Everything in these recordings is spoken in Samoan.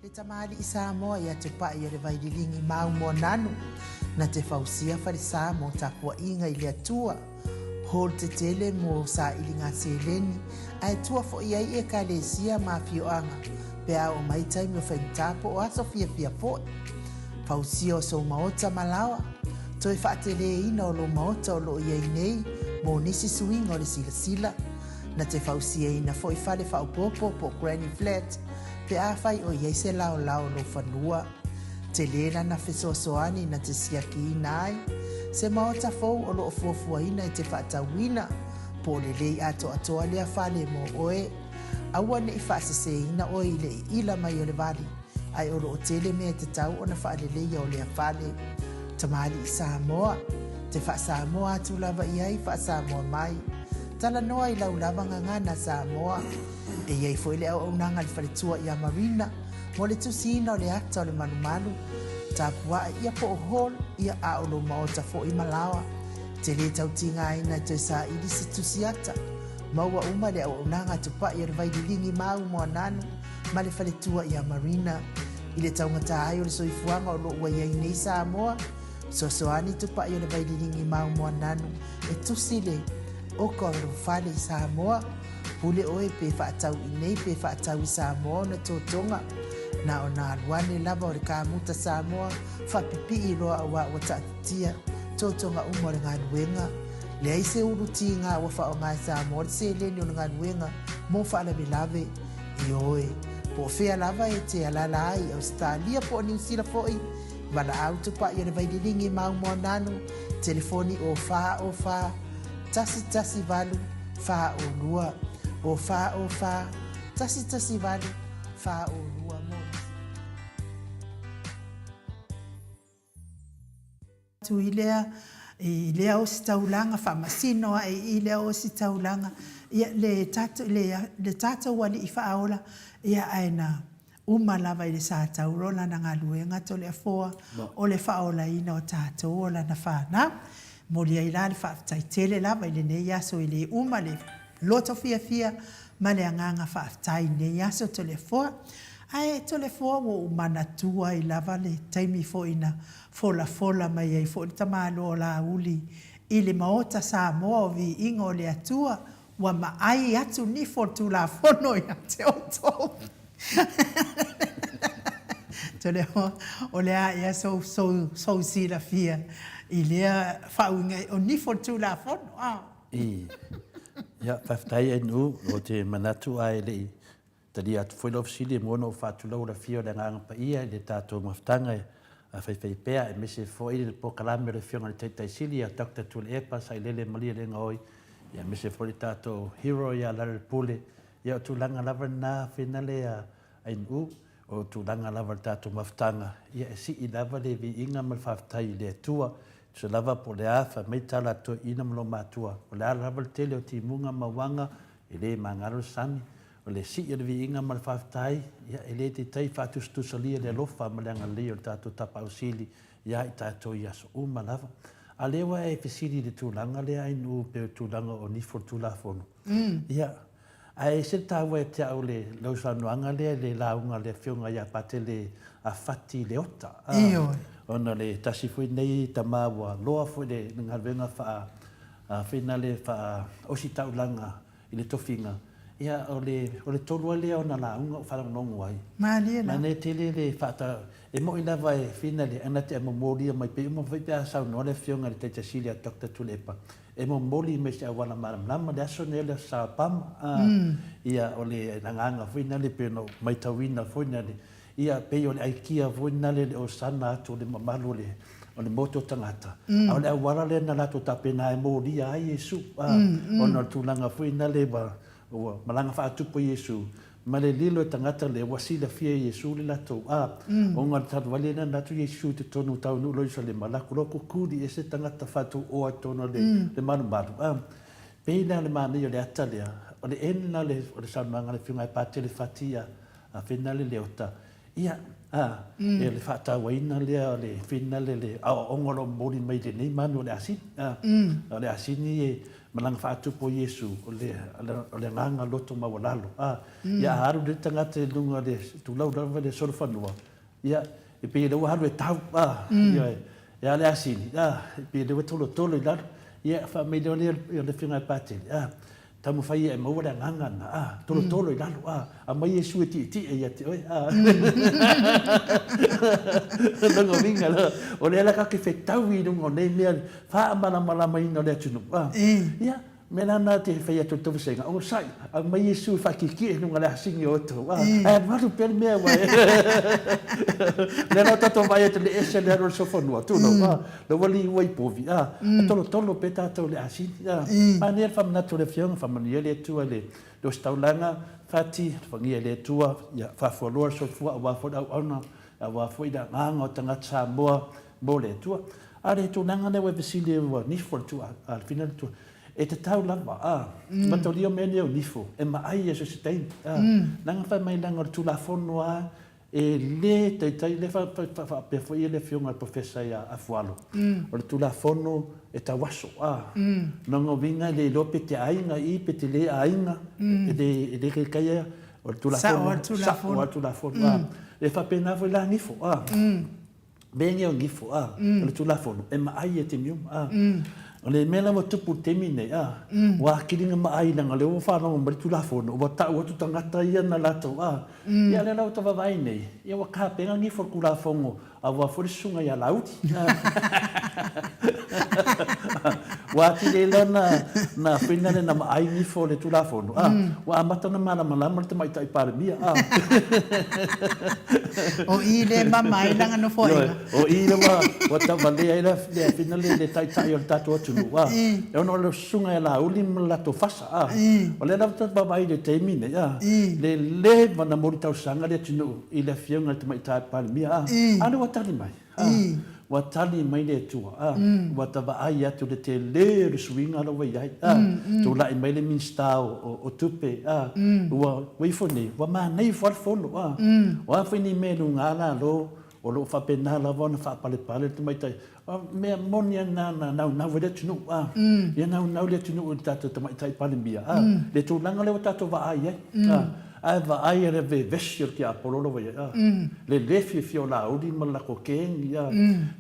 Le tamalii Samoa ia Tupai o le Vaililigi mau Moananu, na te fausia falesa mo tapuaiga i le Atua. Hall tetele mo sailiga seleni, ae tua foi ai Ekalesia ma afioaga pe a oo mai taimi o faigata po o aso fiafia foi. Fausia o sou maota ma laoa, toe faateleina o lou maota o lo o i ai nei mo nisi suiga o le silasila. Na te fausiaina foi fale faaopoopo po o granny flat pe afai o i ai se laolao o lou fanua. Tele lana fesoasoani na te siakiina ai se maota fou o lo o fuafuaina e te faatauina, po o lelei atoatoa lea fale mo oe. Aua ne i faaseseina oe i le iila mai o le vali, ae o lo o tele mea e tatau ona faaleleia o lea fale. Tamalii Samoa, te faa-Samoa atu lava i ai, faa-Samoa mai. Talanoa i lau lava gagana Samoa. E i ai foi le auaunaga a le faletua ia Marina mo le tusiina o le ata o le malumalu, tapuae ia po o hall ia a o lou maota foi ma laoa. Te lē tau tigaina e toe saili se tusi ata. Maua uma le auaunaga a Tupai o le Vaililigi mau Moananu ma le faletua ia Marina. I le taugata ai o le soifuaga o lo o ua i ai nei Samoa, fesoasoani Tupai o le Vaililigi mau Moananu e tusi le oka o lou fale i Samoa. Pule oe pe faatau i nei pe faatau i Samoa ona totoga. Na ona alu ane lava o le kamuta Samoa faapipii loa auā ua taatitia totoga uma o le galuega. Leai se ulu tiga ua faaaoga e Samoa le seleni o le galuega mo faalavelave. Ioe, po o fea lava e te alala ai i Ausetalia po o Niusila foi, valaau tupai o le Vaililigi mau Moananu, telefoni o 4 O 4 1 1 8 4 O 2, o 4 O 4 1 1 8 4 O 2 mo nisi. Atu i lea, i lea ositaulaga, faamasino ae i lea ositaulaga, ia, le tatou, le, le tatou Alii Faaola, ia, ae na uma lava i le sa tauro lana galuega Toleafoa o le faaolaina o tatou o lana fanau. Momoli ai la le faafetai tele lava i lenei aso e le uma le loto fiafia ma le agaga faafetai i lenei aso Toleafoa. Ae Toleafoa ua ou manatua ai lava le taimi foi na folafola mai ai foi le tamaloa o Laauli i le Maota Samoa o Viiga o le Atua Ua maai atu nifo le Tulafono ia te outou. Tole o le a ea sou, sou, sou silafia i lea faauiga o nifo le Tulafono, a? I. Ia, faafetai Ainu, ou te manatu ae le i talia atu foi lau fesili e mua ona ou faatulou le afio o le Agaga Paia i le tatou mafutaga e faifaipea aemaise foi le polokalame o le Afioga i le Taitai Sili ia Doctor Tuilaepa Sailele Malielegaoi, ia aemaise foi le tatou hero ia Larry Pule. Ia o tulaga lava lena finale a Ainu, o tulaga lava o le tatou mafutaga, ia e sii lava le viiga ma le faafetai i le Atua, e tusa lava po o le a fai mai tala a toeaiina ma lomatua, o le a lava le tele o timuga ma uaga, e le magalo le sami, o le sii o le viiga ma le faafetai, ia e le taitai faatusatusalia le alofa ma le agalelei o le tatou Tapaau Sili ia i tatou i aso uma lava. A lea ua e fesili i le tulaga lea Ainuu pei o le tulaga o nifo o le Tulafono, ia, ae ese le taua ia te au le lau saunoaga lea i le lauga a le Afioga ia Patele Fati Leota, Ioe. Ona o le tasi foi lenei tama ua loa foi le galuega faa, finale faa ositaulaga i le tofiga, ia, o le, o le tolu lava lea o ana lauga o faalogologo ai. Malie lava. Manaia tele le faata, e moni lava e fina le, na te momolia mai pei uma foi pe a saunoa le Afioga i le Taitai Sili a Doctor Tuilaepa, e momoli mai se auala malamalama le aso lenei o le Aso Sa Obama, a, ia, o le agaga foi lena e pei ona ou maitauina foi lena, Ia, pei o le aikia foi lena le osana atu o le mamalu o le, o le motu o tagata. A o le auala lea na latou tapena e molia ai Iesu, a, ona o le tulaga foi lena le ua, ua malaga faatupu e Iesu, ma le lilo e tagata lea ua silafia e Iesu le latou, a, ona o le talu ai lea na alu atu Iesu i totonu o taunuu loa i Ierusalema, latou loa kukuli ese tagata faatuoa i totonu o le, le malumalu, a. Pei la o le manaia o le ata lea, o le end lena o le, o le saunoaga a le Afioga ia Patele Fati ia, A finale Leota, Ia, a, e le faatauaina lea o le finale le aoaoga o lo o momoli mai i lenei manu o le asini. A, o le asini e, malaga faatupu o Iesu, o le, o le agaga loto maualalo. A, ia a alu le tagata i luga o le tulou lava le solofanua, ia, e pei o lea ua alu e tau, a, ioe, e a le asini, a, e pei o lea ua tolotolo i lalo. Ia, fai mai lea o le Afioga ia Patele, a, Taumafai ia e maua le agaga na, a, tolotolo i lalo, a, aumai Iesu e tietie ia te oe, a. Lona uiga la, o lea la tatou te fetau i luga o nei mea faamalamalamaina o le atunuu, a. Ia, mea la na te fai atu i le tou vasega, onosai, aumai Iesu e faatietie i luga o le asini o outou, a, ae alualu pea le mea ua e. O lea la ua tatou vaai atu i le ese o le alu o le sofanua, tulou, a. La ua liua i povi, a, tolotolo pea tatou i le asini, a. Manaia le faamanatu o le Afioga, faamanuia le Atua i le ositaulaga, Fati, alofagia e le Atua, ia faafualoa le soifua aua foi le auauna, aua foi le agaga o tagata Samoa mo le Atua. A o le tulaga lea ua e fesili ai ua nifo le tua, a le fina le tua, e tatau lava, a, mataulia mea nei o nifo, e maai ia so o se taimi, a, leaga fai mai leaga o le Tulafono lava E le taitai, lea faapea foi le Afioga i le Professor ia Afualo, o le Tulafono e tauaso, a. Lona uiga e le iloa pe te aiga i i pe te le aiga, e le e le taitaia, o le Tulafono, sao lava le Tulafono, a. E faapena foi la nifo, a. Mea nei o nifo, a, o le Tulafono, e maai e taimi uma, a. O le mea la ua tupu i le taimi nei, a, ua atili ona maai leaga o lea ua faalogo mai le Tulafono, ua tau atu tagata ia na latou, a. Ia o lea la ua ta vaavaai nei, ia ua tapena nifo o le Tulafono aua foi le susuga ia Laauli. Ua atili ai la na fina le na maai nifo o le Tulafono, a, ua amata ona malamalama le Tamaitai Palemia, a. O i le mama ai lana nofoaiga. Ioe, o i lea ua tauvalea ai le afina le taitai o le tatou atunuu, a, e ono o le susuga ia Laauli ma le latou fasa, a. O lea la ua tatou vaavaai i le taimi nei, a, le leva ona moli tausaga le atunuu i le Afioga i le Tamaitai Palemia, a, a o lea ua tali mai. A, ua tali mai le Atua, a, ua ta vaai atu i le tele o le suiga la ua i ai, a, tulai mai le Minisita o Tupe, a, ua ifo nei, ua manaia ifo lava le Fono, a, o a foi ni mea e luga lalo, o lo o faapena lava ona faapalepale le tamaitai. O mea moni lava na na naunau ai le atunuu, a, ia naunau le atunuu i le tatou Tamaitai Palemia, a, le tulaga lea ua tatou vaai ai, a. Ae vaai le vevesi o le tiapolo la ua i ai, a, le le fiafia o Laauli ma le latou kegi, a.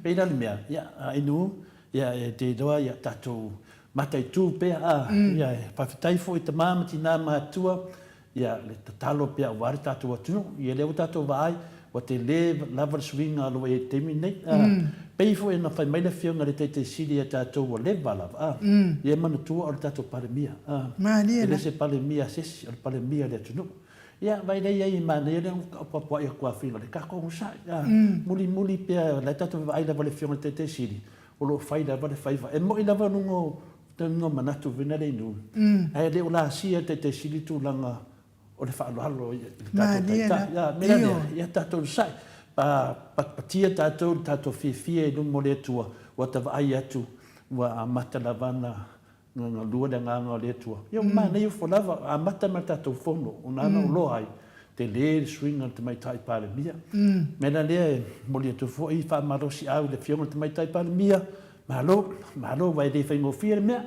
Pei la le mea, ia, a inu, ia, e te iloa, ia, tatou mataitu pea, a, ia, e faafetai foi i tama ma tina matutua, ia, le tatalo pea aua le tatou atunuu. Ia, lea ua tatou vaai, ua tele lava le suiga o lo o i ai i le taimi lenei, a. Pei foi ona fai mai le Afioga i le Taitai Sili ia tatou ua leva lava, a. Ia manatua o le tatou Palemia, a. E le se Palemia a se isi, o le Palemia a le atunuu. Ia, vaai lea i ai, manaia le apoapoai atu a Fina, le tatou onosai, a. Mulimuli pea, o la e tatou vaai lava i le Afioga i le Taitai Sili, o lo o fai lava le faiva. E moni lava luga o luga o manatu foi lea i nuu, ae le o laasia e le Taitai Sili tulaga o le faaaloalo i le tatou Taitai. A, mea la lea, ia tatou onosai, patia tatou i le tatou fiafia i luma o le Atua, ua ta vaai atu ua amata lava ona galue le agaga o le Atua. Ia ua manaia ifo lava, amata mai le tatou fono, ona ana oloa ai, tele le suiga o le Tamaitai Palemia. O le mea la lea e momoli atu foi faamalosiau i le Afioga i le Tamaitai Palemia, malo, malo aua e le faigofie le mea.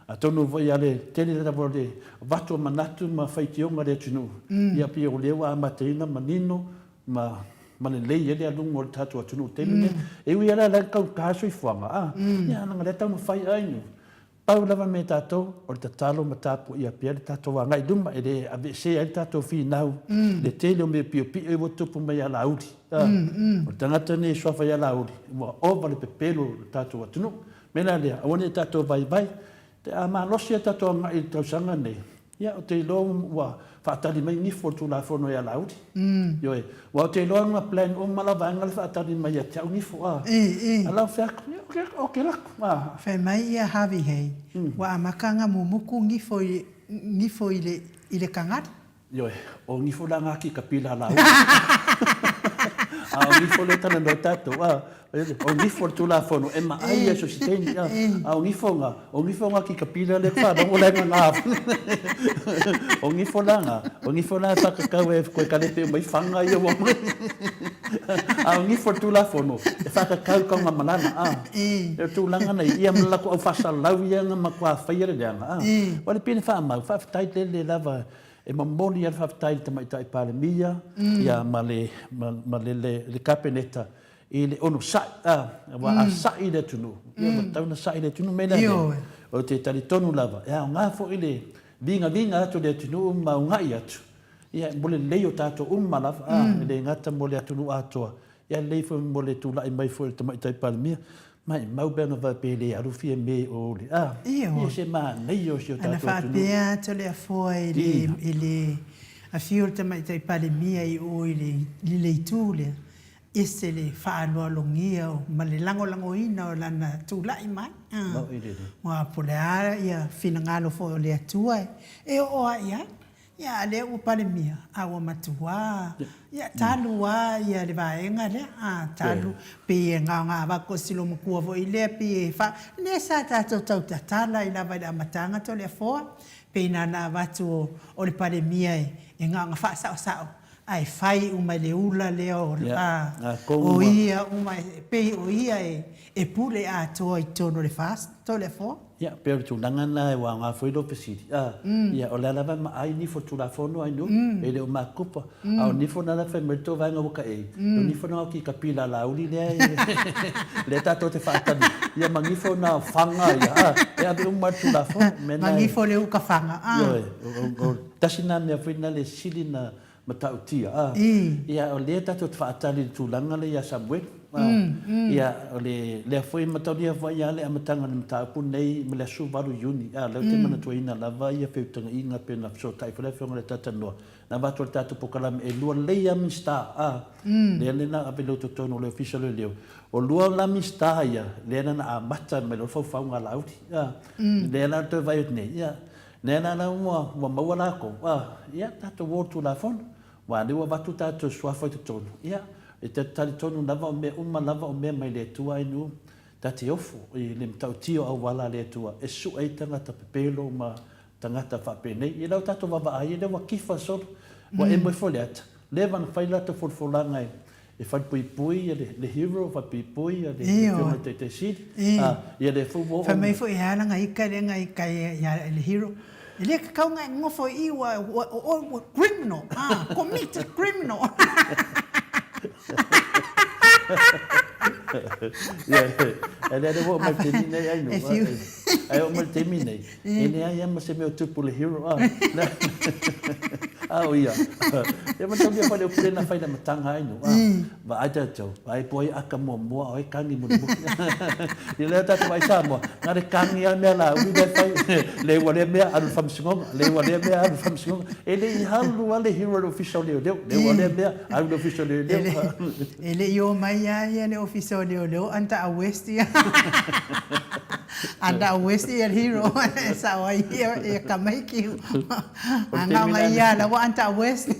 Atonu foi a le tele lava o le avatu o manatu ma faitioga a le atunuu, ia pei o lea ua amataina manino ma ma lelei ai le aluga o le tatou atunuu i le taimi lenei. E ui lava la e taugata le soifuaga, a, ia leaga o lea e taumafai ai nu. Pau lava me tatou, o le tatalo ma tapuaia pea le tatou agai i luma, e le aveesea ai le tatou finau i le tele o mea piopio ua tupu mai ia Laauli. A, o le tagata lenei e suafa ia Laauli, ua ova le pepelo o le tatou atunuu. O le mea la lea, aua ne i tatou vaivai, pe a malosi a tatou agai i le tausaga lenei, Ia, ou te iloa ua faatali mai nifo o le Tulafono ia Laauli. Ioe. Aua ou te iloa na plan uma la vaega le faatali mai ia te au nifo, a. A lau fai atu, ia, ok, lako, a. Fai mai ia Harvey Hay, ua amata na mumuku nifo i, nifo i le, i le tagata. Ioe, o nifo la ngā ki ka pila a Laauli. A o gifo lea e talanoa tatou, a, o gifo o le Tulafono e maai ia so o se taimi, a, a o gifo nga, o gifo nga ki ka pila lea faalogo la e nga O gifo la nga, o gifo la e whakakau e koe kalepe uma i whanga ia ua mai. A o gifo o le Tulafono e whakakau kau nga malana, a, e o tulaga nei, ia ma lako au whasalau ia nga matua whaia le leanga, a. Wa le pine whaamau, whaafetai lele lava E momoli ai le faafetai i le Tamaitai Palemia ia ma le ma le le Kapeneta i le onosai, a, aua a sa'i le atunuu, ia ua tatau ona sa'i le atunuu. Me le ane, ou te talitonu lava, e aoga foi le vigaviga atu o le atunuu ma uga'i atu, ia mo le lelei o tatou uma lava, a, e le gata mo le atunuu atoa, Ia lelei foi mo le tulai mai foi o le Tamaitai Palemia, maimau pe ana faapea e le alu fia me o le a. Ia se manaia o si o tatou atunuu. Ana faapea Toleafoa e le, e le afio le Tamaitai Palemia i o i le, i le itu lea, ese le faaaloalogia ma le lagolagoina o lana tulai mai. Aua po o le a ia finagalo foi o le Atua e oo lava i ai. Ia, a lea ua Palemia, a ua matua, ia, talu a ia le vaega lea, a, talu, pei e gaogaavako si loomatua foi lea, pei e fa, lea sa tatou tau tatala ai lava i le amataga Toleafoa, pei na ona avatu o, o le Palemia e, e gaoga faasaosao, ae fai uma i le ula lea o, a, o ia uma, e pei o ia e, e pule atoa i totonu o le FAST, Toleafoa. Ia, pei o le tulaga lena ua aoga foi lou fesili. A, ia, o lea lava e maai nifo o le Tulafono ai nuu, e le o makupa. A o nifo na la fai mai le tou vaega ua kaei, o nifo na o ki ka pila lauli lea e, lea tatou te faatali, ia ma nifo na o faga ia, a, e ave uma le Tulafono. Ma nifo le uka faga, a. Ioe, o, o, tasi na mea foi na le sili na matautia, a. Ia, o lea tatou te faatali i le tulaga lea ia Samuelu, a. Ia, o le, lea foi e mataulia foi lava le amataga o le mataupu lenei ma le aso 8 Iuni, a, lea ou te manatuaina lava ia feutagaiga pei ona fesootai foi le Afioga i le Talatalanoa, na avatu ai le tatou polokalame e lua lelei lava Minisita, a, lea na ave i totonu o le Ofisa o Leoleo. O lua la Minisita ia, lea na na amata mai loa le faufauga a Laauli, a. Lea la toe vaai atu nei, ia, Lea la la ua ua maua lakou, a, ia, tatou o i le Tulafono, aua o lea ua avatu tatou suafa i totonu, ia, e ta te talitonu lava o mea uma lava o mea mai le Atua ai nuu, ta te ofo i le matautia o auala a le Atua e sue ai tagata pepelo ma tagata faapenei. Ia lau tatou vaavaai, ia lea ua kifa solo, ua emo ifo le ata, leva ona fai le latou folafolaga e E falepuipui ia le hero, falepuipui ia le Afioga i le Taitai Sili, a, ia lea foi ua oo Fai mai foi e a lana ika lea na ika ai ia le hero, e le tatau ona e nofo i i ua o oe ua criminal, a, committed criminal. Ia, e lea ua oo mai i le taimi nei ai no, ai oo mai i le taimi nei, E leai lava ma se mea o tupu le hero, a. A o ia. E manaomia foi le upu lea na fai le amataga ai no, a. Vaai tatou, vaai po ai aka muamua o ai kagi mulimuli. Ia lea tatou vaai Samoa, na le kagi lava mea Laauli lea e fai, le ua lea mea alu i le faamasinoga, le ua lea mea alu i le faamasinoga. E le i alu lava le hero i le Ofisa o Leoleo, le ua lea mea alu i le Ofisa o Leoleo. E le i omai lava le Ofisa o Leoleo anta arrest ia. Anda wesi ia hero e sao ai ia e kamaiki. Anga nga ia la wa anta wesi.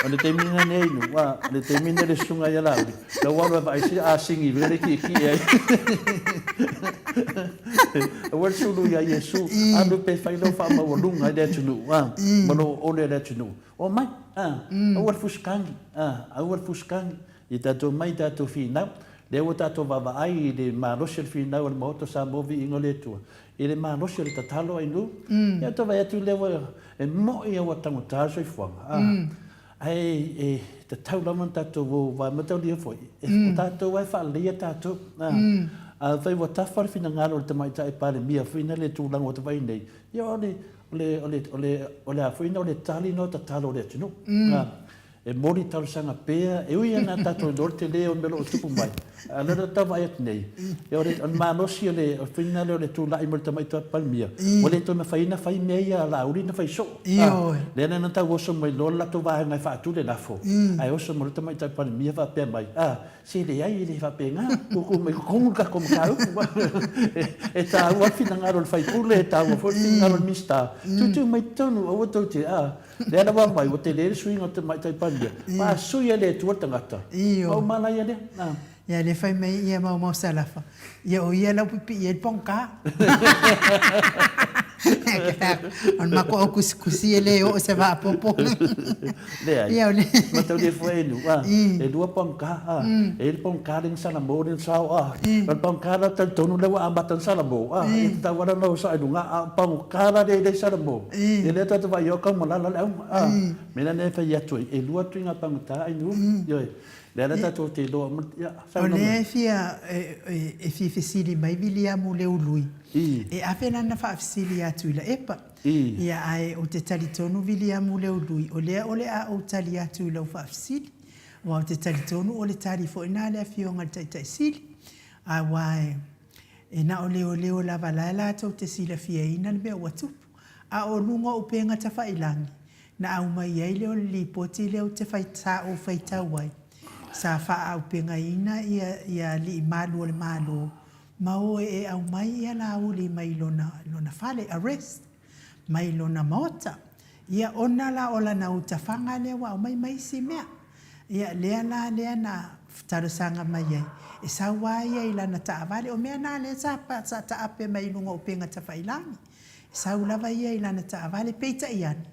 O le taimi na nei nu, wa, le taimi na le sunga ia la uri. La wa wa vai si a singi vele ki ki ai. Ua sulu ia Iesu, alu pe fai lo fa maualunga i le atunuu, a, ma lo ole le atunuu. O mai, a, aua le fusikangi, a, aua le fusikangi. Ia tatou mai tatou finau, lea ua tatou vaavaai i le malosi o le finau a le Maota o Samoa Viiga o le Atua, i le malosi o le tatalo ainu, ia tou vaai atu lea ua, e mo'i a ua taugata le soifuaga, a, ae e tatau lava ona tatou o aua e mataulia foi, o tatou lava e faaleleia tatou, a, afai ua tafa le finagalo o le Tamaitai Palemia foi na le tulaga ua ta vaai nei, ia o le, o le, o le, o le, o le a foi na o le tali na o tatalo a le atunuu, a. E moni talosaga pea, e ui ana tatou iloa le tele o mea o lo o tupu mai, a o lea ou te tau vaai atu nei, o le malosi o le faiga lea o le tulai mai o le tamaitai Palemia, ua le toe mafai ona fai mea ia a Laauli na fai soo. Lea la na tau oso mai loa le latou vaega e faatu le lafo, ae oso mai loa le tamaitai Palemia faapea mai, a, se leai e le faapena, tuutuu mai i totonu le tatou mataupu. E taua le finagalo o le sui usufono, e taua foi le finagalo o le Minisita, tuutuu mai i totonu, aua tou te, a. Lea lava mai, ua tele le suiga o le Tamaitai Palemia. mea, ua sui e le Atua le tagata, ma uma la ia lea. Ia lea fai mai ia Maumau Salafa, ia o ia lau pipii ai le pogata. O le matou au kusikusi e le oo se vaapopo. Leai. Ia o le. Mataulia foi e nu, a, e lua pogata, a, e i ai le pogata lea na salamo lea na sao, a, o le pogata la talitonu lea ua amata ona salamo, a, e tatau lava ona sao i luga, a o le pogata la lea e le salamo, ia lea tatou vaai o taumalala le auga, a, mea la lea e fai atu ai, e lua ituaiga pogata ai nu, ioe. Lea la tatou te iloa uma, ia, saunoa mai. O lea e fia, e fia fesili mai Viliamu Leului, e ave lana faafesili ia Tuilaepa. Ia, ae ou te talitonu Viliamu Leului, o lea o le a ou tali atu i lau faafesili, aua ou te talitonu o le tali foi lena a le Afioga i le Taitai Sili. Aua e na o leoleo lava la e latou te silafiaina le mea ua tupu. A o luga o upega tafailagi, Na aumai ai lea o le lipoti lea ou te fai, sa ou faitau ai, sa faaaupegaina ia, ia alii malu o le Malo, ma o e aumai ia Laauli mai lona, lona fale, arrest, mai lona maota. Ia ona la o lana utafaga lea ua aumai ma isi mea. Ia lea la lea na talosaga mai ai, e sau lava ia i lana taavale. O mea na lea sa, sa taape mai i luga o upega tafailagi. Sau lava ia i lana taavale, peitai ane,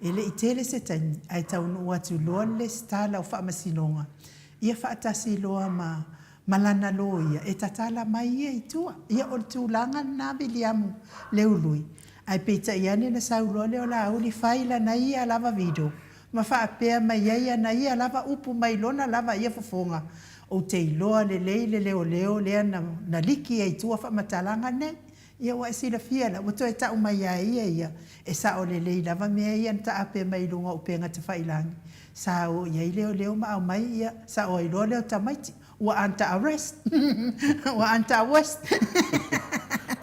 e le i tele se taimi ae taunuu atu loa le lesitala o faamasinoga ia faatasi loa ma ma lana loia e tatala mai ia i tua. Ia o le tulaga lena Viliamu Leului, ae peitai ane na sau loa lea o Laauli fai lana ia lava video ma faapea mai ai ana ia lava upu mai lona lava ia fofoga, Ou te iloa lelei le leoleo lea na na liki ai i tua faamatalaga nei. Ia ua e silafia la, ua toe tau mai a ia ia, e sao lelei lava mea ia na taape mai i luga o upega tafailagi. Sa o i ai leoleo ma aumai ia, sao ai loa lea o tamaiti, ua under arrest. Ua under arrest.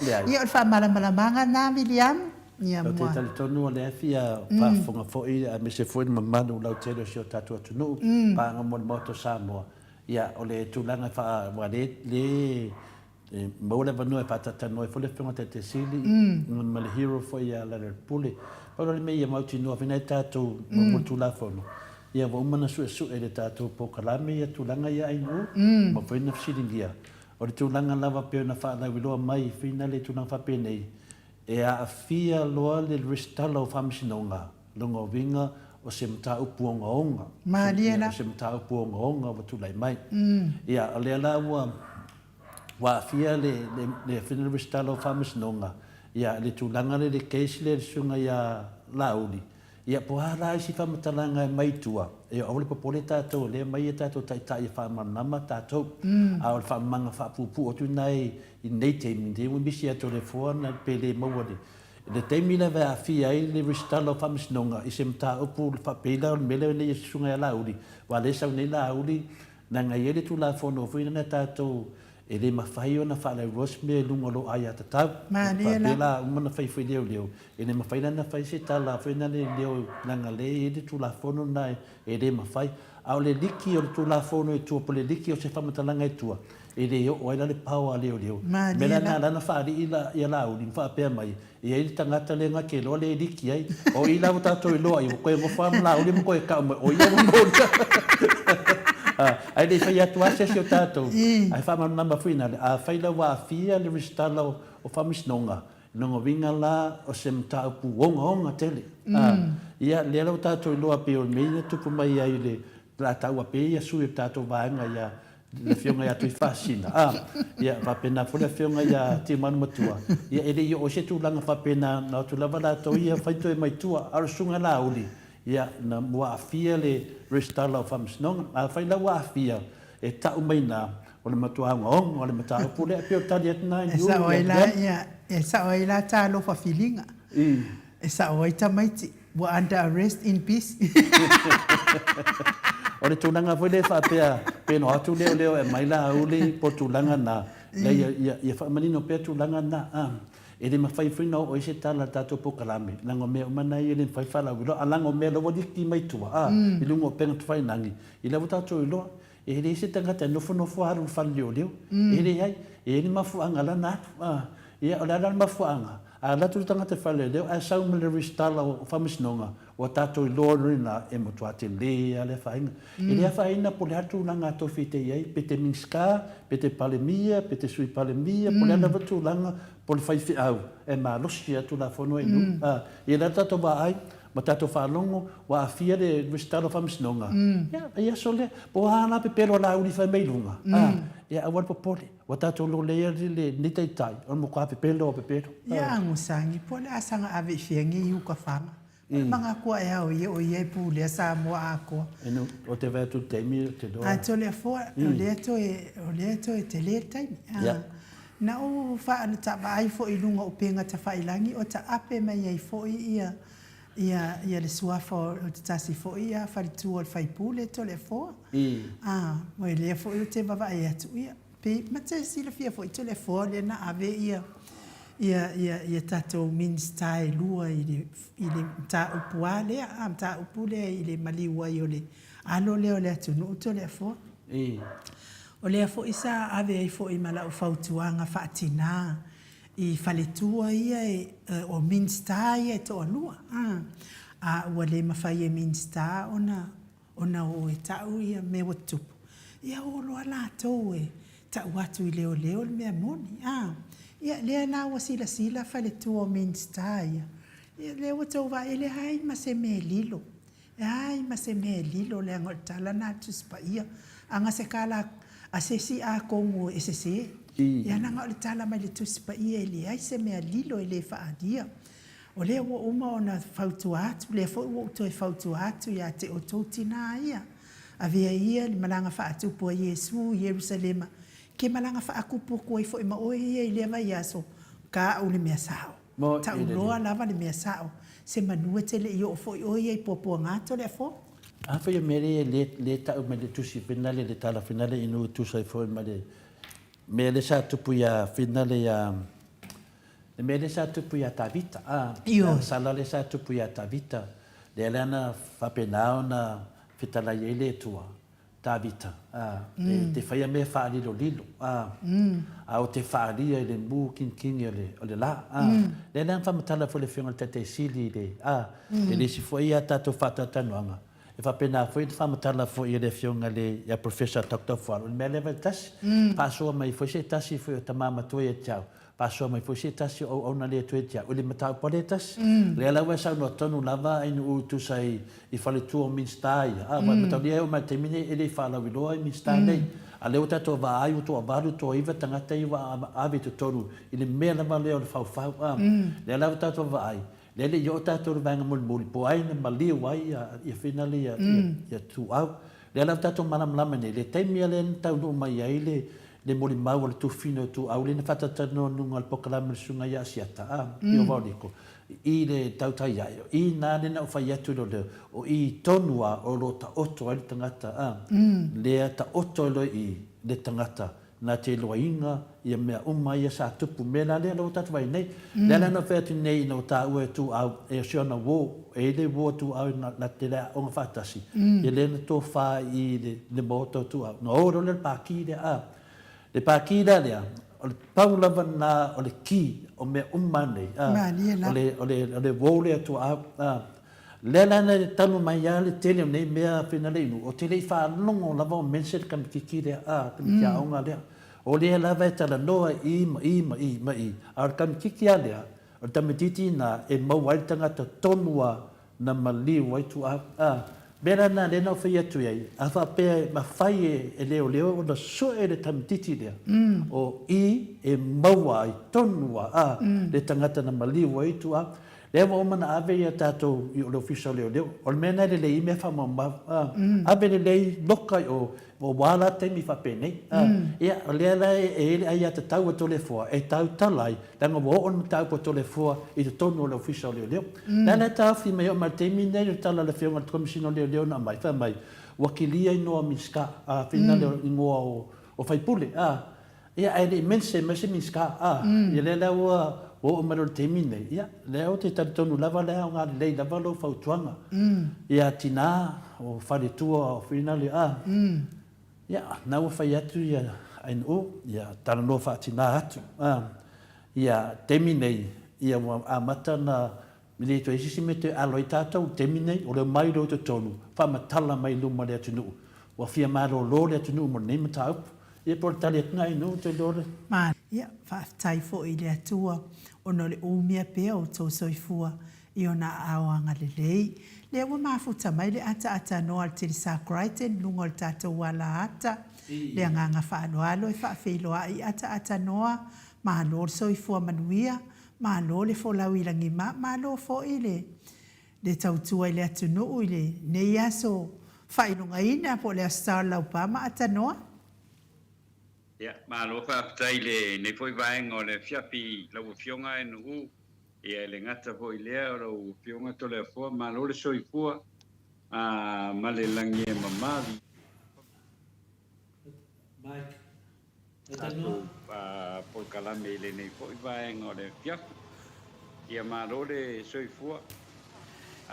Leai. Ia o le faamalamalamaga lena Viliamu. Ia Ou te mua. talitonu o lea e fia faafofoga foi aemaise foi le mamalu lautele o si o tatou atunuu, paaga mo le Maota o Samoa. Ia, o le tulaga e faa, aua le, le E maua le avanoa e faatatalanoa ai foi le Afioga Taitai Sili ma le hero foi ia Lealailepule. Pau la le mea ia mautinoa foi nai tatou mo le Tulafono, ia ua uma ona suesue e le tatou polokalame ia tulaga ia ainu ma foi na fesiligia. O le tulaga lava pei ona faalauiloa mai foi na le tulaga faapenei, e aafia loa le resitala o Faamasinoga, lona uiga o se mataupu ogaoga, Malie la. o se mataupu ogaoga ua tulai mai. Ia, o lea la ua Ua aafia le le Afioga i le Resitala o Faamasinoga ia le tulaga lea i le case lea i le Susuga ia Laauli, ia po o a la isi faamatalaga e aumai i tua, ia aua le popole tatou o lea e aumai a tatou taitai e faamalamalama tatou. A o le faamamaga faapuupuu atu lena i lenei taimi, ne i misi atu o le foa pe le maua i le taimi lava e aafia ai le Resitala o Faamasinoga i se mataupu faapei la o le mea lea nei i le Susuga ia Laauli, aua o lea e sau nei Laauli Leaga e i ai le Tulafono foi lena tatou e le mafai ona faalauiloa se mea i luga o lou aiatatau. Malie la. Faapea la uma ona fai foi leoleo, e le mafai la ona fai se tala foi lena leoleo leaga lea e i ai le Tulafono lena e le mafai. A o le liki o le Tulafono i tua po o le liki o se faamatalaga i tua, e le oo ai la le power a leoleo. O le mea Malie la la. lena la na faalii ia Laauli ma faapea mai, E i ai le tagata lea na te iloa lea e liki ai. O i la ua tatou iloa ai, ua toe nofo lava ma Laauli ma toe tau mai, o ia ua molia. Ae le i fai atu lava se isi o tatou, ae faamalamalama foi ina, afai la ua aafia le resitala o Faamasinoga, lona uiga la o se mataupu ogaoga tele. Ia, lea la ua tatou iloa pei o le mea na tupu mai ai i le, o le a taua pea ia sui o le tatou vaega ia le Afioga ia Tuifaasisina, a, ia, faapena foi le Afioga ia Tiumalu Matua, ia, e le i oo i se tulaga faapena, na o atu lava latou ia fai toe mai tua, a o le Susuga Laauli, ia, na ua aafia le resitala o Faamasinoga. Afai la ua aafia, e tau mai i ina, o le matua ogaoga o le mataupu lea, e pei o le tali atu lena i E sao ai la, ia, e sao ai la talofa filiga. E sao ai tamaiti. Ua under arrest in peace. O le tulaga foi lea faapea pe no atu leoleo e aumai Laauli po o tulaga na, leai ia, ia faamanino pea tulaga na. A, e le mafai foi ona oo i ai se tala a le tatou polokalame, leaga o mea uma na ia e le mafai ona faalauiloa, a leaga o mea la ua liki mai tua, a, i luga o upega tafailagi, ia lea ua tatou iloa, e leai se tagata e nofonofo alu i le fale leoleo, e leai, e i ai le mafuaaga lana alu, a, ia o le a la le mafuaaga? A alu atu le tagata i fale leoleo ae sau ma le resitala o faamasinoga, ua tatou iloa loa lena e matua tele lava le afaina. E le afaina po o le a le tulaga a tofi te i ai, pe te Minisita, pe te Palemia, pe te Sui Palemia, po o le a lava le tulaga, po o le faifeau, e malosi lava le Tulafono e nuu. A, ia o le a le tatou vaai ma tatou faalogo ua aafia le resitala o faamasinoga, ia, e i aso lea. Po o a la pepelo a Laauli fai mai luga, a, ia aua le popole. Ua tatou loleia lenei taitai, o le matua pepelo o pepelo. Ia agosagi, po o le a saga ave i fea nei uka fana. O le magakoa ea o ia o ia e pulea Samoa atoa. Inu, o te vaai atu i le taimi ou te iloa. Ae Toleafoa, o lea toe, o lea toe tele le taimi. Ia. Na ou vaai foi i luga o upega tafailagi o taape mai ai foi ia ia ia le suafa o te tasi foi ia faletua o le faipule Toleafoa. A, o lea foi ou te vavaai atu, ia, pei, ma te silafia foi Toleafoa lea na ave ia, ia, ia, ia tatou Minisita e lua i le, i le mataupu lava lea, a, mataupu lea i le maliu ai o le alo lea o le atunuu Toleafoa. O lea foi sa ave ai foi ma lau fautuaga faatina i faletua ia e, o Minisita ia e toalua, a, a ua le mafai e Minisita ona ona o e tau ia mea ua tutupu, ia o loa latou e tau atu i leoleo le mea moni, a. Ia lea la ua silasila faletua o Minisita ia, ia lea ua tou vaai e leai ma se mea e lilo, leai ma se mea e lilo leaga o le tala lena a le Tusi Paia, a na se tala a se isi atonu e sese, ia leaga o le tala mai le Tusi Paia e leai se mea lilo e le faaalia. O lea ua uma ona fautua atu, lea foi ua ou toe fautua atu ia te outou tinā ia, avea ia le malaga faatupu a Iesu i Ierusalema, ke malaga faatupu atu ai foi ma oe ia i lea vaiaso, tau le mea sao. Tau loa lava le mea sao, semanu e te le i oo foi oe ia i puapuaga Toleafoa. Afai o mea ia lea e tau mai le tusi finale, le tala finale inu e tusa ai foi ma le mea lea sa tupu ia finale ia Le mea lea sa tupu iā Tavita, a, le sala lea sa tupu iā Tavita, lea la na faapena ona fetalai ai le Atua, Tavita, a, e te faia mea faalilolilo, a, a o te faaalia i le mu kinikini o le, o le la, a. Lea la na faamatala foi le Afioga i le Taitai Sili i le, a, e le isi foi a tatou faatalatalanoaga, e faapena foi ona faamatala foi e le Afioga i le, ia Professor Doctor Fualo, o le mea lea e tasi, faasoa mai foi se tasi foi o tama matua ia te au, Faasoa mai foi se tasi o auauna le toe te au i le mataupu a le tasi. Lea la ua e saunoa tonu lava ai nuu e tusa i i faletua o Minisita ia. A, ua mataulia e oo mai i le taimi nei e le i faalauiloa i Minisita nei. A lea ua tatou vaai ua toavalu, toaiva tagata ia ua ave i totonu i le mea lava lea o le faufau. A, lea la ua tatou vaai, lea e le i oo tatou i le vaega mulimuli po o ai na maliu ai ia finale ia ia Tuuau. Lea la ua tatou malamalama nei, le taimi lea na taunuu mai ai le le molimau a le Tufina o Ituau lea na faatalatalanoa i luga o le polokalame a le Susuga ia Asiata, a, i o Vaoliko, i le tautai ae, o i na lea na ou fai atu i le leo, o i tonu a o lo o taoto ai le tagata, a, lea taoto ai loa i i le tagata na te iloaina ia mea uma ia sa tupu, mea la lea la ua tatou vaai nei. Lea la na ou fai atu nei ina ua taua e Tuau, e o si ona uo, e i ai le uo a Tuau na te le aoga faatasi, ia lea na tofa i le maota o Tuau. Na o loa lea i le paki lea, a. Le paki la lea, o le pau lava lena o le ki o mea uma nei, a. O le, o le, o le uo lea a Tuau, a. Lea la na talu mai lava le tele o nei mea fina le inu, ou te le i faalogo lava o mention le kamititi lea, a, le kamiti aoga lea. O lea lava e talanoa i ma i ma i ma i, a o le kamititi lava lea, o le kamititi lena e maua ai le tagata tonu lava na maliu ai tuaa. A, mea la lena lea na ou fai atu ai, a faapea e mafai e leoleo ona sue le kamititi lea, o i e maua ai tonu lava, a, le tagata na maliu ai tuaa. Lea ua uma ona ave ia tatou i le Ofisa o Leoleo. O le mea lena e lelei ai mea faamaumau. Ave lelei loka i o, ua la taimi faapenei. Ia, o lea la e i ai le aiatatau a Toleafoa e tautala ai, leaga ua oo le mataupu a Toleafoa i totonu o le Ofisa o Leoleo. O le a la e taofi mai oo mai i le taimi lenei le tala a le Afioga i le Komesina o Leoleo na aumai, fai mai, ua kilia igoa o Minisita, finale igoa o faipule. Ia, ae le i mention mai se Minisita, a, ia lea la ua oo mai loa i le taimi lenei, ia, lea ou te talitonu lava o lea aoga lelei lava lou fautuaga. Ia, tina, o faletua, o finale, a, ia, na ua fai atu ia Ainuu, ia, talanoa faatina atu, a, ia, taimi nei, Ia ua amata ona e le toe i ai se isi mea e toe alo ai tatou i le taimi lenei, o le omai loa i totonu, faamatala mai i luma o le atunuu, ua fia malolo le atunuu mo lenei mataupu. Ia po o le tali atu lena i nuu te iloa le. Ia, faafetai foi i le Atua ona o le umia pea o outou soifua i ona aao agalelei. Lea ua mafuta mai le ataatanoa a le Telesa Crichton i luga o le tatou alaata, le agaga faaaloalo e faafeiloai ataatanoa, malo le soifua manuia, malo le folau i lagima, malo foi le le tautua i le atunuu i lenei aso faailogaina po o le Aso Sa o le Laupa ma Atanoa. Ia, malo faafetai i lenei foi vaega o le afiafi i lau Afioga Nu'u, ia e le gata foi i lea o lau Afioga Toleafoa, malo le soifua ma le lagi e mamalu. Mike. Tatou polokalame i lenei foi vaega o le afiafi. Ia malo le soifua.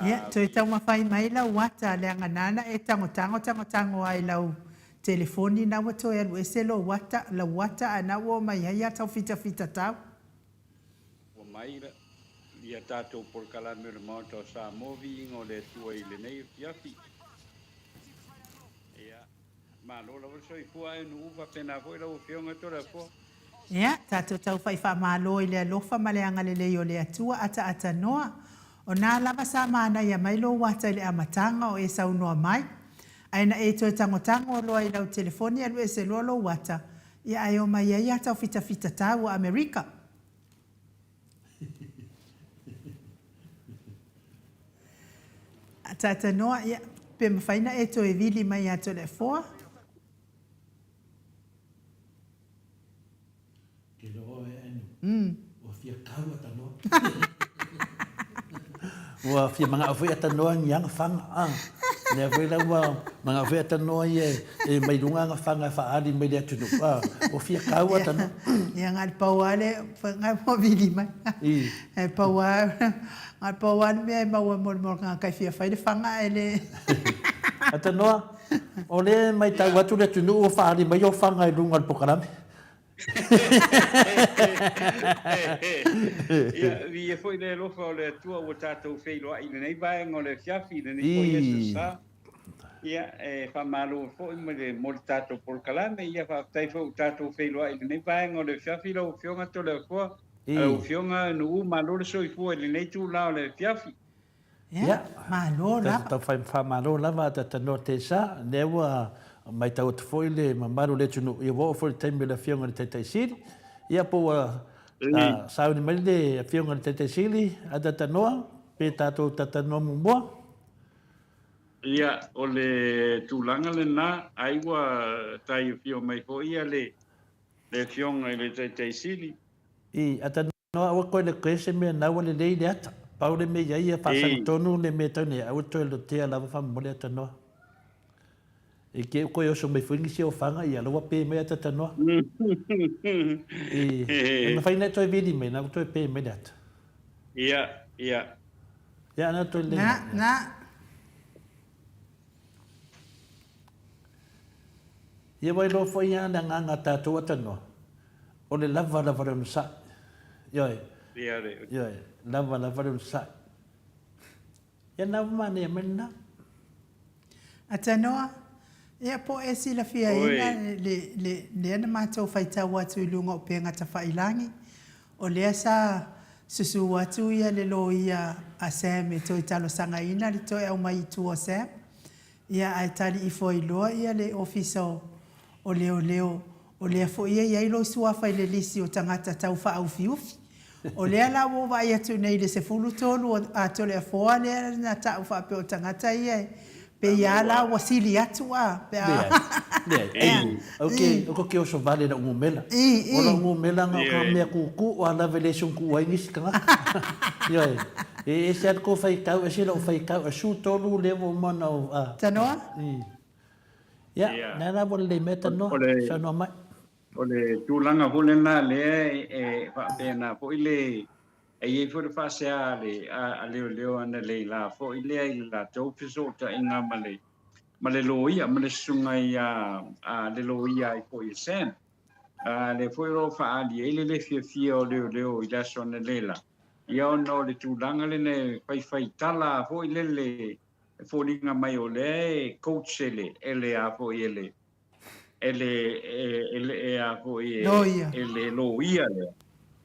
Ia, toe taumafai mai lau ata leaga nana e tagotago tagotago ai lau telefoni na ua toe alu ese lou ata, lau ata ae na ua oo mai ai ata o fitafita tau. Ua mai ia tatou polokalame o le Maota o Samoa viiga o le Atua i lenei afiafi. Ia. Malo lava le soifua ae nuu faapena foi lau Afioga Toleafoa. Ia, tatou taufai faamalo i le alofa ma le agalelei o le Atua ataata noa. O na lava sa manaia mai lou ata i le amataga o e saunoa mai. Ae na e toe tagotago loa i lau telefoni alu ese loa lou ata, ia ae omai ai ata o fitafita tau o Amerika. Ataata noa, ia, pe mafai na e toe vili mai ia Toleafoa. Ke loa oe Anu. Ua fia kau ata noa. Ua fia mangao foi ata noa ni aga fanga. Ah. Lea foi la ua mangao foi ata noa ia e mai luga aga fanga e faaali mai le atunuu. Ah. Ua fia kau ata noa. Ia ngai pau lava le ngai mo vili mai. E pau lava ngai pau lava le mea e maua mo le tagata e fia fai le fanga ae le. Ata noa, o lea e maitau atu le atunuu ua faaali mai ou fanga i luga o le polokalame. Ia, viia foi le alofa o le Atua ua tatou feiloai i lenei vaega o le afiafi, i lenei foi aso sa. Ia, e faamalo foi mo le, mo le tatou polokalame. Ia, faafetai foi ua tatou feiloai i lenei vaega o le afiafi lau Afioga Toleafoa. Lau Afioga Nu'u, malo le soifua i lenei itula o le afiafi. Ia, malo lava. Tatou tau faamalo lava a Tatanoa Tesa, lea ua maitau atu foi le mamalu o le atunuu, ia ua oo foi i le taimi o le Afioga i le Taitai Sili. Ia po ua sauni mai le Afioga i le Taitai Sili a Tatanoa, pe tatou Tatanoa muamua? Ia, o le tulaga lena, ai ua tai afio mai foi ia le Afioga i le Taitai Sili. I, a Tatanoa aua koe le koe se mea nau ua lelei le ata. Pau le mea iai ia faasaga tonu le mea tau nei aua toe lotea lava faamolemole ata noa. I ke koe oso mai foi nisi o fanga ia la ua pe mai ata tanoa. I, e mawhai nei toe vili mai na toe pe mai le ata. Ia, ia. Ia ana toe le. Na, na. Ia wai loa foi ia le agaga tatou ata noa. O le lava lava le onosai. Ioe. Ioe. Lava lava le onosai. Ia na ua manaia mai lena. Atanoa, ia po o e silafiaina le, le, lea na matou faitau atu i luga o upega tafailangi, o lea sa susu atu ia le loia a Sam e toe talosagaina le toe aumai i tua o Sam, Ia, ae tali ifo ai loa ia le Ofisa o Leoleo, o lea foi e i ai lou suafa i le lisi o tagata tau faaufiufi. O lea la ua ou vaai atu nei i le 13 o Atoleafoa lea na ta'u faapea o tagata ia e pei a la ua sili atu a pe a. Leai, leai, ei, ou te, ou te oso vale i la'u numela. O la'u numela na o ka mea kūkū a lave le sungkū ai nisi tagata. Ioe. E ese a le kou faitau, ese la'u faitau, e 13 lea ua uma ona ou, a. Tanoa? Ia, lea la ua lelei mai tanoa, saunoa mai. O le tulaga foi lena lea e faapena foi le, e i ai foi le faasea a le a leoleo analeila foi lea i le latou fesootaiga ma le ma le loia ma le susuga ia a le loia ai foi e Sam. A lea foi o lo o faaali ai le le fiafia o leoleo i le aso analeila. Ia ona o le tulaga lena e faifai tala foi lele e foliga mai o lea e coach e le e le a foi e le e le e le e a foi e Loia. e le loia lea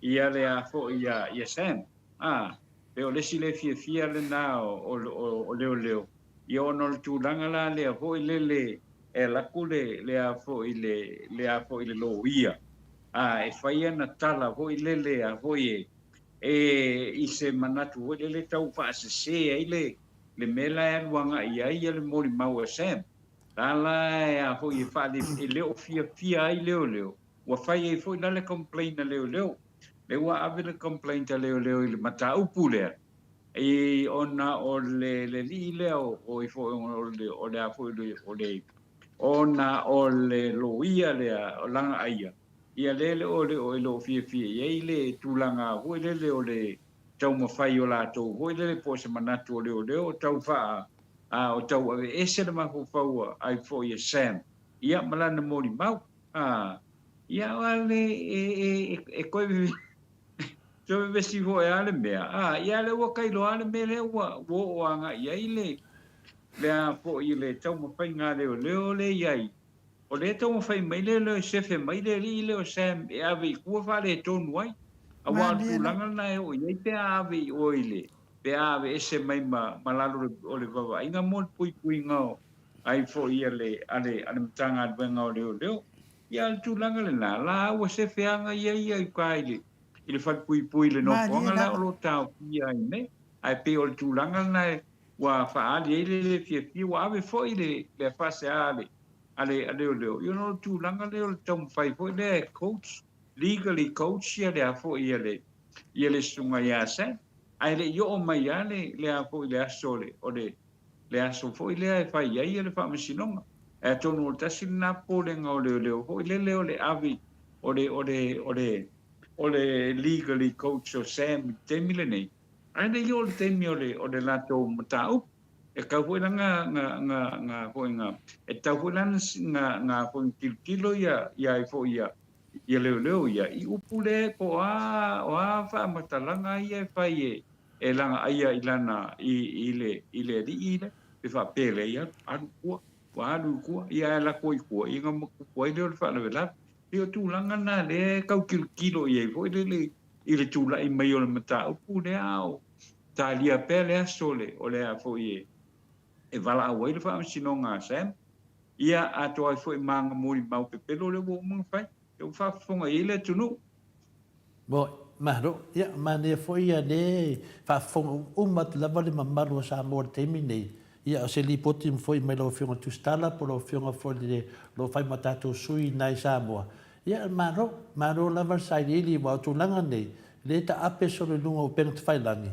ia le a foi ia ia Sam a pe o le isi le fiafia lena o o o, o leoleo ia ona o le tulaga la lea foi lele e alu atu le le a foi le le a foi le loia a e fai ana tala foi lele a foi e e i se manatu foi lele tau faasese ai le le mea la e alu agai i ai le molimau a Sam. La la e a foi e faale e le o fiafia ai leoleo, ua fai ai foi la le complaint a leoleo. Lea ua ave le complaint a leoleo i le mataupu lea, i ona o le le alii lea o o i foi o le o le a foi o le ona o le loia lea o Lagaaia, ia lea le o le o e le o fiafia i ai le tulaga foi lele o le taumafai o latou foi lele po o se manatu o leoleo o tau faa a o tau aveese le mafaufau a ai foi e Sam ia ma lana molimau a ia a le e e e koe toe vevesi foi a le mea a ia le ua kailoa le mea lea ua ua oo agai i ai le le a foi le taumafaiga a leoleo le i ai O lea e taumafai mai le leo e sefe mai le alii lea o Sam e ave i tua faaletonu ai. Aua o le tulaga lena e oo i ai pe a ave i o i le, pe a aveese mai ma, ma lalo o le vaavaaiga mo le puipuiga o ai foi a le, a le, a le Matagaluega o Leoleo. Ia, o le tulaga lena, la ua sefe aga ia ia i uka i le, i le falepuipui i le nofoaga la o lo o taofia ai nei. Ae pei o le tulaga lena e, ua faaali ai le le fiafia, ua ave foi le, le faasea a le, a le a leoleo, ia ona o le tulaga lea o le taumafai foi lea e coach, legally coach ia le a foi ia le ia le susuga ia Sam, ae le i oo mai lava le le a foi le aso o le o le le aso foi lea e fai ai le faamasinoga. Ae atonu o le tasi lena popolega o leoleo foi lele o le ave o le o le o le o le legally coach o Sam i le taimi lenei, ae le i oo le taimi o le o le latou mataupu. E tatau foi la nga nga nga nga foi nga e tatau foi la nga nga foi tilotilo ia ia ai foi ia ia leoleo ia i upu le po o a o a faamatalaga ia e fai e e lagaaia i lana i i le i le alii le pe faapea e leai alu alu i tua ua alu i tua ia ae lako i tua ia ona tupu ai lea o le faalavelave. Pei o tulaga na lea e tau tilotilo i ai foi lele i le tulai mai o le mataupu lea a o talia pea le aso o le, o le a foi e, e valaau ai le faamasinoga a Sam, ia atoa ai foi ma ana molimau pepelo lea ua uma ona fai, lea ua faafofoga i ai le atunuu. Bon, malo. Ia, manaia foi ia lea e faafofoga uma atu lava le mamalu o Samoa i le taimi nei. Ia, o se lipoti foi mai lau Afioga i le Tusitala po o lau Afioga foi i le o lo o fai ma tatou sui i ina i Samoa. Ia, malo, malo lava le sailiili aua o tulaga nei, lea e taape solo i luga o upega tafailagi,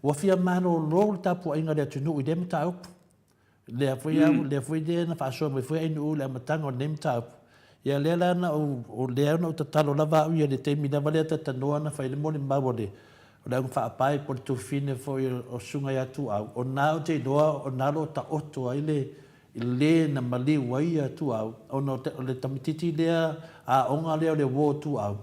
ua fia malolo le tapuaiga a le atunuu i lea mataupu. Lea foi au, lea foi lea na faasoa mai foi Ainuu i le amataga o lenei mataupu. Ia lea la na ou, o lea na ou tatalo lava au ia i le taimi lava lea tatanoa na fai ai le molimau a le, o le augafaapae po o le tuafafine foi o Susuga ia Tuau, o na ou te iloa o na o lo o taoto ai le, le na maliu ai ia Tuau, ona o le tamaitiiti lea aoga lea o le uo o Tuau,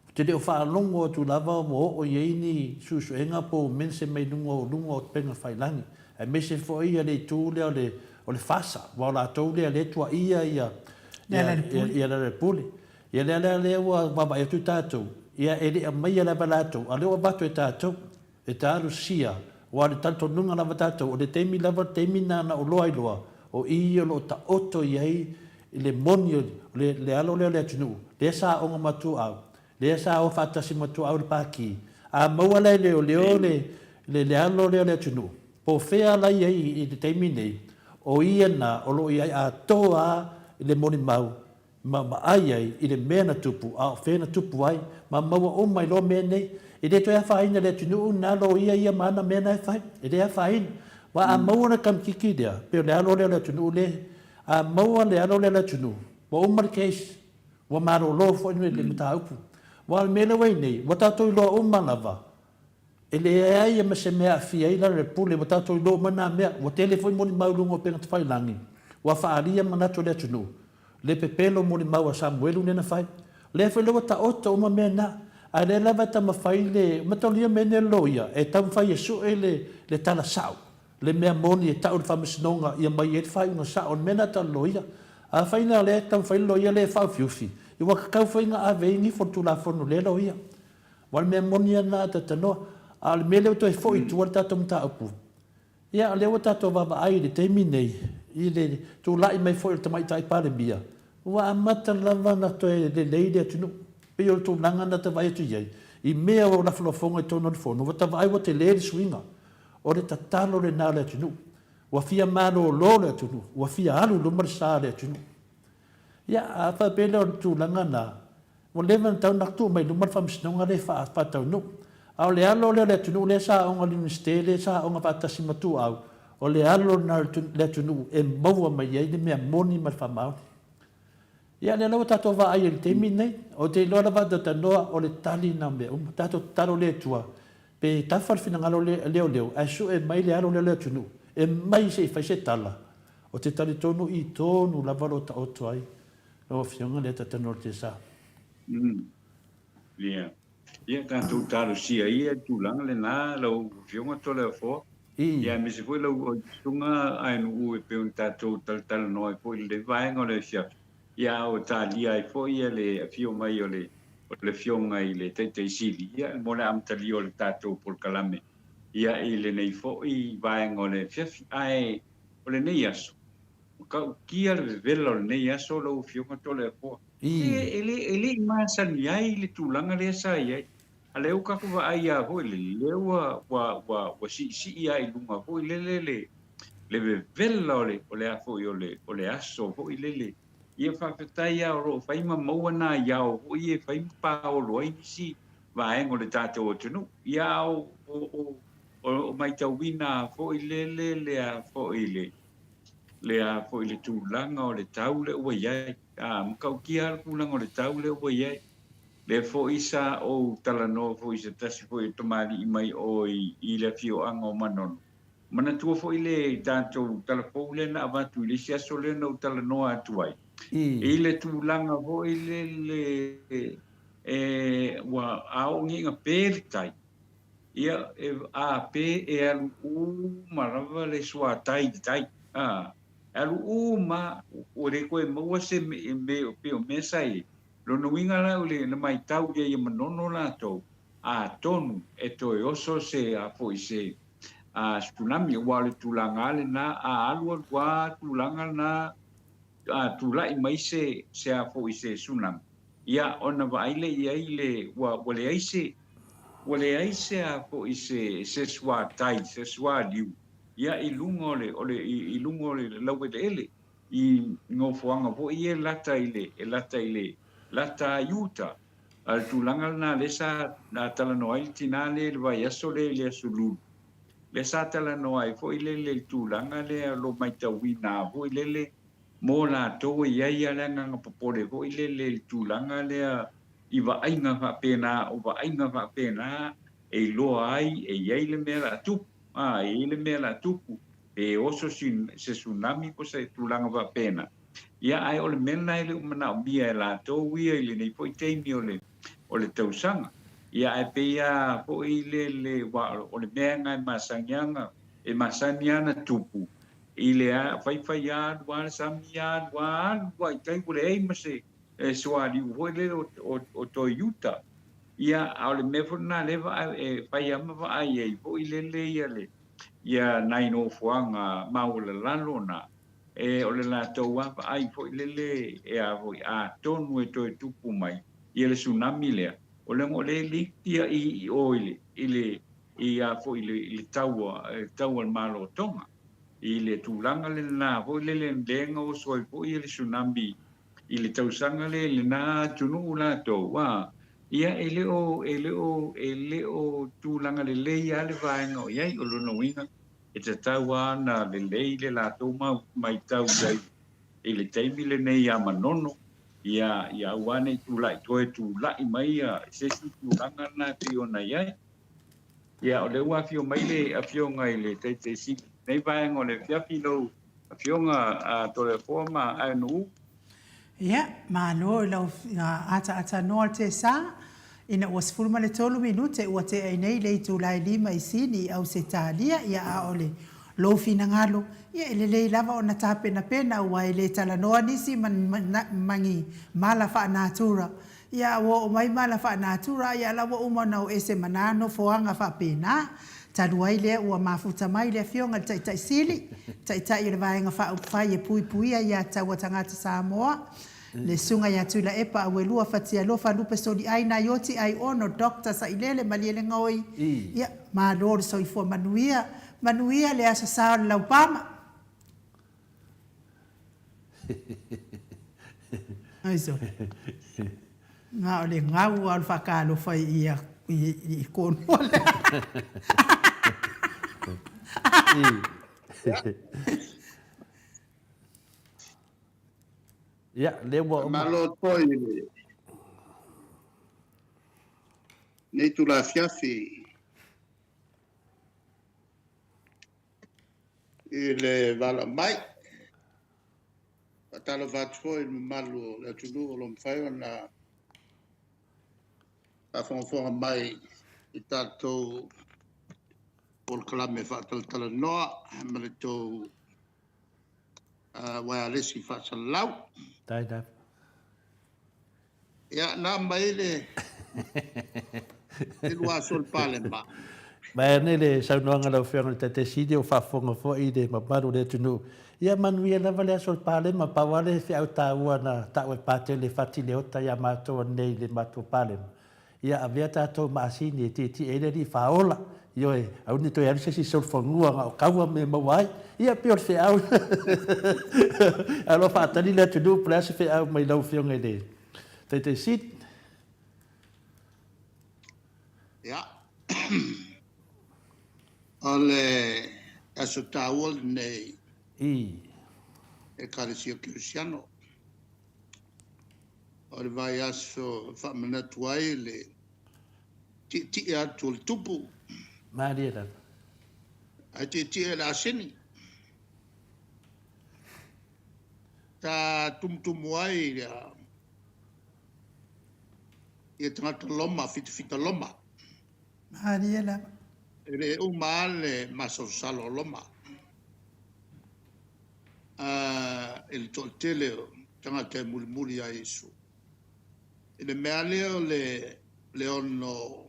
Ou te le o faalogo atu lava ua oo i ai ni suesuega po o mense mai luga o luga o upega failangi, aemaise foi ia le itu lea o le o le FASA, aua o latou lea lea e tuaia ia ia Lealailepule. Ia lea la lea ua vaavaai atu tatou, ia e le i aumaia lava e latou, a o lea ua avatu e tatou, e talosia, aua o le talitonuga lava tatou, o le taimi lava, le taimi lena na ou loa ai loa, o i o lo o taoto i ai le moni o le, le alo lea o le atunuu, lea sa aoga ma Tuau, lea sa o faatasi ma Tuau i le Pākī. A maua la e leoleo le, le, le alo lea o le atunuu, po o fea la i ai i le taimi nei, o ia na o lo o i ai atoa lava le molimau ma vaai ai i le mea na tupu, a o fea na tupu ai, ma maua uma ai loa mea nei. E le toe afaina le atunuu na loia ia ma ana mea na e fai. E le afaina. Aua a maua le kamikiki lea, pei o le alo lea o le atunuu le, a maua le alo lea o le atunuu, ua uma le case. Ua malolo foi le mataupu. Aua o le mea lea ua i ai nei, ua tatou iloa uma lava, E leai ma se mea e aafia ai lalo le pule, ua tatou iloa uma na mea. Ua tele foi molimau i luga o upega tafailagi, ua faaalia manatu o le atunuu, le pepelo molimau a Samuelu lea na fai. O lea foi la ua taoto uma mea na. A o lea lava e taumafai le mataulia mea nei a le loia, e taumafai e sue le, le tala sao, le mea moni e tau i le faamasinoga ia aumai ai le faaiuga sao o le mea lena tau le loia. Afai la o lea e taumafai le loia lea e faaufiufi, ia ua tatau foi ona ave ai nifo le Tulafono i lea loia. Aua o le mea moni lava lena a talatalanoa. A o le mea lea ua toe foi i tua le tatou mataupu, Ia, o lea ua tatou vaavaai i le taimi nei i le tulai mai foi o le Tamaitai Palemia, ua amata lava ona toe lelei le atunuu. E pei o le tulaga na ta vaai atu i ai, i mea o lafolafoga i totonu o le Fono, ua ta vaai ua tele le suiga. O le tatalo lena o le atunuu. Ua fia malolo le atunuu, ua fia alu i luma le sa o le atunuu. Ia, a faapea lea o le tulaga lena, Ua leva ona tatau ona tuu mai luma le faamasinoga lea e faataunuu. A o le alo lea o le atunuu lea sa aoga i le Iunivesite lea sa aoga faatasi ma Tuuau, o le alo lena o le atunuu e maua mai ai le mea moni ma le faamaoni. Ia, lea la ua tatou vaai ai i le taimi lenei. Ou te iloa lava a talanoa, o le tali lena o mea uma. Tatou tatalo i le Atua pe tafa le finagalo o leoleo ae sue mai le alo lea o le atunuu e mai se i fai se tala. Ou te talitonu i tonu lava o lo o taoto ai Lau Afioga lea tatanu o le Tesa. Ia. Ia tatou talosia ia tulaga lena lau Afioga Toleafoa. Ia aemaise foi lau susuga Aenu'u e pei ona tatou talatalanoa ai foi i lenei vaega o le afiafi. Ia a o talia ai foi ia le afio mai o le o le Afioga i le Taitai Sili ia mo le amatalia o le tatou polokalame ia i lenei foi vaega o le afiafi. Ae o lenei aso, Matautia le vevela o lenei aso lau Afioga Toleafoa. E, e, le, e le i masani ai le tulaga lea sa i ai. A lea ua tatou vaai lava foi lele, lea ua, ua, ua, ua siisii lava i luga foi lele le, le vevela o le, o le a foi o le, o le aso foi lele. Ia faafetai lava o lo o fai ma maua nai ao foi ia e fai ma paolo ai nisi vaega o le tatou atunuu. Ia a o, o, o, o, o maitauina foi lele le a foi le, le a foi le tulaga o le tau lea ua i ai. A matautia lava le tulaga o le tau lea ua i ai. Lea foi sa ou talanoa foi i se tasi foi o tamalii mai o i, i le afioaga o Manono. Manatua foi le tatou tala fou lea na avatu i le isi aso lea na ou talanoa atu ai. I le tulaga foi lele e, ua a oo nei ina pe le tai, Ia, e, a pe e alu uma lava le suatai i le tai. A, e alu uma, ua le toe maua se me, me, pei o mea sa i ai. Lona uiga la o le, na maitau ia ia Manono latou, atonu e toe oso se, a foi se, a, tsunami, aua o le tulaga lava lena, a alu alu lava tulaga lena, a tulai mai se, se a foi se tsunami, ia ona vaai lea i ai le, ua, ua leai se, ua leai se a foi se, se suatai, se sualiu, ia i luga o le, o le, i, i luga o le laueleele, i nofoaga foi ia e lata i le, e lata i le, lata i uta. A o le tulaga lena lea sa na talanoa ai le tinā lea i le vaiaso lea i le Aso Lulu, lea sa talanoa ai foi lele i le tulaga lea o lo o maitauina foi lele mo latou e i ai lava le agaga popole foi lele i le tulaga lea i vaaiga faapena, o vaaiga faapena e iloa ai e i ai le mea o le a tupu, a, e i ai le mea o le a tupu, pe oso se tsunami po o se tulaga faapena. Ia, ae o le mea lena e le o manaomia e latou ia i lenei foi taimi o le, o le tausaga. Ia, ae pei lava foi lele, aua o le mea lena e masani ana, e masani lava ona tupu, i le faifai alu lava le sami alu lava alu lava i tai ua leai ma se sualiu foi lele o toe i uta. Ia, a o le mea foi lena lea e fai lava ma vaai ai foi lele ia le ia nai nofoaga maualalalo na, e o le latou lava vaai foi lele e a foi atonu e toe tupu mai ia le tsunami lea, o leaga o lea e liki ia i o i le i le i a foi i le i le tau a le tau a le Malo o Tonga. I le tulaga lena foi lele lea na oso ai foi le tsunami i le tausaga lea i lena atunuu latou, a, ia e le o, e le o, e le o tulaga lelei lava le vaega o i ai. O lona uiga, e tatau lava ona lelei le latou mau maitau i ai i le taimi lenei ia Manono, ia, ia aua ne i tulai toe tulai mai ia se isi tulaga lena e pei ona i ai. Ia, o lea ua afio mai le Afioga i le Taitai Sili i lenei vaega o le afiafi, lau Afioga a Toleafoa ma Aenu'u. Ia, malo i lau ataatanoa Tesa. Ina ua 13 minute ua tea ai nei le itula e lima i Sini i Ausetalia, ia a o le lou finagalo, ia e lelei lava ona tapenapena aua e le talanoa nisi ma ma ni mala faanatura. Ia a ua oo mai mala faanatura, ia la ua uma ona o ese ma na nofoaga faapena. Talu ai lea ua mafuta mai le Afioga i le Taitai Sili, Taitai o le Vaega Faaupufai e Puipuia Ia Taua Tagata Samoa, Le Susuga ia Tuilaepa Auelua Fatialofa Lupe Soliai Naioti Aiono Doctor Sailele Malielegaoi, ia, malo le soifua manuia, manuia le Aso Sa o le Laupama. Ai sole. Na o le gau lava o le faatalofa i i Cornwall. Ia, lea ua uma. Faamalo atu foi i lenei itula afiafi i le valaau mai. Faatalofa atu foi i le mamalu o le atunuu o lo o mafai ona faafogafoga mai i tatou polokalame faatalatalanoa ma le tou uaealesi faasalalau. Faafetai lava. Ia, na mai le lua aso o le Palema. Vaeane le saunoaga a lau Afioga i le Taitai Sili, o faafofoga foi le mamalu o le atunuu. Ia manuia lava le aso o le Palema, pau lava le feau taua na tau e Patele Fatileota ia matou anei i le matou Palema, Ia avea tatou ma asini e tietie ai le Alii Faaola. Ioe, aua ne i toe alu se isi i solofanua na o kaua mea e maua ai. Ia, pei o le feau. Ae o lo o faatali le atunuu po o le a se feau mai lau Afioga i le Taitai Sili. Ia, o le aso taua lenei i Ekalesia Kerisiano. O le vaiaso e faamanatu ai le tietie atu o le tupu. Malie lava. Ae tietie e le asini. Sa tumutumu ai ia, ia tagata Loma, fitafita Loma. Malie lava. E le uma lava le masalosalo o Loma. I le toatele o tagata e mulimuli ia Iesu. I le mea lea o le, le ono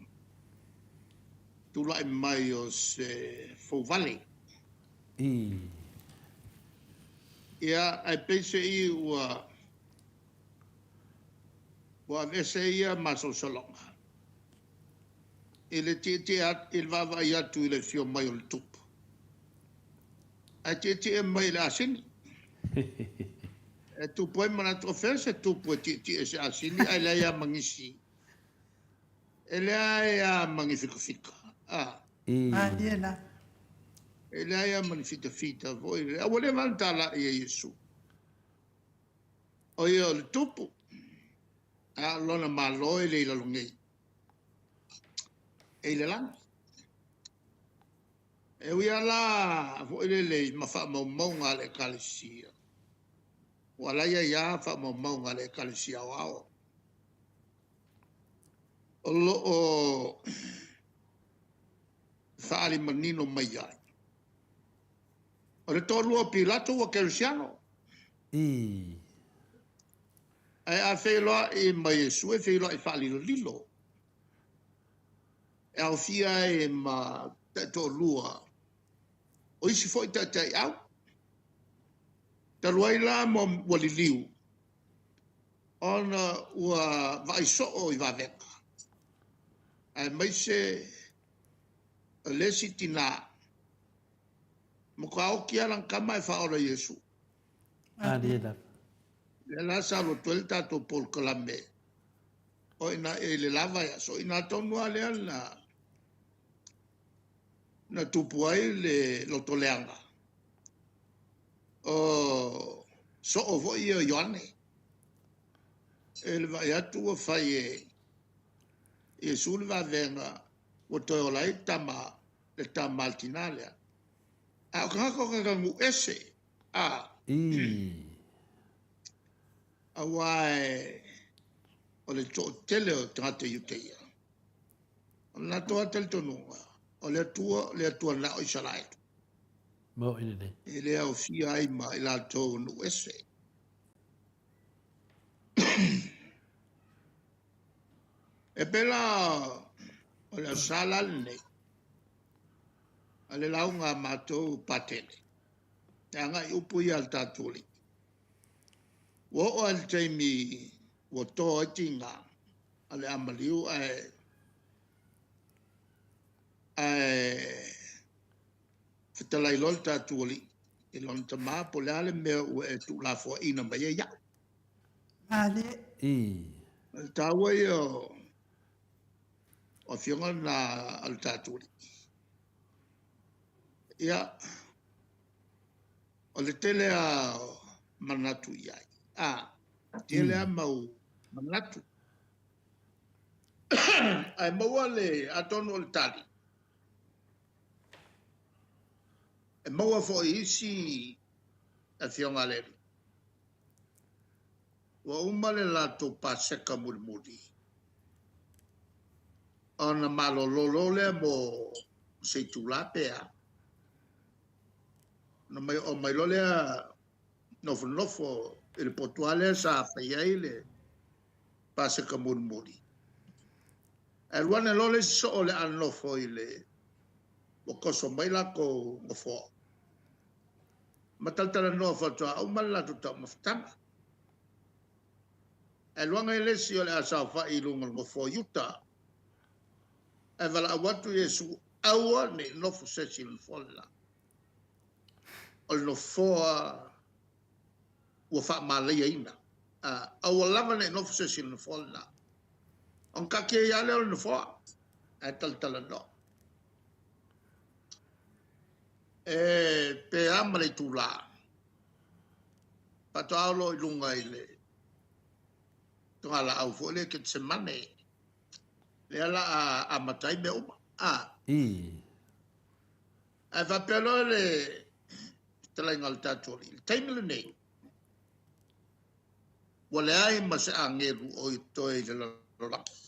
tulai mai o se fouvale. I. Ia, ae peiseai ua, ua aveese ia masalosaloga i le tietie atu, i le vaavaai atu i le afio mai o le tupu. Ae tietie mai i le asini. E tupu ai manatu, o fea se tupu e tietie i se asini ae leai lava ma nisi. E leai lava ma ni fikafika. A. Malie la. E leai lava ma ni fitafita foi. A ua leva ona talai e Iesu. O ia o le tupu, a o lona Malo e le i lalo nei. E i le lagi. E ui lava la foi lele i ma faamaumauga a le Ekalesia, ua la i ai lava faamaumauga a le Ekalesia Aoao o lo o faaali manino mai ai, o le toalua o Pilato ua kerisiano. I. Ae a feiloai ma Iesu, e feiloai faalilolilo. E aofia ai ma taitoalua o isi foi taitaiau. Talu ai la ma ua liliu ona ua vaai soo i vavega, aemaise o le isi tinā, matua oti lava lana tama ae faaola e Iesu. Malie lava. Lea la sa alu atu ai le tatou polokalame o i ina i le la vaiaso, o i ina tonu lava lea na, na tupu ai le loto leaga o soo foi ia o Ioane. E le vaai atu ua fai e Iesu le vavega ua toe ola ai tama, le tama a le tinā lea. A o tagata o tagata nuu ese, a. I. Aua e, o le toatele o tagata Iutaia. O le latou lava talitonuga, o le Atua le Atua na o Isaraelu. Mo'i lelei. E le aofia ai ma i latou o nuu ese. E pei la o le Aso Sa la lenei, a le lauga a matou Patele, e agai i upu ia a le tatou Alii. Ua oo lava i le taimi ua to ai tiga a le amaliu ae ae fetalai loa le tatou Alii i lona tama po o le a le mea ua e tuulafoaiina mai ai au. Malie. Ii. O le taua ia o afioga na a le tatou Alii. Ia, o le tele lava o manatu i ai. A, tele lava mau manatu. Ae maua le, atonu o le tali, e maua foi i isi afioga a le Alii. Ua uma le latou Paseka mulimuli, ona malolo loa lea mo se itula pe a. Ona mai oo mai loa lea nofonofo i le potu lava lea sa fai ai le Paseka mulimuli. Ae alu ane loa le isi soo o le a nofo i le ua toso mai latou nofoa ma talatalanoa faatoa uma le latou taumafataga. Ae alu ane le isi o le a saofai i luga o le nofoa i uta, ae valaau atu Iesu, Aua ne i nofo se isi i le nofoa le la. O le nofoa ua faamalaiaina. Aua lava ne i nofo se isi i le nofoa lena. Ona taatia ai lava lea o le nofoa, ae talatalanoa. E pe a ma le itula, faatoa oo loa i luga i le togalaau foi lea Ketesemane, lea o le a amata ai mea uma. Ii. Ae faapea loa le fetalaiga a le tatou Alii, i le taimi lenei, ua leai ma se agelu o i totoe i le lalolagi.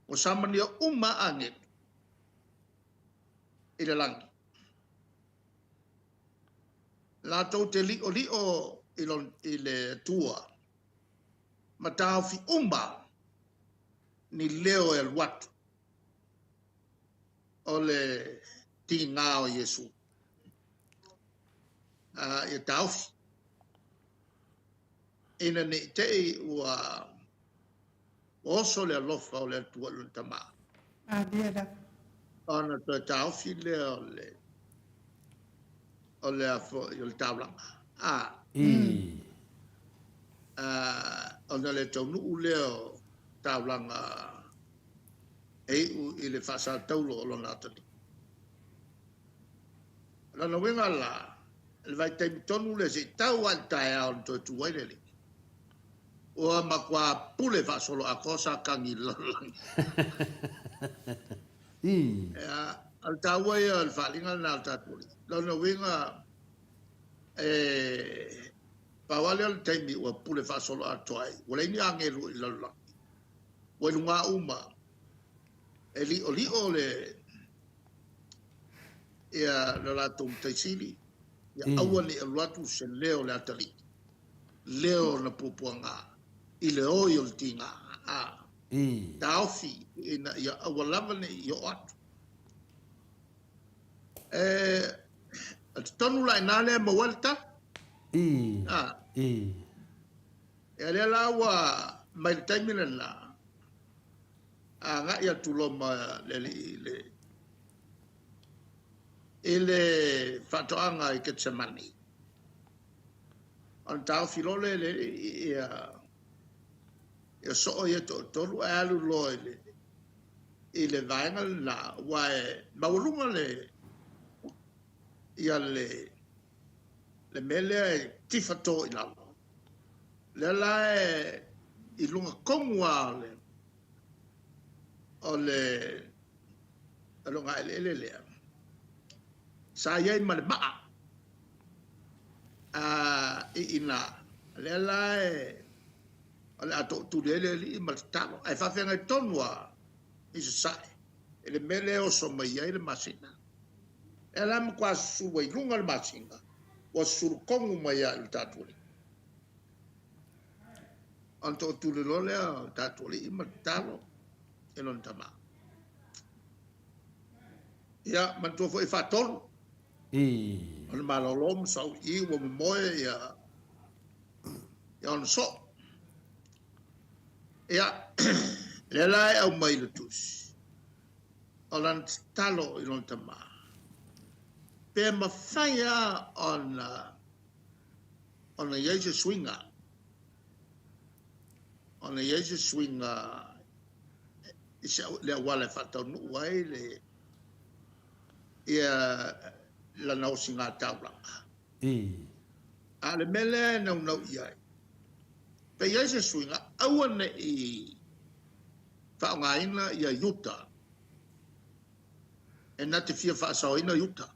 Ua samania uma lava agelu i le lagi. Latou te li'oli'o i le Atua ma taofi uma ni leo e alu atu o le tiga o Iesu. Ia taofi ina ne i te i ua oso le alofa o le Atua i lona Tama. Malie lava. Ona toe taofi lea o le o le a foi o le taulaga. A. Ii. Ona le taunuu lea o taulaga e iu i le faasataulo o lona atalii. O lona uiga la, i le vaitaimi tonu lea se i tau lava i le taeao na toe tu ai le alii, ua matua pule faasoloatoa Satani i le lalolagi. Ia, o le taua ia o le faaaliga lena a le tatou Alii. O lona uiga, e pau lava lea o le taimi ua pule faasoloatoa ai, ua leai ni agelu i le lalolagi, ua i luga uma e li'oli'o le ia le latou Matai Sili, ia aua ne i alu atu se leo o le atalii, leo o na puapuaga i le oi o le tiga, a taofi ina ia aua lava ne i oo atu. E, o totonu la i ina lea e maua ai le tala. Ia lea la ua mai le taimi lena, agai atu loa ma le alii i le i le faatoaga i Ketsemani. Ona taofi loa lea e le alii ia ia soo ia toatolu ae alu loa i le i le vaega lena aua e maualuga le ia le le mea lea e tifa to i lalo. Lea la e i luga tonu lava o le o le ogaeleele lea sa i ai ma le maa i ina. Lea la e O le a tootuli ai le alii ma le tatalo. Ae faafeagai tonu lava i sasae i le mea lea e oso mai ai le masina. Lea la matua susulu ai i luga le masina, ua susulu tonu mai lava i le tatou alii. Ona tootuli loa lea o le tatou alii ma le tatalo i lona tama. Ia, manatua foi e faatolu. Ona malolo ma sau i i ua momoe ia ona soo. Ia, lea la e aumai i le tusi, o lana tatalo i lona tama, pe mafai lava ona i ai se suiga, ona i ai se suiga i se, le auala e faataunuu ai le, ia lana osiga taulaga. A o le mea lea e naunau i ai, pe i ai se suiga, aua ne i faaaogaina ia Iuta, e na te fia faasaoina Iuta.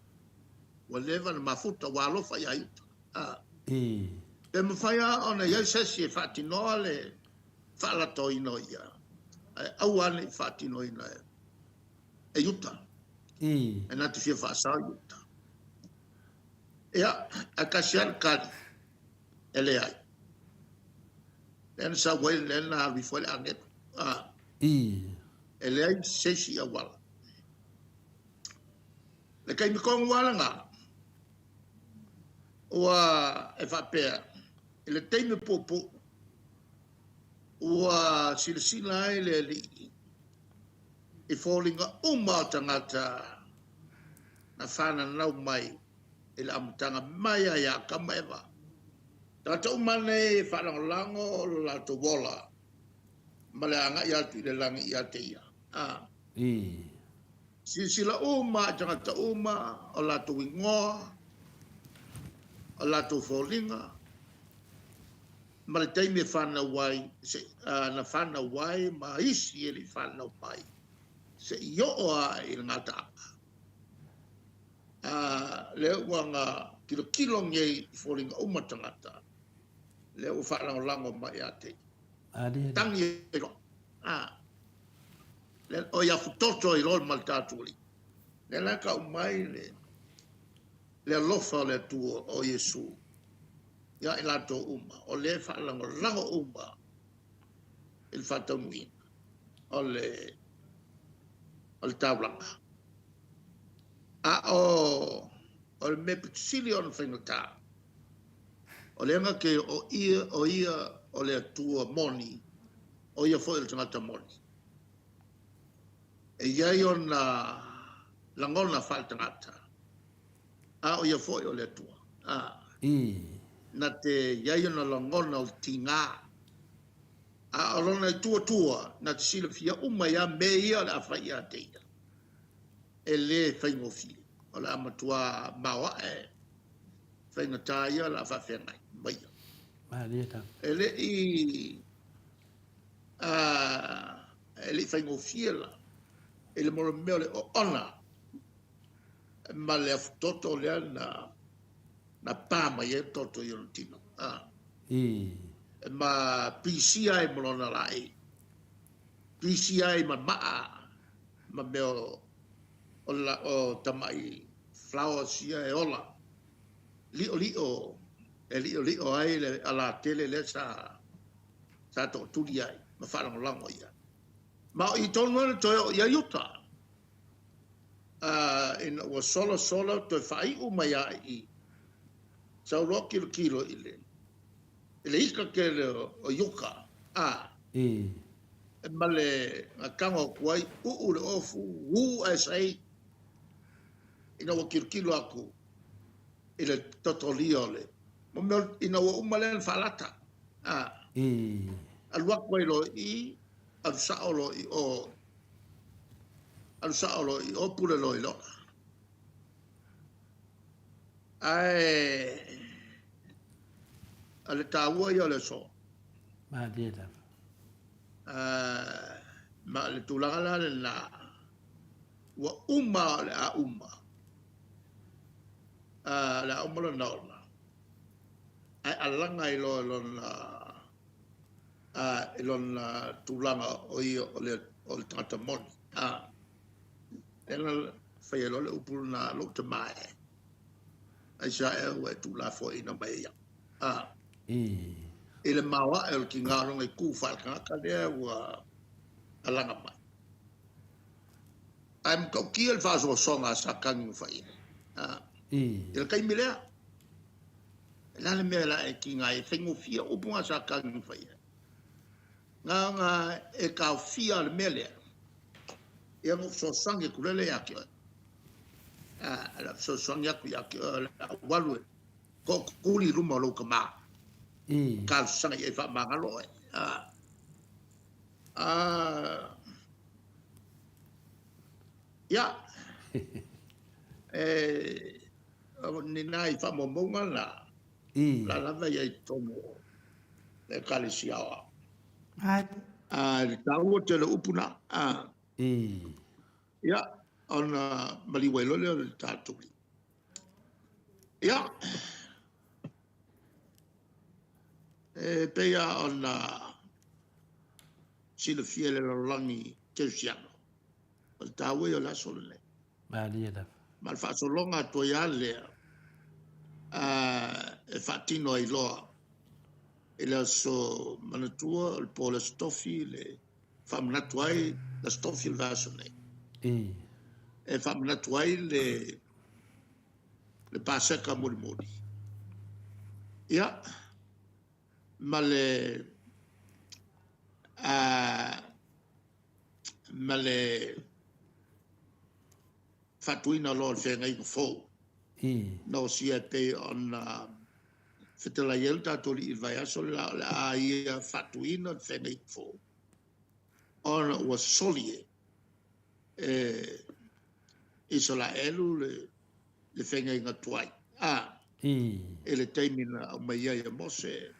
Ua leva ona mafuta, ua alofa ia Iuta. Pe mafai lava ona i ai se isi e faatinoa le faalatoina o ia, ae aua ne i faatinoina e Iuta. E na te fia faasao Iuta. Ia, ae tasi lava le tali, e leai. Lea na sau ai, lea na alu ifo ai le agelu. E leai se isi auala. Le taimi tonu lava lena, ua e faapea, i le taimi puupuu, ua silasila ai le Alii i foliga uma o tagata na fananau mai i le amataga mai lava ia Atamu ma Eva. Tagata uma nei e faalagolago lo latou ola ma le agai atu i le lagi ia te ia. Silasila uma i tagata uma o latou igoa, o latou foliga, ma le taimi e fanau ai, se, na fanau ai ma isi e le i fanau mai, se i oo lava i le gataaga. Lea ua na tilotilo nei i foliga uma tagata, lea ua faalagolago mai ia te ia. Tagi ai loa. O ia futoto ai loa ma le tatou Alii. Lea la e tau mai le alofa o le Atua o Iesu ia i latou uma, o lea e faalagolago uma i le faataunuuina o le taulaga. A o le mea pito sili ona faigata, o lea na te o ia o ia o le Atua moni, o ia foi o le tagata moni. E i ai ona lagona faaletagata, a o ia foi o le Atua. Na te i ai ona lagona o le tiga, a o lona i tua, na te silafia uma ia mea ia o le a fai ia te ia. E le faigofie, o le a matua maoae faigata ia o le a faafeagai ma ia. E le i faigofie la, i le mea o le oona ma le afutoto lea na pa mai ai toto i ona tino. Ma pisia ai ma lona laei. Pisia ai ma maa ma mea o tamai flowers ia e ola. Lio lio, e lio lio ai le alatele lea sa tootuli ai, ma faalagolago ia. Ma o i tonu ana toe o ia Iuta. Ina ua sola sola toe faaiu mai ai i. Sau loa kilokilo i le ika tele o Iuka. E ma le ngatago atu ai, uu le ofu, u ae sai. Ina ua kilokilo aku i le totolia o le. Ma mea ina ua uma lea na faalata. Alu atu ai loa i, alu sao loa i o. Alu sao loa i o, pule loa i loa. Ae a le tāua ia o le aso. Malie lava. Ma le tulaga la lena, ua uma o le a uma. Le a uma lona ola. Ae alaga ai loa lona I lona tulaga o ia o le o le tagata moni. Lea na fai ai loa le upu lena a lou tama e, Aisea ea ua e tuulafoaiina mai ai au? I le maoae o le tiga o lona itu faale-tagata lea ua alaga mai. Ae matautia le faasoasoaga a Satani na fai ai. I le taimi lea, o le a le mea la e tiga ai, e faigofie upu na Satani na fai ai. Na ona e taofia le mea lea, ia na ou fesoasoani atu lele ia te oe. O le a fesoasoani atu ia te oe, o le a ou alu e tootuli i luma o lou tama. Talosaga i ai faamagalo oe. Ia, e, ni nai faamaumauga na, la lava ia i totonu o le Ekalesia Aoao. A le taua tele o upu na. Ia, ona maliu ai loa lea o le tatou. Ia, e pei lava ona silafia e le lalolagi kerisiano, o le taua ia o le aso lenei. Malie lava. Ma le faasologa atu ai lava lea e faatino ai loa i le aso manatua o le po o le Aso Tofi le faamanatu ai le Aso Tofi o le vaiaso nei. E faamanatu ai le le Paseka mulimuli. Ia, ma le ma le faatuina loa o le feagaiga fou. Na osia e pei ona fetalai ai le tatou alii i le vaiaso le la o le a ia faatuina le feagaiga fou ona ua soli e Isaraelu le feagaiga tuai i le taimi na aumai ai e Mose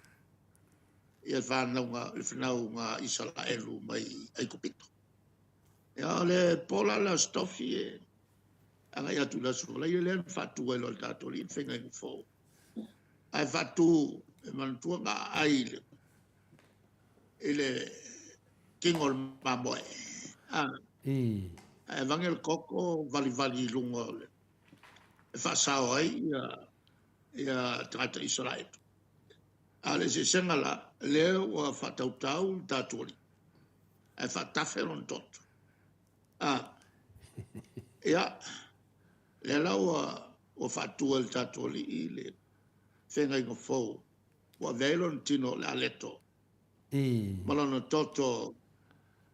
ia fanauga le fanauga Isaraelu mai Aikupito. Ia o le po la le Aso Tofi e agai atu i le Aso Faraile lea na faatu ai loa e le tatou alii le feagaiga fou. Ae faatu e manatua na aai i le tino o le mamoe. Ae aveane le koko valivali i luga o le e faasao ai ia tagata Isaraelu. A o le eseesega la, lea ua faatautau le tatou alii ae faatafe lona toto. Ia, lea la ua faatu e le tatou alii le feagaiga fou ua avea ai lona tino o le aleto ma lona toto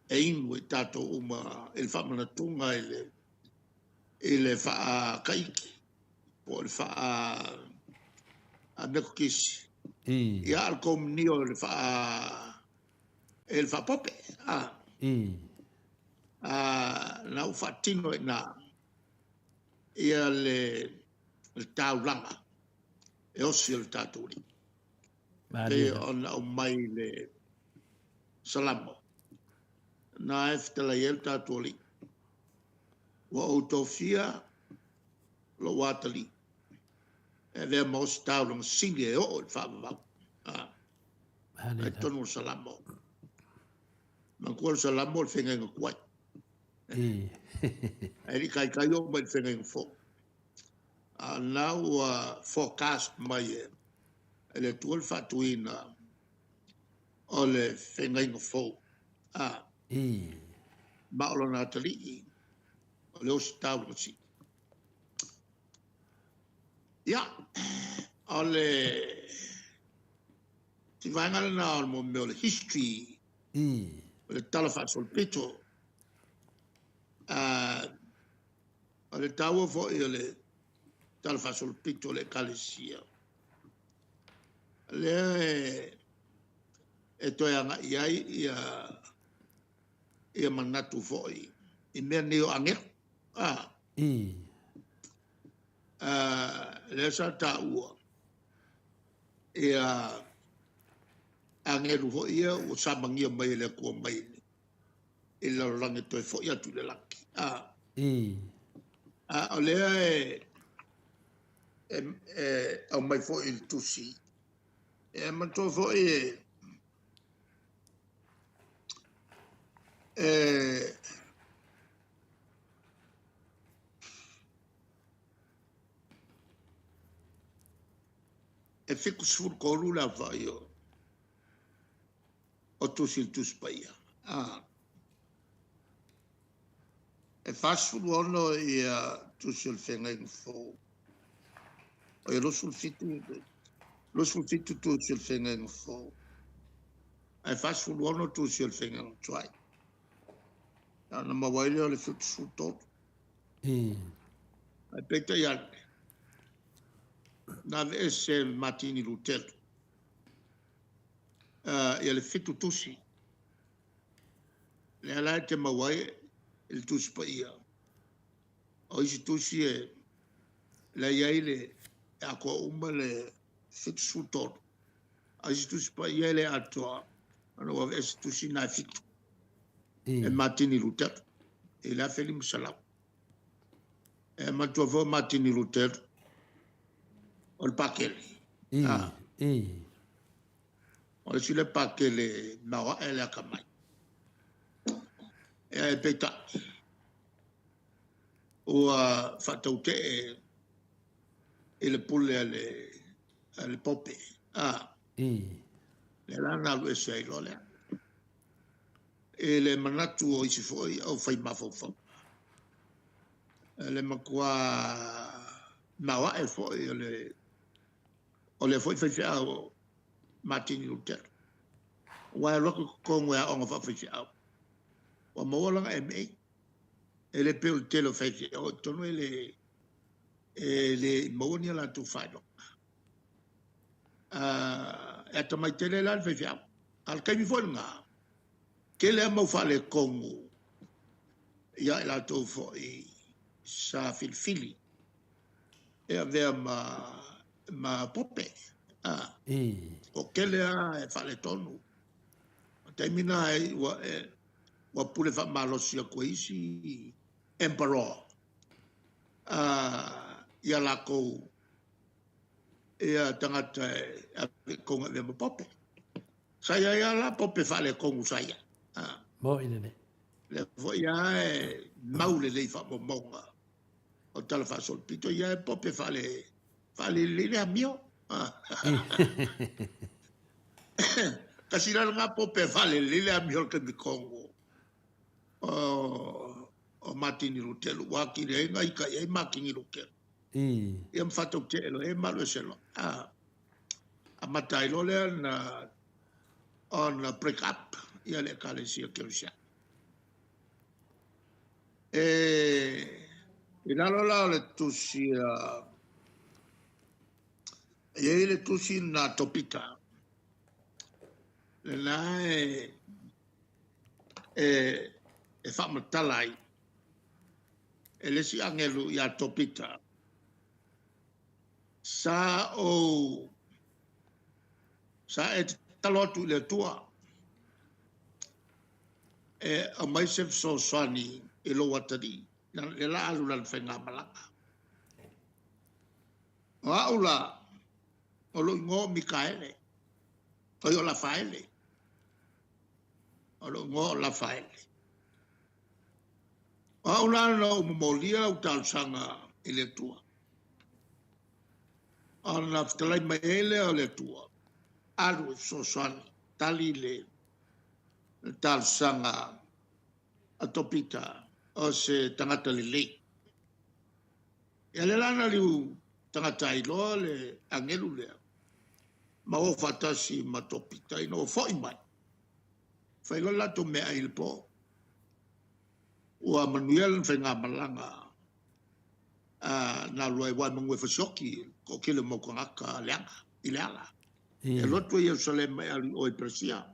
e inu i tatou uma i le faamanatuga i le faataiti po o le faa Metotisi. Ia, a o le komunio i le faa e le faapope. Na ua faatino i ina ia le taulaga e osi e le tatou alii. Pei ona aumai i le Salamo, na e fetalai ai le tatou alii. Ua ou tofia lou atalii e avea ma osi taulaga sili e oo i le faavavau. Ai totonu o le Salamo. Manatua le Salamo o le feagaiga tuai. Ae le i taitai oo mai i le feagaiga fou. A o lena ua forecast mai e le Atua le faatuina o le feagaiga fou. Ma o lona atalii o le osi taulaga sili. Ia, o le si vaega lena o le mea o le history, o le tala faasolopito. O le taua foi o le tala faasolopito o le Ekalesia, lea e toe agai ai ia manatu foi i mea nei o agelu. Lea sa taua ia agelu foi ia ua samagia mai e le Atua mai i le lalolagi e toe foi atu i le lagi. O lea e aumai foi i le tusi. E manatua foi E e 73 le aofai o tusi i le Tusi Paia. E 46 ia tusi o le Feagaiga Fou. O ia 27, 27 tusi o le Feagaiga Fou. Ae 46 tusi o le Feagaiga Tuai. Ona maua ai lea o le 73. Ae peitai ane, na aveese e Matini Lutelu ia le 7 tusi. Lea la e te maua ai i le Tusi Paia. O isi tusi e la i ai le atoa uma le 73. A isi Tusi Paia e le atoa, ona ua aveese tusi na e 7. E Matini Lutelu i le 1500. E matua foi Matini Lutelu o le Pakele. O le isi le Pakele maoae le akamai. E peitai, ua faatautee i le pule a le Pope. Le la na alu ese ai loa lea. E le manatu o isi foi au fai mafaufau. Le matua maoae foi o le foi faifeau Matini Lutelu. Ua e alu atu i totonu e aoga faafaifeau. Ua maua lana MA. E le pei o le tele o faifeau i totonu e le maua ni a latou faailoga. E atamai tele la le faifeau. A o le taimi foi lena, tele a mau faaletonu ia i latou foi sa filifili e avea ma Pope. O tele a e faaletonu. O taimi na ua pule faamalosi atu e isi emperor ia latou ia tagata e ave konga avea ma Pope. Sa ia ia la Pope faaletonu sa ia. Mo i lele. Le foi ia e mau lelei faamaumauga o tala faasolopito ia e Pope faalelei le amio. Kasi la ngā Pope faalelei le amio o le taimi tonu o Matini Lutelu. Ua atili ai na ika i ai Matini Lutelu. Ia ma faatautee loa e malu ese loa. A mata ai loa lea na ona break up ia le Ekalesia Kerisiano. E i lalo la o le tusi e i ai le tusi na Topita. Lena e faamatala ai e le isi agelu ia Topita. Sa o sa e tatalo atu i le Atua e aumai se fesoasoani i lou atalii le la alu lana faigamalaga. O au la o lou igoa o Mikaele, o i o Lafaele. O lou igoa o Lafaele. O au la na ou momolia lau talosaga i le Atua. Ona fetalai mai ai lea o le Atua, alu e fesoasoani, tali le talosaga a Topita o se tagata lelei. Ia le la na liu tagata ai loa le agelu lea, ma o faatasi ma Topita ina ua foi mai. Fai loa latou meaai i le po. Ua manuia lana faigamalaga na alu ai ua e manu e fasioki toatele o mau tagata leaga i le ala. E alu atu e Ierusalema e alu i o i Peresia.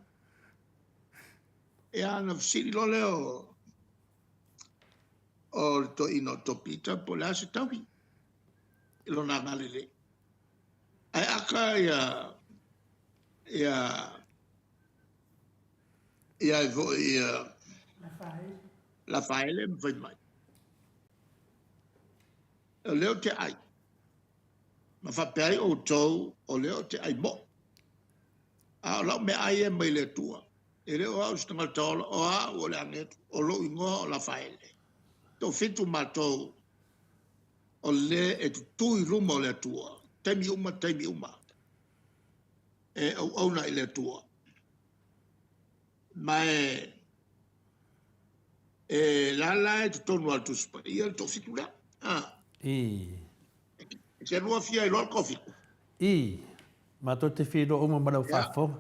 Ia na fesili loa lea o le toeaina o Topita po o le a se taui i lona agalelei. Ae aka ia ia e foi ia Lafaele ma fai mai. O lea o te ai. Ma faapea ai outou o lea o te ai mo. A o lau mea ai e mai le Atua. E le o au se tagata ola, o au o le agelu, o lou igoa o Lafaele. Toafitu matou o le e tutu i luma o le Atua, taimi uma, taimi uma, e auauna i le Atua. Ma e, e la la e totonu o le Tusi Paia le toafitu lea. Ah. E te lua fia iloa le toafitu. Matou te fia iloa uma ma lau faafofoga.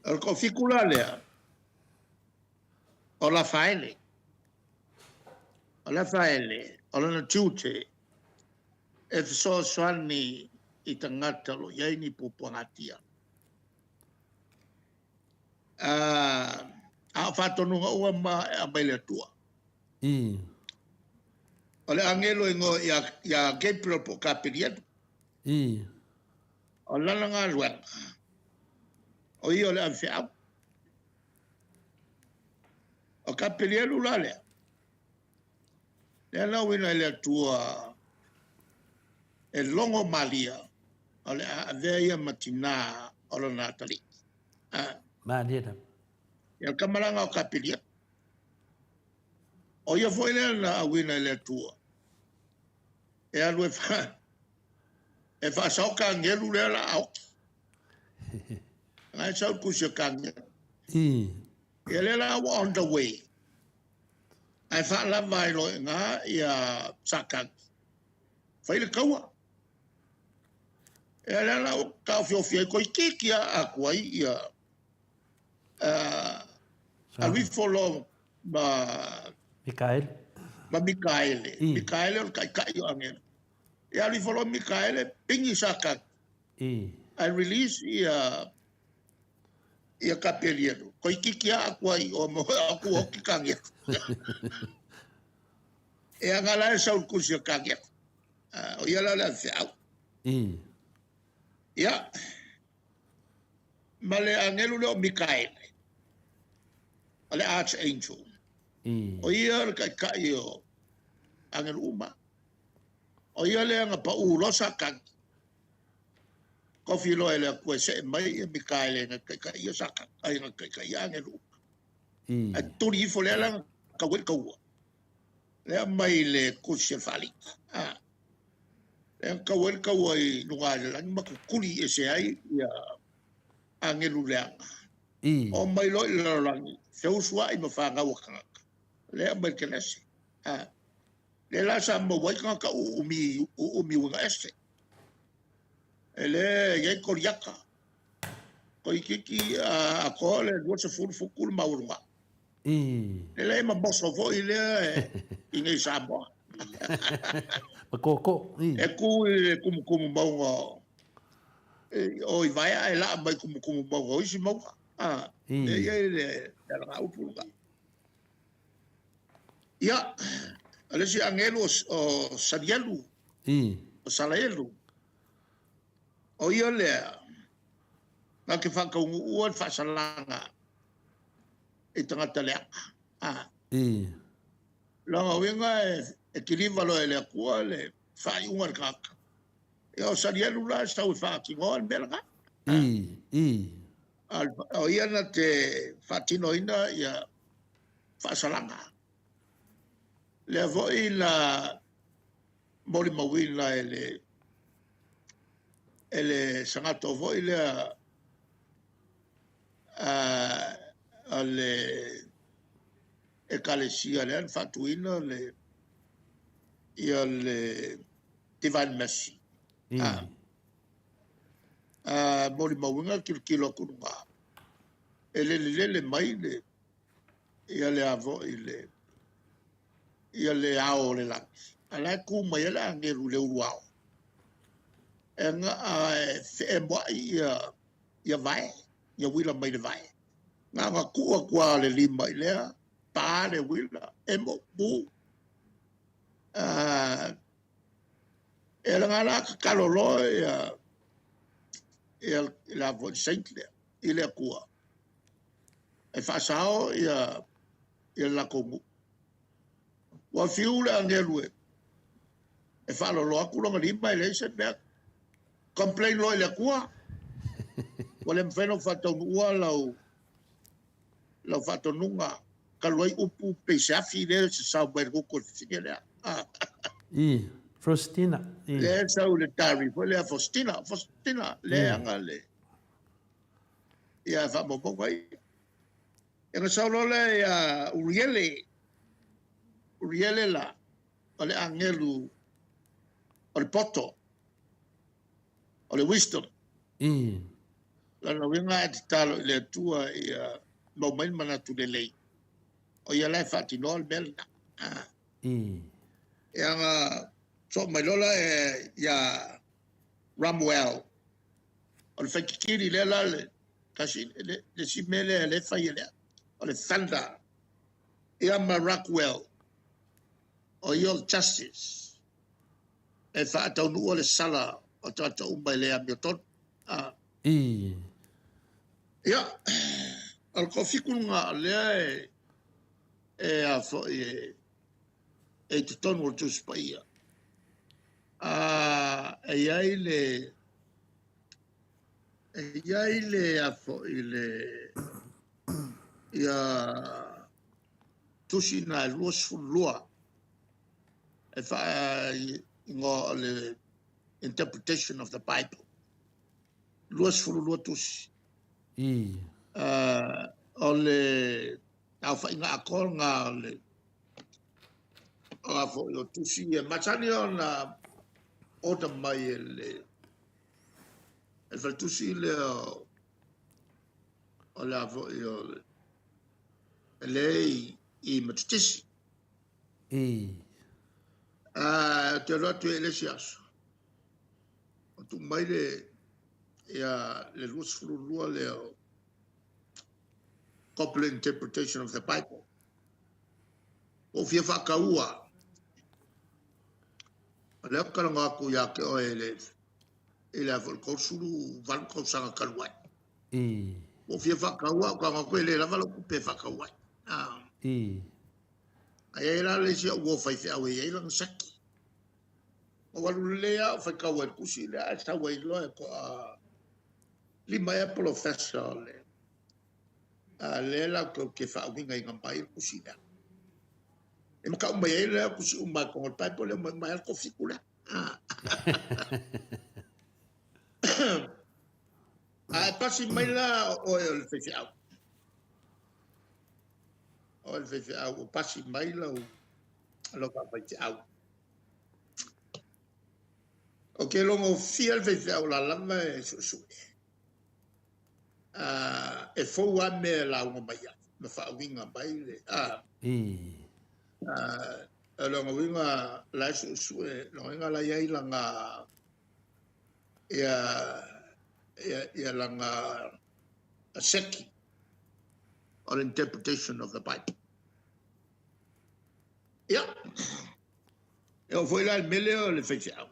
O le toafitu la lea, o Lafaele. O Lafaele, o lona tiute, e fesoasoani i tagata o lo o i ai ni puapuagatia. A o faatonuga uma ma e aumai le Atua. O le agelo e igoa ia Gabriel po o Kapelielu. O lana galuega, o ia o le avefeau. O Kapelielu la lea, lea na auina e le Atua e logo Malia, o le a avea ia ma tinā o lona atalii. Malie lava. Ia le kamalaga o Kapelielu. O ia foi lea na auina e le Atua e alu e e faasao ka agelu lea la a oki. Ngai sau le kusi o ka agelu. Ia lea la ua on the way. Ae faalava ai loa i ina ia Satani. Fai le taua. Ia lea la ua taofiofi ai toeitiiti lava atu ai ia alu ifo loa ma Mikaele. Ma Mikaele. Mikaele o le taitai o agelu. Ia alu ifo loa Mikaele pigi Satani. Ae release ia Kapelielu. Toeitiiti lava atu ai o mo atu oki ka agelu. E aga la e sau i le kusi o ka agelu. O ia la o le avefeau. Ia, ma le agelu lea o Mikaele, o le archangel. O ia le taitai o agelu uma. O ia lea na pau loa Satani. Tofi loa e le Atua e see mai ia Mikaele na taitai ia Satani, ai na taitai ia agelu uma. Ae tuli ifo lea la na tau ai le taua. Lea mai le kusi o le faalii. Lea na tau ai le taua i luga i le lagi ma tutuli ese ai ia agelu leaga. Oo mai loa i le lalolagi, feusuai ma fanau a tagata. Lea mai le Kenese. Lea la sa maua ai tagata uumi, uumi uiga ese. E le i ai Koliata. Toeitiiti atoa le 20 futu le maualuga. E le mamoso foi lea i nei Samoa. Ma koko. E ku i le kumukumu mauga o i vaea e laa mai kumukumu mauga o isi mauga. E i ai le alaga upu lena. Ia, o le isi agelu o Salielu, o Salaelu, o ia lea, na te faataunuua le faasalaga i tagata leaga. Lona uiga e kiliva loa e le Atua le faaiuga a le tagata. Ia o Salielu la e sau e faatinoa le mea lena. O ia na te faatinoina ia faasalaga. Lea foi na molimauina e le e le sagato foi lea a le Ekalesia lea na faatuina le ia le Divine Mercy. Molimauina tilotilo atu i luga e lelelele mai le ia le a foi le ia le ao o le lagi. A la e tu mai ai le agelu i le uluao. E e feemoai ia ia vae, ia uila mai le vae. Na ona tuu atu lava o le lima i lea, pa le uila, emo, pu. E laga la tatalo loa ia ia le a foi le saint lea i le Atua e faasao ia ia le latou nuu. Ua fiu le agelu e faalolo atu lona lima e leai se mea. Complain loa i le Atua. Ua le mafai ona ou faataunuua lau lau faatonuga talu ai upu pei se afi lea e sasao mai le gutu o le fesili lea. I, Faustina, i. Lea e sau le diary foi lea Faustina, Faustina, lea e aga le, ia faamaumauga ia. Ia na sau loa lea ia Uriele, Uriele la, o le agelu o le poto, o le wisdom. I. Lona uiga e tatalo i le Atua ia maua mai le manatu lelei, o ia la e faatinoa le mea lena. I. Ia na soo mai loa la ia Ramuel, o le faititili lea la le tasi le isi mea lea lea e fai e lea, o le thunder. Ia ma Raguel, o ia o le justice, e faataunuua le sala o tagata uma e le amiotonu. I. Ia, o le toafitu lena lea e, e a foi e, e i totonu o le Tusi Paia. A, e i ai le, e i ai le a foi le, ia, tusi na e 22 e faaigoa o le Interpretation of the Bible. 22 tusi. I. O le aofaiga atoa lena o le o a foi o tusi e masani ona order mai e le e faletusi lea o le a foi o le e le i Metotisi. I. Ou te alu atu i le isi aso, o tuu mai le, ia, le 22 lea o Copeland Interpretation of the Bible. Ua ou fia faataua. O lea ou te talanoa atu ia te oe i le, i le a foi, le 38 tausaga talu ai. I. Ua ou fia faataua, ou talanoa atu e le lava lau tupe e faatau ai. I. Ae i ai la le isi au uo faifeau e i ai lana saki. Ou alu lelei lava ou faitau ai i le tusi lea ae sau ai loa e toa lima ea polofesa o le a lea latou te faauigaina mai le tusi lea. E matau mai ai lea tusi uma i totonu o le Bible lea mai mai le toafitu lea. Ae pasi mai la oe o le faifeau. O le faifeau ua pasi mai lau lau faafaifeau. Ou te logofia le faifeau la lava e suesue. E fou lava mea e lauga mai ai ma faauiga mai le a. O lona uiga la e suesue, lona uiga la e i ai lana ia ia ia lana seki o le interpretation of the Bible. Ia, e oo foi la i le mea lea o le faifeau,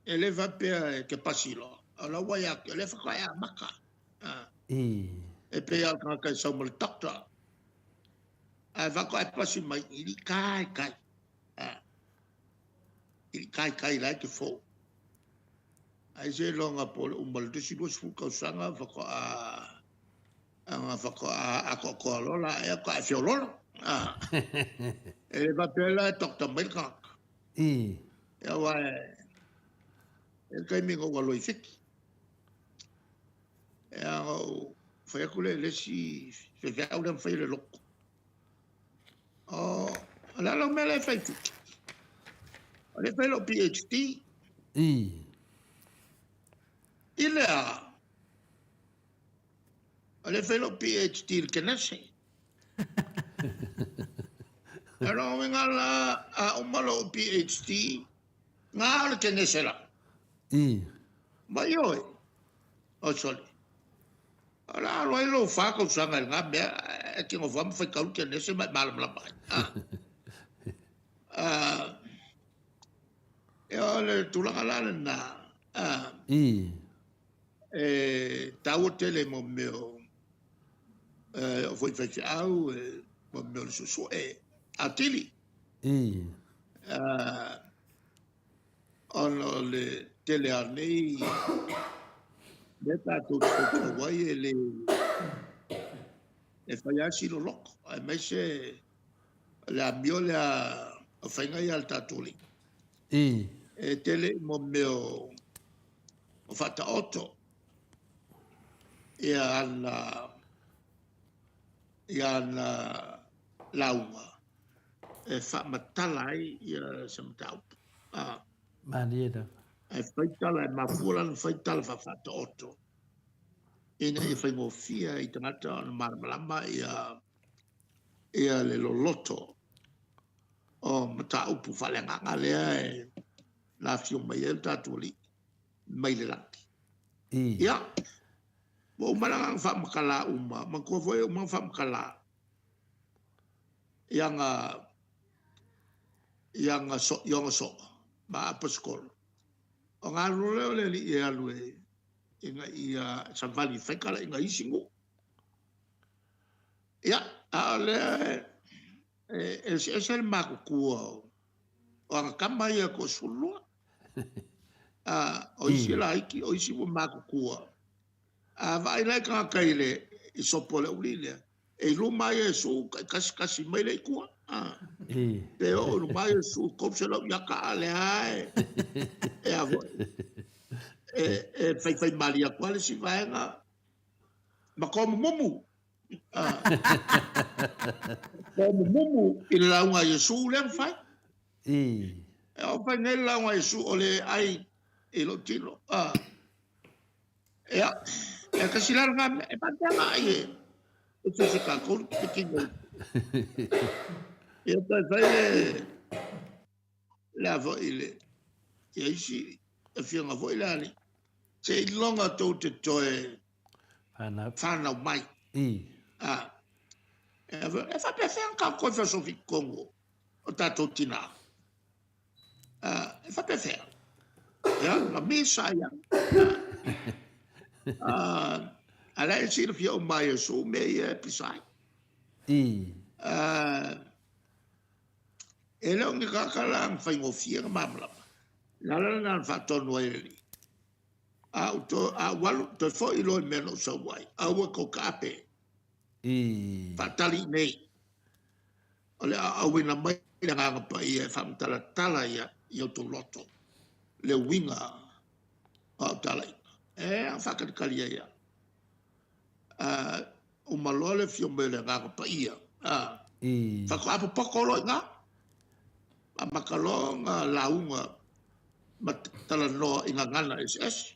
e le faapea e te pasi loa, o la ua ia te, o lea faatoa e amata. E pei lava o le tagata e sau ma le doctor, ae faatoa e pasi mai, i li kai kai. I li kai kai la e te fou. Ai seiloga po o le uma o le tusi 20 tausaga faatoa Aga faatoa atoatoa loa la ea faatoa e feololo. E le faapea la e doctor mai le tagata. Ia aua e e le taimi na ou alu ai i Fiti. Ia na ou fai atu lea i le isi faifeau lea na faia le lotu. O le a lau mea la e fai i Fiti? O lea e fai lou PhD. I le a? O lea e fai lou PhD i le Kenese. O lona uiga la, a uma lou PhD, na o le Kenese la. Ma ioe. O sole. O le a alu ai lou fa tausaga i lena mea, e te nofo lava ma faitau le Kenese ma e malamalama ai. O le tulaga la lena. E taua tele mo mea o o foi faifeau, mo mea o le suesue atili. Ona o le tele a nei mea tatou te faitau ai e le E fai lava si loloto, aemaise le amio lea o faiga ia a le tatou alii. E tele i mo mea o faataoto ia ana ia ana lauga e faamatala ai ia se mataupu. Malie lava. Ae fai tala, e mafua la ona fai tala faafaataoto ina ia faigofie ai i tagata ona malamalama ia ia le loloto o mataupu faaleagaga lea e na afio mai ai lo tatou Alii mai le lagi. Ia, ua uma la ona faamatala uma, manatua foi e uma ona faamatala ia na ia na so, ia na soo ma aposetolo. Ona alu loa lea o le Alii e alu e ina ia savali e fai talaiga i isi nuu. Ia, a o lea e eseese le matutua o ana tama ia e toa-12. O isi e laiti, o isi ua matutua. A vaai la i tagata i le i sopo a le aualii lea, e i luma lava Iesu taitasi mai lea i tua. Pe oo i luma Iesu 300 iata a o lea lava e a foi, e faifaimalie atu lava le isi vaega ma tomumumu. Tomumumu i le lauga a Iesu lea na fai. E oo fai nei le lauga a Iesu o le ai i lou tino. Ia, e tasi la lena mea, e faapea na ai e e se se tatou te tino. Ia toe fai le le a foi le ia isi afioga foi le alii. Seiloga tou te toe fanau mai. E faapefea ona tatou toe feosofi i totonu o tatou tina? E faapefea? Ia, na misa ia. A la e silafia uma e Iesu mea ia e pisa ai. E le o ni tagata la na faigofie na malamalama. Le ala lena na faatonu ai e le Alii. A ou toe, a ou alu, toe foi loa i mea na ou sau ai, aua tou taape. Faatali i inei. O le a auina mai le Agaga Paia e faamatalatala ia i outou loto le uiga o au talaiga. E a faatalitali ai au. Uma loa le afio mai o le Agaga Paia. Faatoa popoto loa i ina. Amata loa ona lauga ma talanoa i gagana eseese.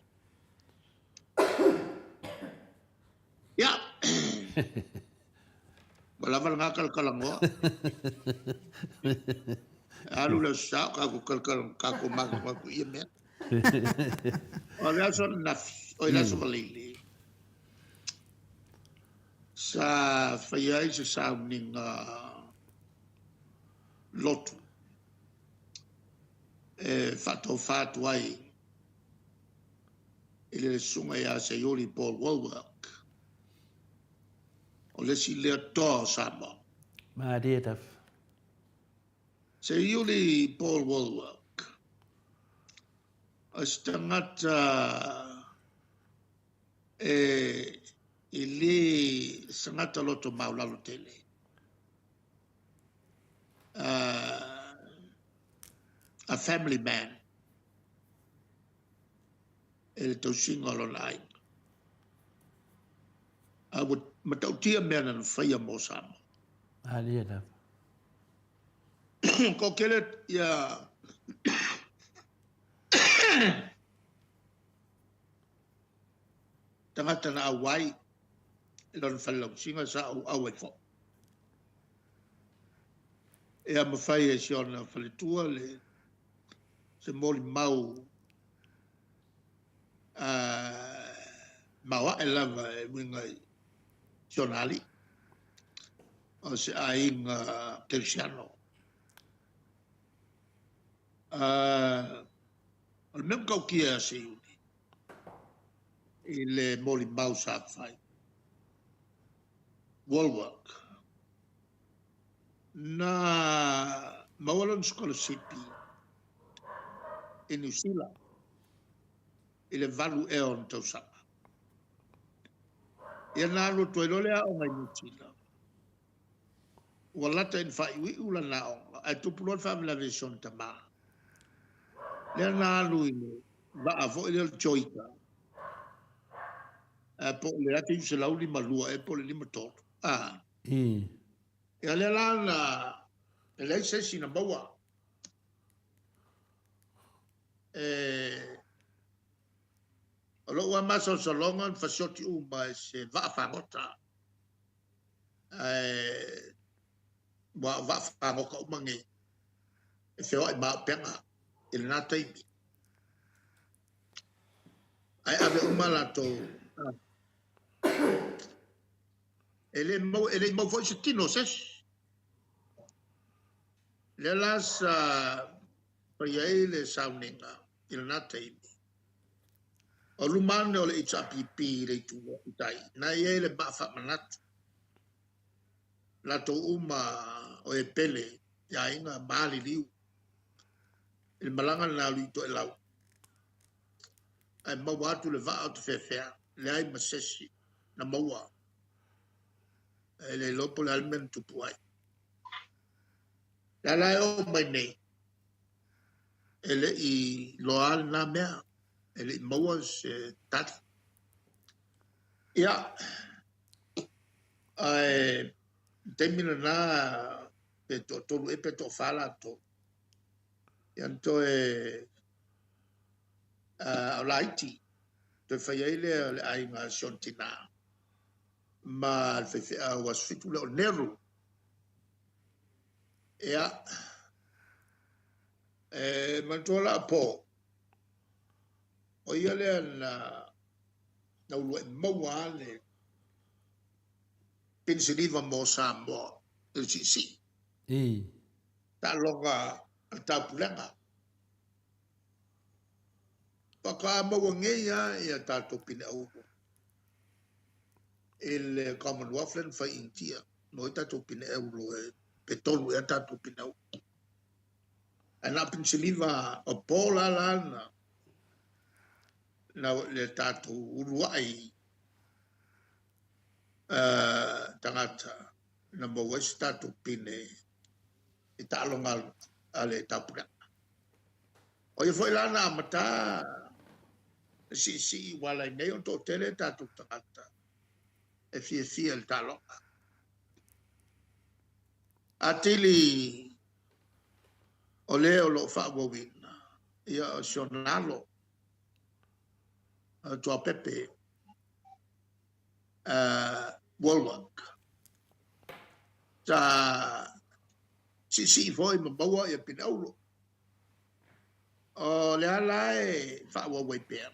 Ia, ua lava lena talatalanoa. Alu le aso Sa o tatou talatala, tatou matamata i ia mea. O le aso ananafi, oi le aso Faraile, sa faia ai se sauniga lotu e faatofa atu ai i le Susuga ia Seiuli Paul Wallwork, o le isi lea toa o Samoa. Malie lava. Seiuli Paul Wallwork, o se tagata e le se tagata loto maulalo tele. A family man e le tausiga o lona aiga. A ua matautia mea na na faia mo Samoa. Malie lava. Ko kele ia tagata na auai i lona falelausiga sa ou auai foi. Ea mafai e si ona faletua le se molimau maoae lava e uiga i si ona alii, o se aiga kerisiano. O le mea matautia ia Seiuli i le molimau sa fai, Wallwork, na maua lona sikolasipi i Niu Sila i le 8 ea o ona tausaga. Ia na alu atu ai loa le aoga i Niu Sila. Ua lata ina faaiuiu lana aoga, ae tupu loa le faalavelave i si ona tamā. Lea na alu i le vaa foi lea o le Joika, po o le 1952 ea po o le 53. A. Ia lea la na e leai se isi na maua. E, o lou lava masalosaloga na fasioti uma e se vaa fagota. Ae ua o vaa fagota uma nei e feoai ma auupega i lena taimi. Ae ave uma latou. E le mau, e le i mau foi se tino o se isi. Lea la sa fai ai le sauniga i lena taimi. O luma ane o le HRPP i le itu i tai, na i ai le maa faamanatu. Latou uma o e pele i aiga maliliu i le malaga lena a Alii Toelau. Ae maua atu le vaa o Tafefea, leai ma se isi na maua. E le iloa po o le a le mea na tupu ai. Lea la e oo mai nei, e le i iloa lena mea, e le i maua se tali. Ia, ae taimi lena pe toatolu ea pe toafa latou. Ia na toe o laiti, toe fai ai lea o le aiga si ona tinā ma le faifeau Aso Fitu lea o Neru. Ia, e manatua la po, o ia lea na na uluai maua le pine siliva mo Samoa i le siisii. Taaloga a le Taupulega. Faatoa maua nei lava ia tatou pine auro i le Commonwealth lea na fai i Initia. Maua ai tatou pine auro e pe tolu ea tatou pine auro. Ae na o pine siliva o po la la na na le tatou uluai tagata na maua ai se tatou pine i taaloga a le Taupulega. O ia foi la na amata le siisii ua ala ai nei ona toatele tatou tagata e fiafia i le taaloga. Atili o le o lo o faaauauina, ia o si ona alo, Tuapepe Wallwork. Sa siisii foi ma maua ia pine auro. O le ala e faaauau ai pea.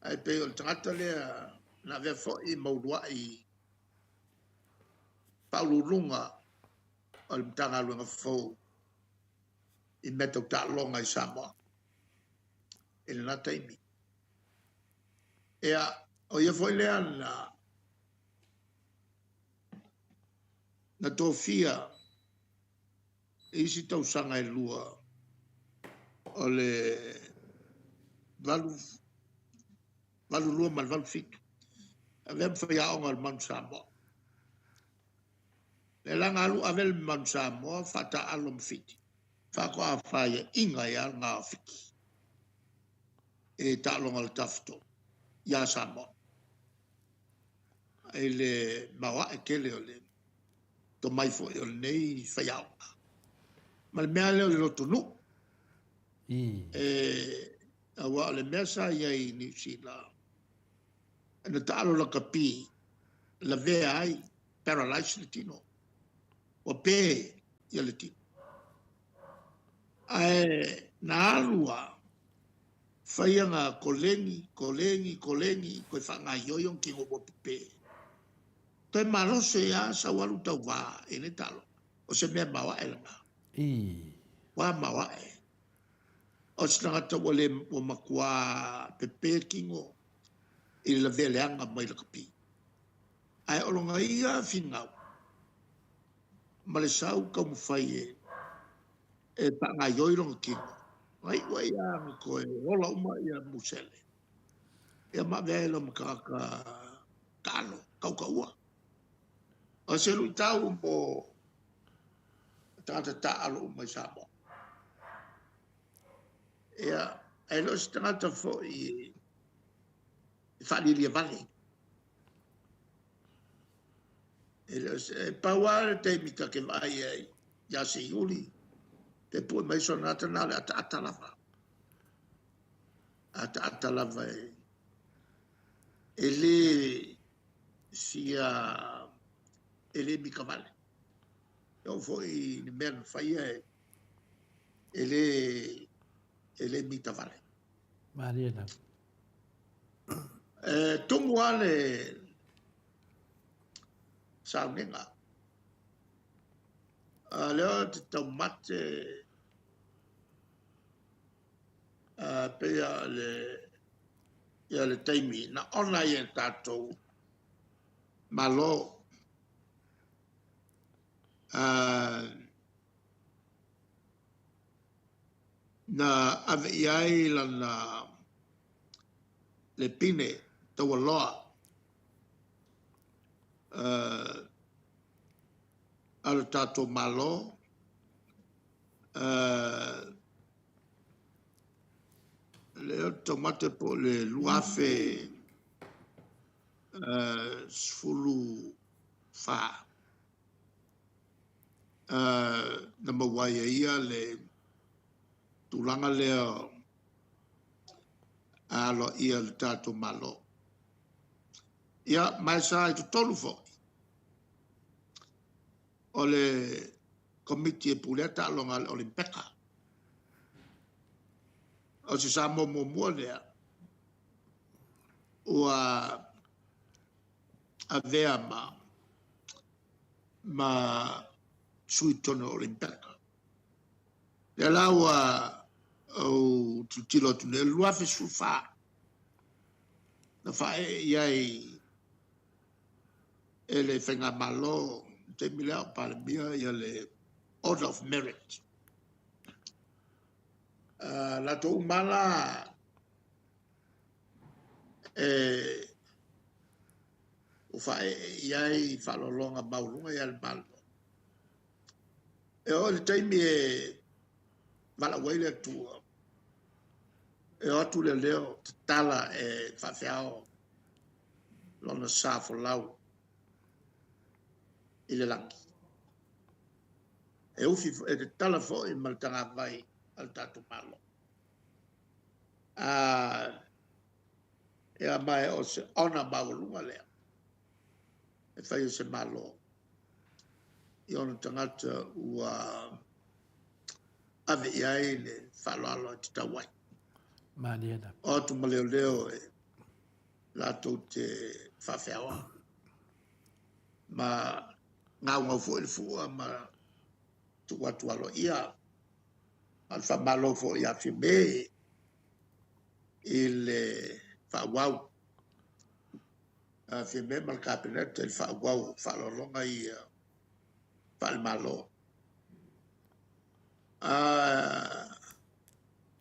Ae pei o le tagata lea na avea foi ma uluai faauluuluga o le Matagaluega fou i mea tau taaloga i Samoa i lena taimi. Ia, o ia foi lea na na tofia i isi tausaga e lua o le 82 ma le 87. Avea ma faiaoga o le Manu Samoa. Le la na alu ave le Manu Samoa faataaalo ma Fiti. Faatoa faiaina ai lava lena o Fiti e taaloga o le Tafatolu ia Samoa. I le maoae tele o le tomai foi o lenei faiaoga. Ma le mea lea o le lotonuu. E aua o le mea sa i ai i Niu Sila, na taalo lakapi lavea ai, paralyze le tino. Ua pe ia le tino. Ae na alu a faia na koleni, koleni, koleni, koe faagaioi ona tino ua pepe. Toe malose a sau alu tauvā i le taaloga. O se mea maoae lena. Ua maoae. O se tagata ua le ua matua pepe tino i le lavea leaga mai lakapi. Ae o lona ia finau ma le sau taumafai e faagaioi lona tino. Na iu ai lava na toe ola uma ia musele. Ia ma avea ai loa ma tagata taalo, tautaua. O se luitau mo tagata taaalo uma i Samoa. Ia, ae le o se tagata foi e faalialia vale. E le o se, e pau lava le taimi ta te vaai ai ia Seiuli, pe pue mai sona ata na o le ataata lava. Ataata lava e, e le fia, e le mika vale. E oo foi i le mea na faia e le, e le mita vale. Malie lava. E tumu lava le sauniga. A lea ou te taumate a pei a le ia le taimi na ona ai e tatou Malo a na ave i ai lana le pine taualoa a lo tatou Malo lea ou te taumate po o le 2014 na maua ai e ia le tulaga lea a aloaia le tatou Malo. Ia, ma e sa i totonu foi o le Komiti e Pulea Taaloga a le Olimpeka. O se Samoa muamua lea ua avea ma ma sui totonu o Olimpeka. Lea la ua ou tilotilo atu nei, o le 2014 na faaee i ai e le Faigamalo i le taimi lea o Palemia ia le Order of Merit. Latou uma la e ua faaee i ai faaaloaloga maualuga ia le Malo. E oo i le taimi e valaau ai le Atua, e o atu le leo tatala e faafeao lona sa folau i le lagi. E ufi e tatala foi ma le tagavai a le tatou Malo. A ia ma o se ona maualuga lea e fai e se Malo i ona tagata ua ave i ai le faaaloalo e tatau ai. Malie lava. O atu ma leoleo e latou te faafeaoa. Ma gaugau foi le fua ma tuu atu aloaia. Ma le faamalo foi ia Fiame i le faaauau. Fiame ma le Kapeneta i le faaauau o faaaloaloga ia faale-Malo.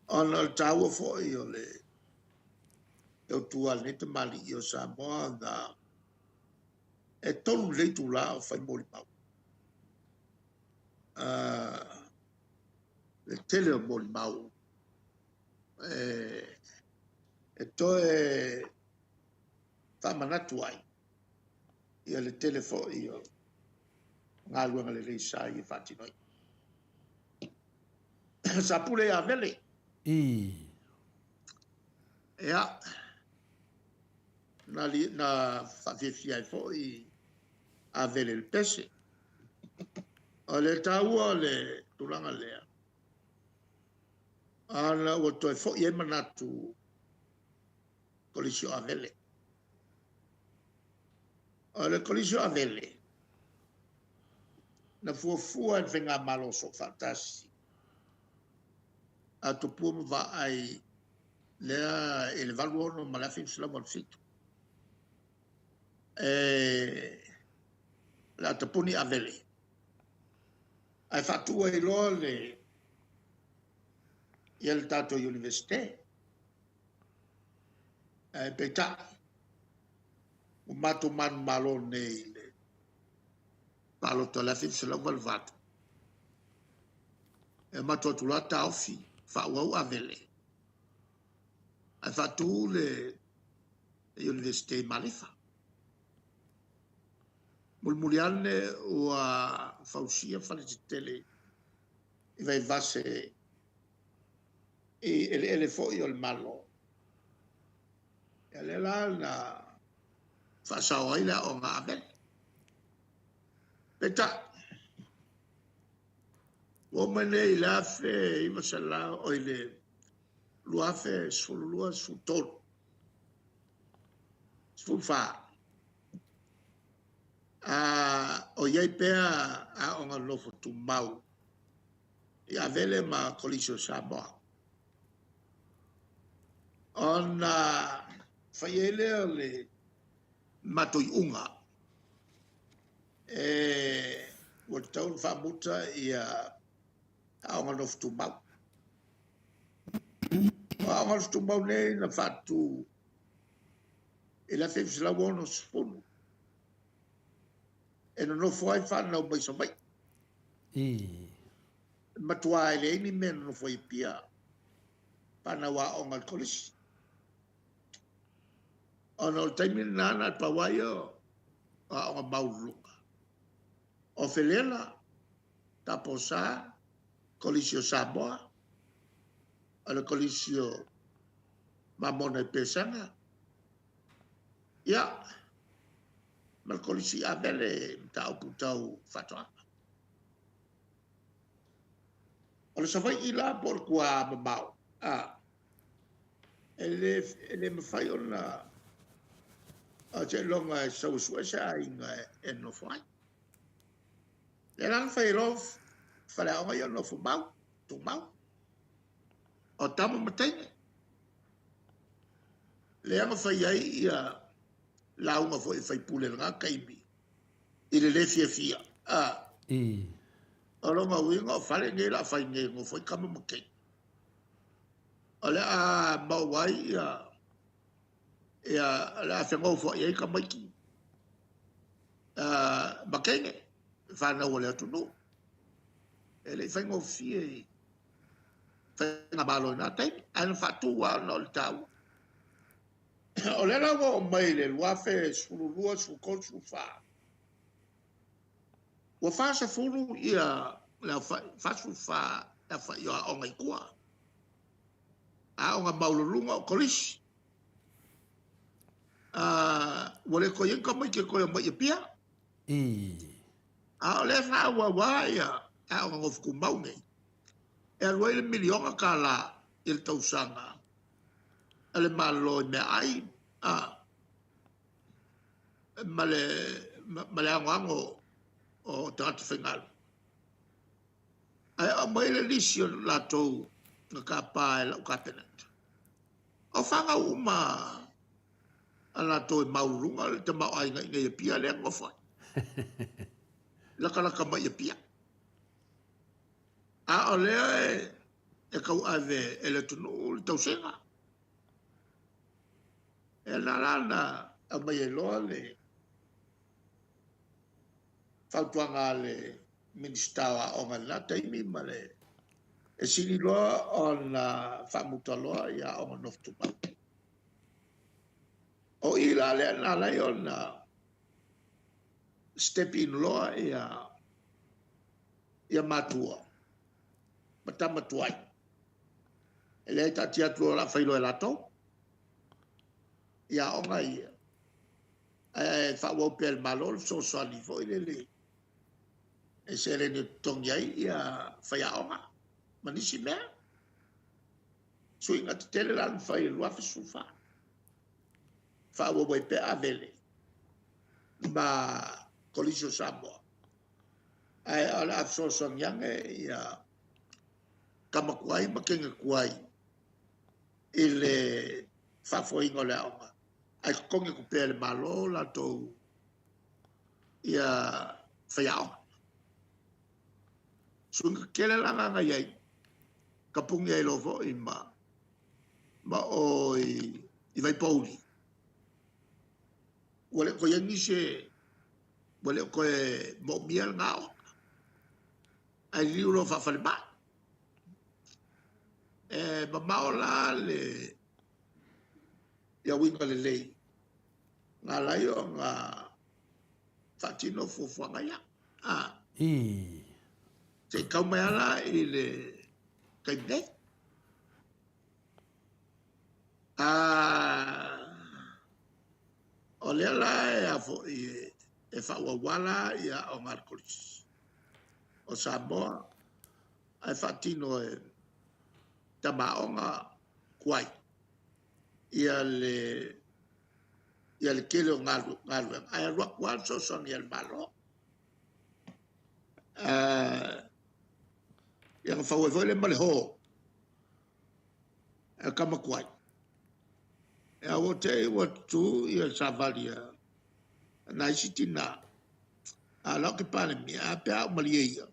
Ona o le taua foi o le tautua a lenei tamalii o Samoa na e tolu lelei itulā o fai molimau. Le tele o molimau e toe faamanatu ai ia le tele foi o galuega lelei sa ia faatinoina. Sa pule ia Vele. I. Ia, na, li, na faafiafia ai foi a Vele le pese. O le taua o le tulaga lea, ana ua toe foi ai manatu Kolisi o Avele. O le Kolisi o Avele, na fuafua e le Faigamalo Soofaatasi a Tupua ma Vaai lea i le 86 ma le 1987. E le a tapuni Avele, ae faatu ai loa le ia le tatou Iunivesite. Ae peitai, ua matou manumalo nei i le palota o le 1988. E matou atu loa taofi faaauau Avele ae faatu le Iunivesite i Malifa. Mulimuli ane ua fausia fale tetele i Vaivase i eleele foi o le Malo. Ia lea la na faasao ai le aoga a Avele. Peitai, ua oo mai nei i le 1900, oi le 2012, 13, 14, a o i ai pea aoga nofo tumau i Avele ma Kolisi o Samoa. Ona fai ai lea o le matou iuga e ua tatau ona faamuta ia aoga nofo tumau. O aoga nofo tumau nei na faatu i le 1960 e nonofo ai fanau mai Savaii. E matua e leai ni mea e nonofo ai i Apia, fanau aoga i le kolisi. Ona o le taimi lena na o le pau lava ia o aoga maualuluga. O Felela, Taposa, Kolisi o Samoa, o le Kolisi o Mamona i Pesega, ia, ma le Kolisi i Avele i mataupu tau faatoaga. O le Savaii la po o le tua mamao, a, e le, e le mafai ona seiloga e sau e sue se aiga e nofo ai. Lea la na fai ai loa faleaoga ia nofo mau, tumau. O tama ma teine. Lea na fai ai ia lauga foi a faipule i lena taimi i le le fiafia. A. O lona uiga o fale nei o le a fai nei e nofo ai tama ma teine. O le a maua ai ia ia o le a fenofoai ai tamaiti ma teine fanau a le atunuu. E le i faigofie i faigamalo i na taimi, ae na faatu lava ona o le taua. O lea la ua oo mai i le 2012, 13, 14, ua 40 ia le aofai, 44 le aofai o aoga i tua. Aoga maualuluga o kolisi. Ua le toe i ai ni tamaiti e toe omai i Apia. A o lea e faaauau lava ia aoga nofo tumau nei, e alu ai le miliona tala i le tausaga a le Malo i meaai ma le anoano o tagata faigaluega. Ae aumai le lisi o latou na tapa e lau Kapeneta. O fanau uma a latou e maualuluga le tamaoaiga i inei i Apia lea e nonofo ai. Latalata mai i Apia. A o lea e tauave e le atunuu le tausiga. E na la na aumai ai loa le fautuaga a le Minisita o Aoga i lena taimi ma le e sili loa ona faamuta loa ia aoga nofo tumau. O i la lea na ala ai ona step in loa ia ia matua ma tama tuai. E leai taatia atu o le a fai loa e latou ia aoga ia. Ae faaauau pea e le Malo le fesoasoani foi lele e seleni e totogi ai ia faiaoga ma nisi mea. Suiga tetele la na fai i le 2014. Faaauau ai pea Avele ma Kolisi o Samoa. Ae o le a fesoasoani ane ia tama tuai ma teine tuai i le faafoeina o le aoga. Ae totogi atu pea e le Malo latou ia faiaoga. Suiga tetele la na i ai, tapuni ai loa foi ma ma o i Vaipouli. Ua le toe i ai nisi e ua le toe moomia lena aoga. Ae liliu loa faafalemai. E mamao la le ia uiga lelei na ala ai ona faatino fuafuaga ia. A. Ii. Se i tau mai ala i le taimi nei. A o lea la e a foi e faaauauā la ia aoga a le Kolisi o Samoa ae faatino e tama aoga tuai ia le ia le tele o galuega ae alu atu lava le fesoasoani a le Malo. Ia na fau ai foi le ma le hall a tama tuai. E ua te i ua tutū ia savali a nai isi tinā a o la e ou te Palemia a pe a ou malie ia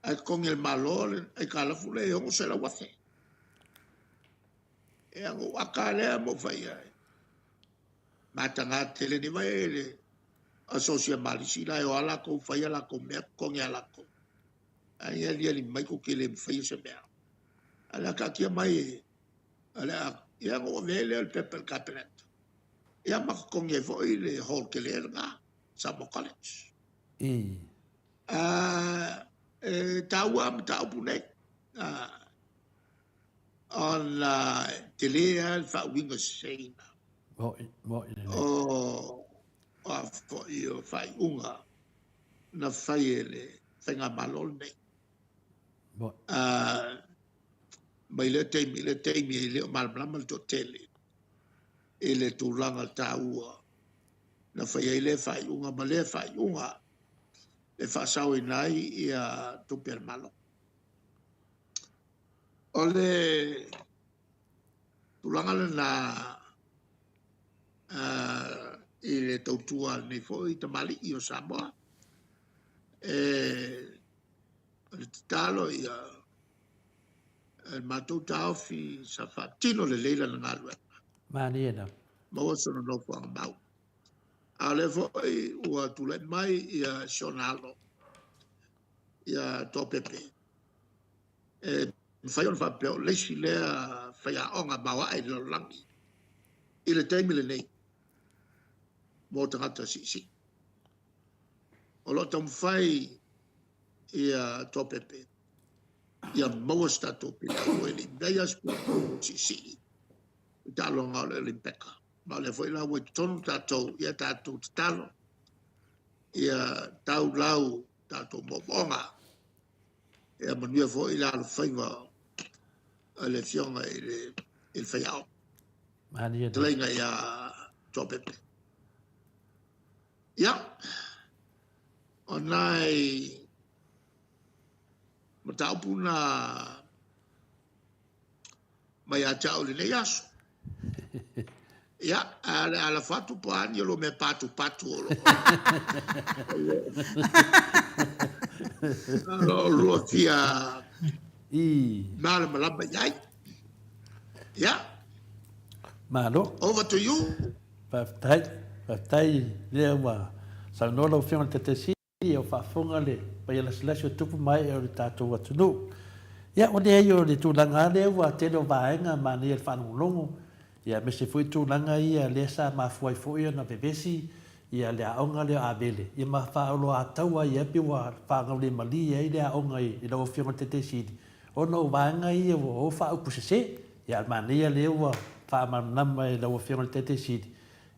ae totogi e le Malo le aitalafu lea e $600,000. Ia ona ou ata lava lea ma ou fai i ai, mataga tele nei vai e le Asosi a Malisi la e o lava latou fai a latou mea totogi a latou. Ae ia aliali mai tou te le mafaia se mea. Ae o le a taatia mai o le a ia ona ou avea ai lea o le pepa i le Kapeneta. Ia ma totogi ai foi le hall tele lena, Samoa College. E taua lava mataupu nei, ona e tele lava le faauiga seseina o a foi o faaiuga na fai e le faigamalo lenei. Mai lea taimi i lea taimi e le o malamalama le toatele i le tulaga taua na fai ai lea faaiuga ma lea faaiuga e faasaoina ai ia tupe a le Malo. O le tulaga lena i le tautua a lenei foi tamalii o Samoa, e o le tatalo ia le matou taofi sa faatino lelei lana galuega. Malie lava. Maua sona nofoaga mau. A o lea foi ua tulai mai ia si ona alo ia Toapepe. E mafai ona faapea o le isi lea faiaoga maoae i le lalolagi i le taimi lenei mo tagata siisii. O lo o taumafai ia Toapepe ia maua se tatou pili e le i mea ia se siisii i taaloga o le Olimpeka. Ma o lea foi la ua i totonu tatou, ia tatou tatalo, ia tau lau tatou moomooga, ia manuia foi le alofaiva o le afioga i le faiaoga. Malie. Fetalaiga ia Toapepe. Ia, o nai mataupu na mai ia te au i lenei aso. Ia, ae o le a lafo atu po o a ni o lou mea patupatu o lo o lua fia malamalama i ai. Ia. Malo. Over to you. Faafetai. Faafetai lea ua saunoa lau Afioga i le Taitaifono. Ia ua faafofoga le paia lasilasi o tupu ma ee o le tatou atunuu. Ia ua leai o le tulaga lava lea ua tele o vaega manaia le faalogologo, ia aemaise foi tulaga ia lea sa mafua ai foi ona vevesi ia le aoga lea o Avele, ia ma faaoloataua ai pei ua faagaulemalie ai le aoga i lau Afioga i le Taitaisili, ona o vaega ia ua o faaupu sese. Ia a o le manaia lea ua faamalamalama e lau Afioga i le Taitaisili,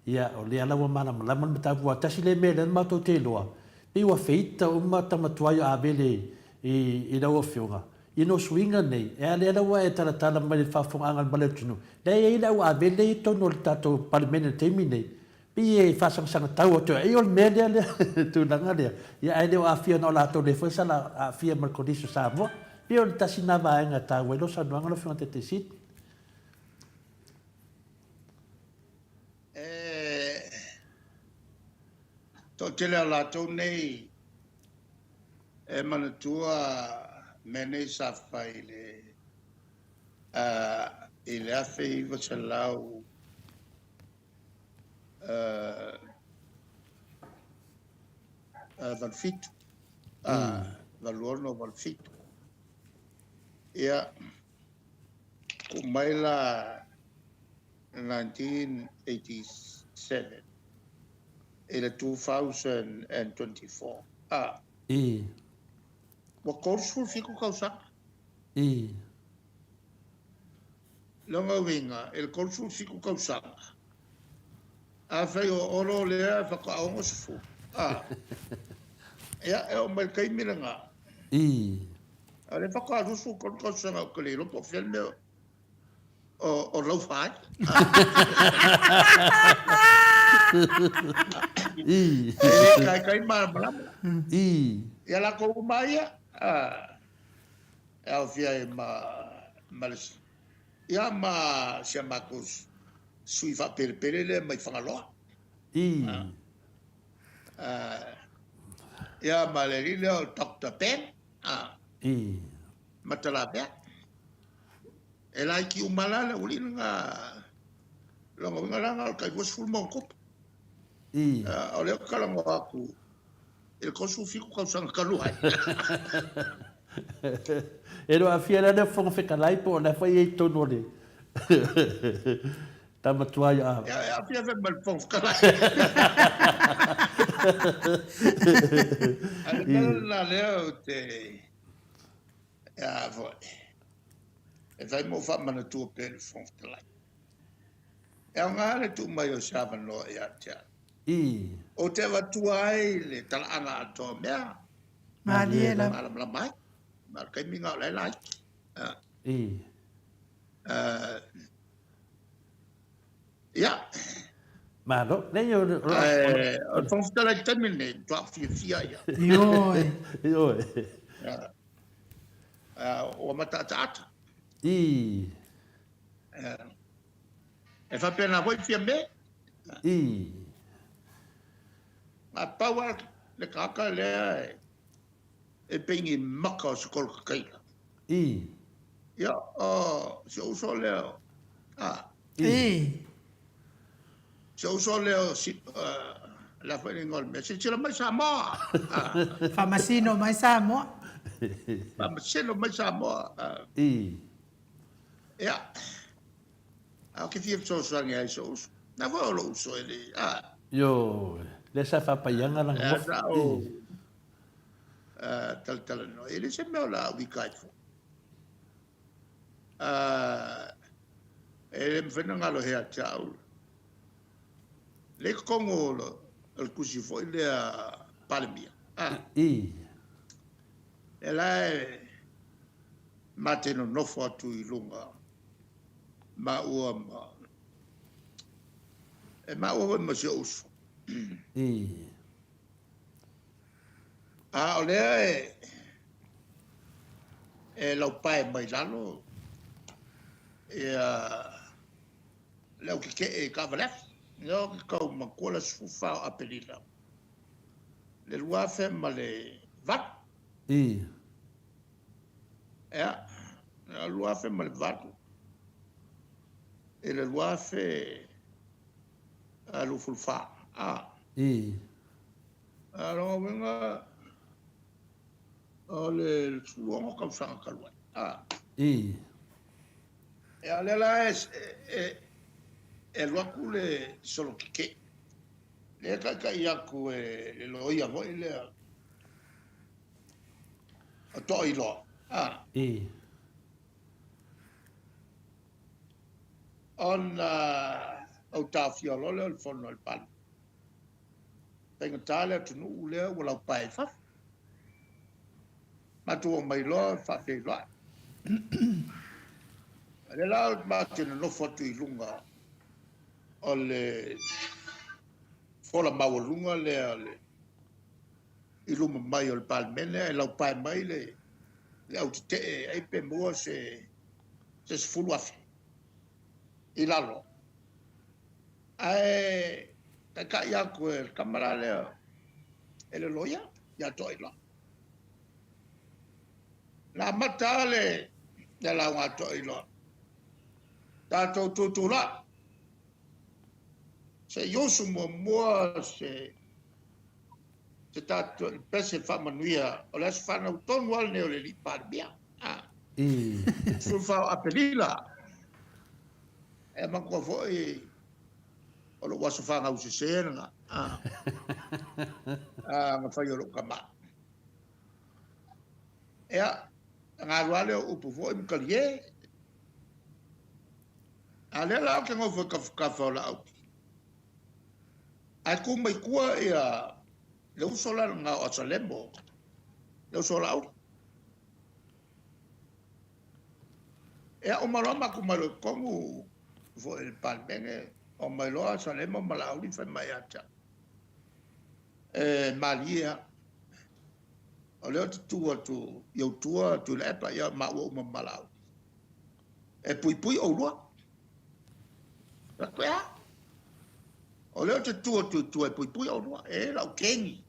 Ia, o lea la ua malamalama le mataupu, aua tasi lea mea lea na matou te iloa, pei ua feita uma tama tuai o Avele i lau Afioga, ina o suiga nei, ea lea la ua e talatala mai i le faafofogaaga a le male atunuu, lea e i ai le au Avele lea e i totonu o le tatou Palemene i le taimi nei, pei e faasagasag tau atu ai o le mea lea, le tulaga lea, ia ae le o aafia na o latou lea foi sa aafia ma le Kolisi o Samoa. Pei o le tasi lena vaega e taua ai lau saunoaga lau Afioga i le Taitaifono. E toatele o latou nei e manatua mea nei sa fai i le i le 1987, 86, 87. Ia, Tuu mai la 1987 i le 2024, a. I. Ua 37 tausaga. I. Lona uiga, i le 37 tausaga, afai o Olo lea faatoa 60, a, ia, e oo mai i le taimi lena, I. A o lea faatoa 23 tausaga ou te le iloa po o fea le mea o laufa ai. I. E le taitai malamalama. I. Ia latou uma ia, e aofia ai ma le, ia ma si a matou sui faapelepele lea mai Fagaloa. I. Ia ma le alii lea o Doctor Ben. I. Matalavea. E laiti uma la le aualii lena, lona uiga la na o le tai 20 ma ona tupu. I. O lea ou te talanoa atu i le 37 tausaga talu ai. E le o aafia la le Fofoga Fetalai po o la foi e i ai i totonu o le tama tuai a. Ia, e aafia foi ma le Fofoga Fetalai. A o le mea lena lea ou te, a foi, e fai ma ou faamanatua pea i le Fofoga Fetalai. E aoga le tuu mai o se avanoa ia te au. I. Ou te avatua ai le talaaga atoa o mea. Malie lava. Malamalama ai. Ma o le taimi lena o la e laiti. I. Ia. Malo. Leai o le. Ae o le Fofoga Fetalai i le taimi lenei, matua fiafia ia. Ioe. Ioe. Ua mataataata. I. E faapena foi Fiame. I. A pau lava le tagata lea e pei ni maka o se koloka kaila. I. Ia, o si ou uso lea o, a. I. Si ou uso lea o si, le a foi le igoa o le mea, silasila mai Samoa. Faamasino mai Samoa. Faamasino mai Samoa. I. Ia, a ou te fia fesoasoani ai i si ou uso. Na foi o lou uso e le, a. Ioe, lea sa faapaiaga lana nofo. Ia, sa ou talatalanoa. E le se mea o le a uika ai fua. E le mafai ona galo ia te au le totonu o le tusi foi lea Palemia. I. E la e ma te nonofo atu i luga maua ma e maua foi ma si ou uso. I. A o lea e e laupae mai lalo ia le au tetee i taavale afi. Lea ou te tau manatua le aso 14 o Aperila le 2008. I. Ia, le 2008 i le 2024. A. I. A o lona uiga, o le 16 tausaga talu ai. A. I. Ia, o lea la e alu atu le solo tetee. Lea e taitai atu e le loia foi lea o Toailoa. A. I. Ona ou taofia loa lea o le fono a le Palemene. Faigata le atunuu lea ua laupae i fafo. Matou omai loa faafeiloai. O lea la matou te nonofo atu i luga o le fola maualuga lea o le i luma mai o le Palemene ae laupae mai le au tetee ai pe maua se 10,000 i lalo. Ae taitai atu e le tama la lea e le loia ia Toailoa. Na amata lava le lauga a Toailoa, tatou tutulai, se i usu muamua se se tatou pese faamanuia o le aso fanau tonu lava lenei o le alii Palemia. I. 14 o Aperila. E manatua foi o lou aso fanau sesē lena a na fai o lou tama. Ia, ona alu lava lea o upu foi ma talie. A o lea la ou te nofo i tafatafa o Laauli, ae tu mai tua ia le uso la lena o Asalemo, le uso o Laauli. Ia, uma loa matou mai loa i totonu foi i le Palemene, omai loa Asalemo ma Laauli fai mai ia te au, E malie lava, o lea ou te tu atu i ou tua Tuilaepa, ia maua uma ma Laauli. E puipui oulua. Fai atu, E a? O lea ou te tu atu i tua e puipui oulua, e lau keni.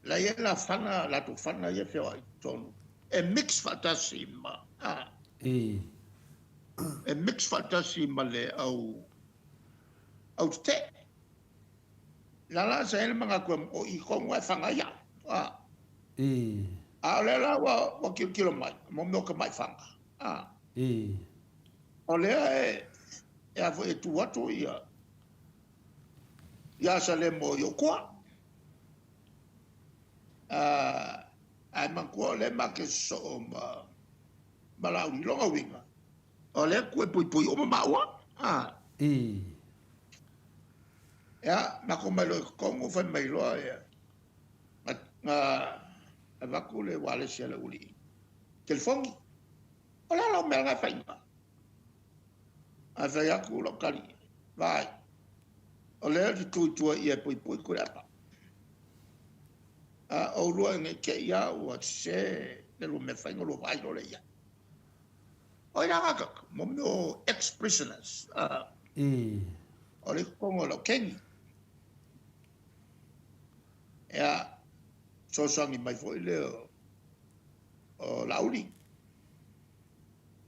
La i ai la fana, latou fana ia e feoai i totonu. E mix faatasi ma, a. I. E mix faatasi ma le au, au tetee. La la sa i ai le manatu o i tonu lava e fana ia, a. I. A o lea la ua, ua tilotilo mai, mo mea o tamai fana, a. I. O lea e, e a foi e tu atu ia, ia Salemo i ou tua. Ae manatua o lea ma te sosoo ma, ma Laauli. Lona uiga, o lea tu e puipui uma maua. A. I. Ia, matou mai loa i totonu, fai mai loa ia, na, na avatu le ualesi a le aualii, telefoni. O le a lau mea lena e fai? Ae fai atu lau tali, Vaai, o lea ou te tu i tua i e puipui Tuilaepa. A oulua ina i te i a ua sese le lua mea fai ona lua vaai loa lea i ai. O ai la na tagata? Mo mea o ex-prisoners. O le i totonu o lau keni. Ea, fesoasoani mai foi lea o Laauli.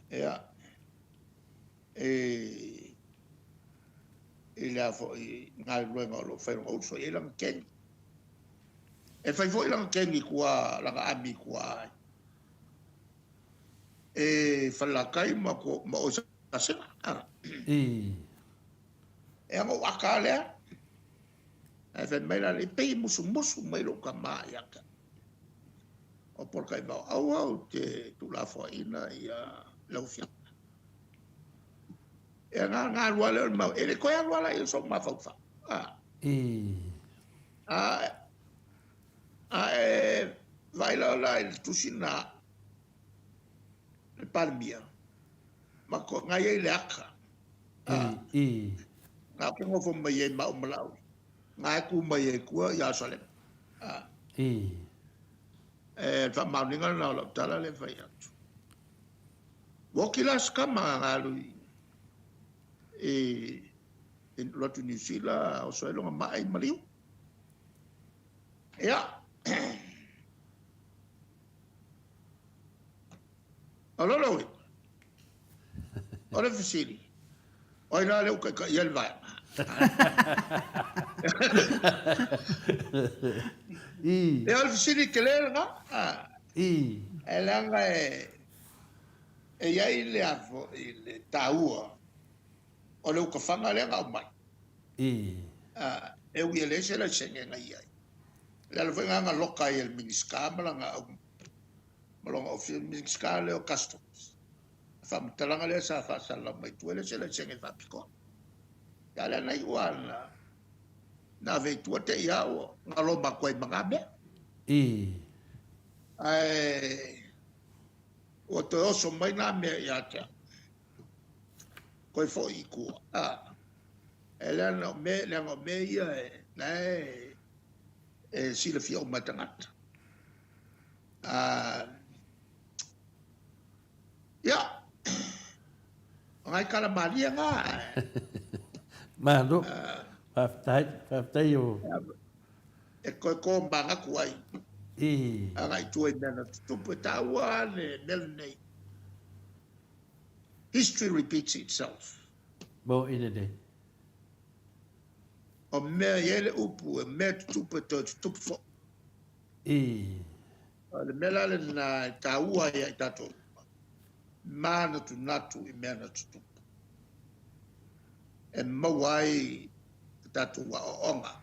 Ea, e i le a foi galuega o lo o fai lona uso e i ai lana keni. E fai foi lana keni i tua, lana ami i tua e Falelatai ma ma o Sasega. I. E ana ou aka lea. Ae fai mai la le pei e musumusu mai lou tama ia te au. O Polataivao, aua ou te tuulafoaiina ia lau afioga. Ia na na alu lava lea o le mau, e le toe alu lava la i sou mafaufau. A. I. A, a e vaai la la i le tusi na le Palemia, ma ko, na i ai le aka. I, i. Na ke nofo mai ai ma o Malawi. Na e ku mai ai kua ia Salem. A. I. E faamaoniga lena o lau tala lea e fai atu. Ua oki la se tama na alu i i alu atu i Niu Sila oso ai lona maa i maliu. Ia. O lona uiga, o le fesili, o ai la lea ua taitaia le vaega? I. Ia, o le fesili tele lena. I. E leaga e, e i ai le a foi le taua o le utafaga lea na aumai. I. E ui e leai se laisene na i ai. O le ala foi lena na loka ai e le Minisita ma lana au ma lona ofisa, Minisita lea o Customs. Le faamatalaga lea sa faasalalau mai tua, e leai se laisene faapitoa. Ia lea na iu lava na, na ave i tua te i a ua galo atu ai ma na mea. I. Ae ua toe oso mai na mea ia te au. Koe foi i tua. A, e leaga o mea, leaga o mea ia e, na e, e silafia uma e tagata. A, ia, o ngai tala malie na. Malo. Faafetai, faafetai o. E koe ko manatu ai. I. Agai tua i mea na tutupu e taua le mea lenei. History repeats itself. Mo i lenei. O mea i ai le upu, e mea tutupu e toe tutupu foi. I. O le mea la lena e taua ai ia i tatou uma, manatunatu i mea na tutupu. e maua ai le tatou aoaoga,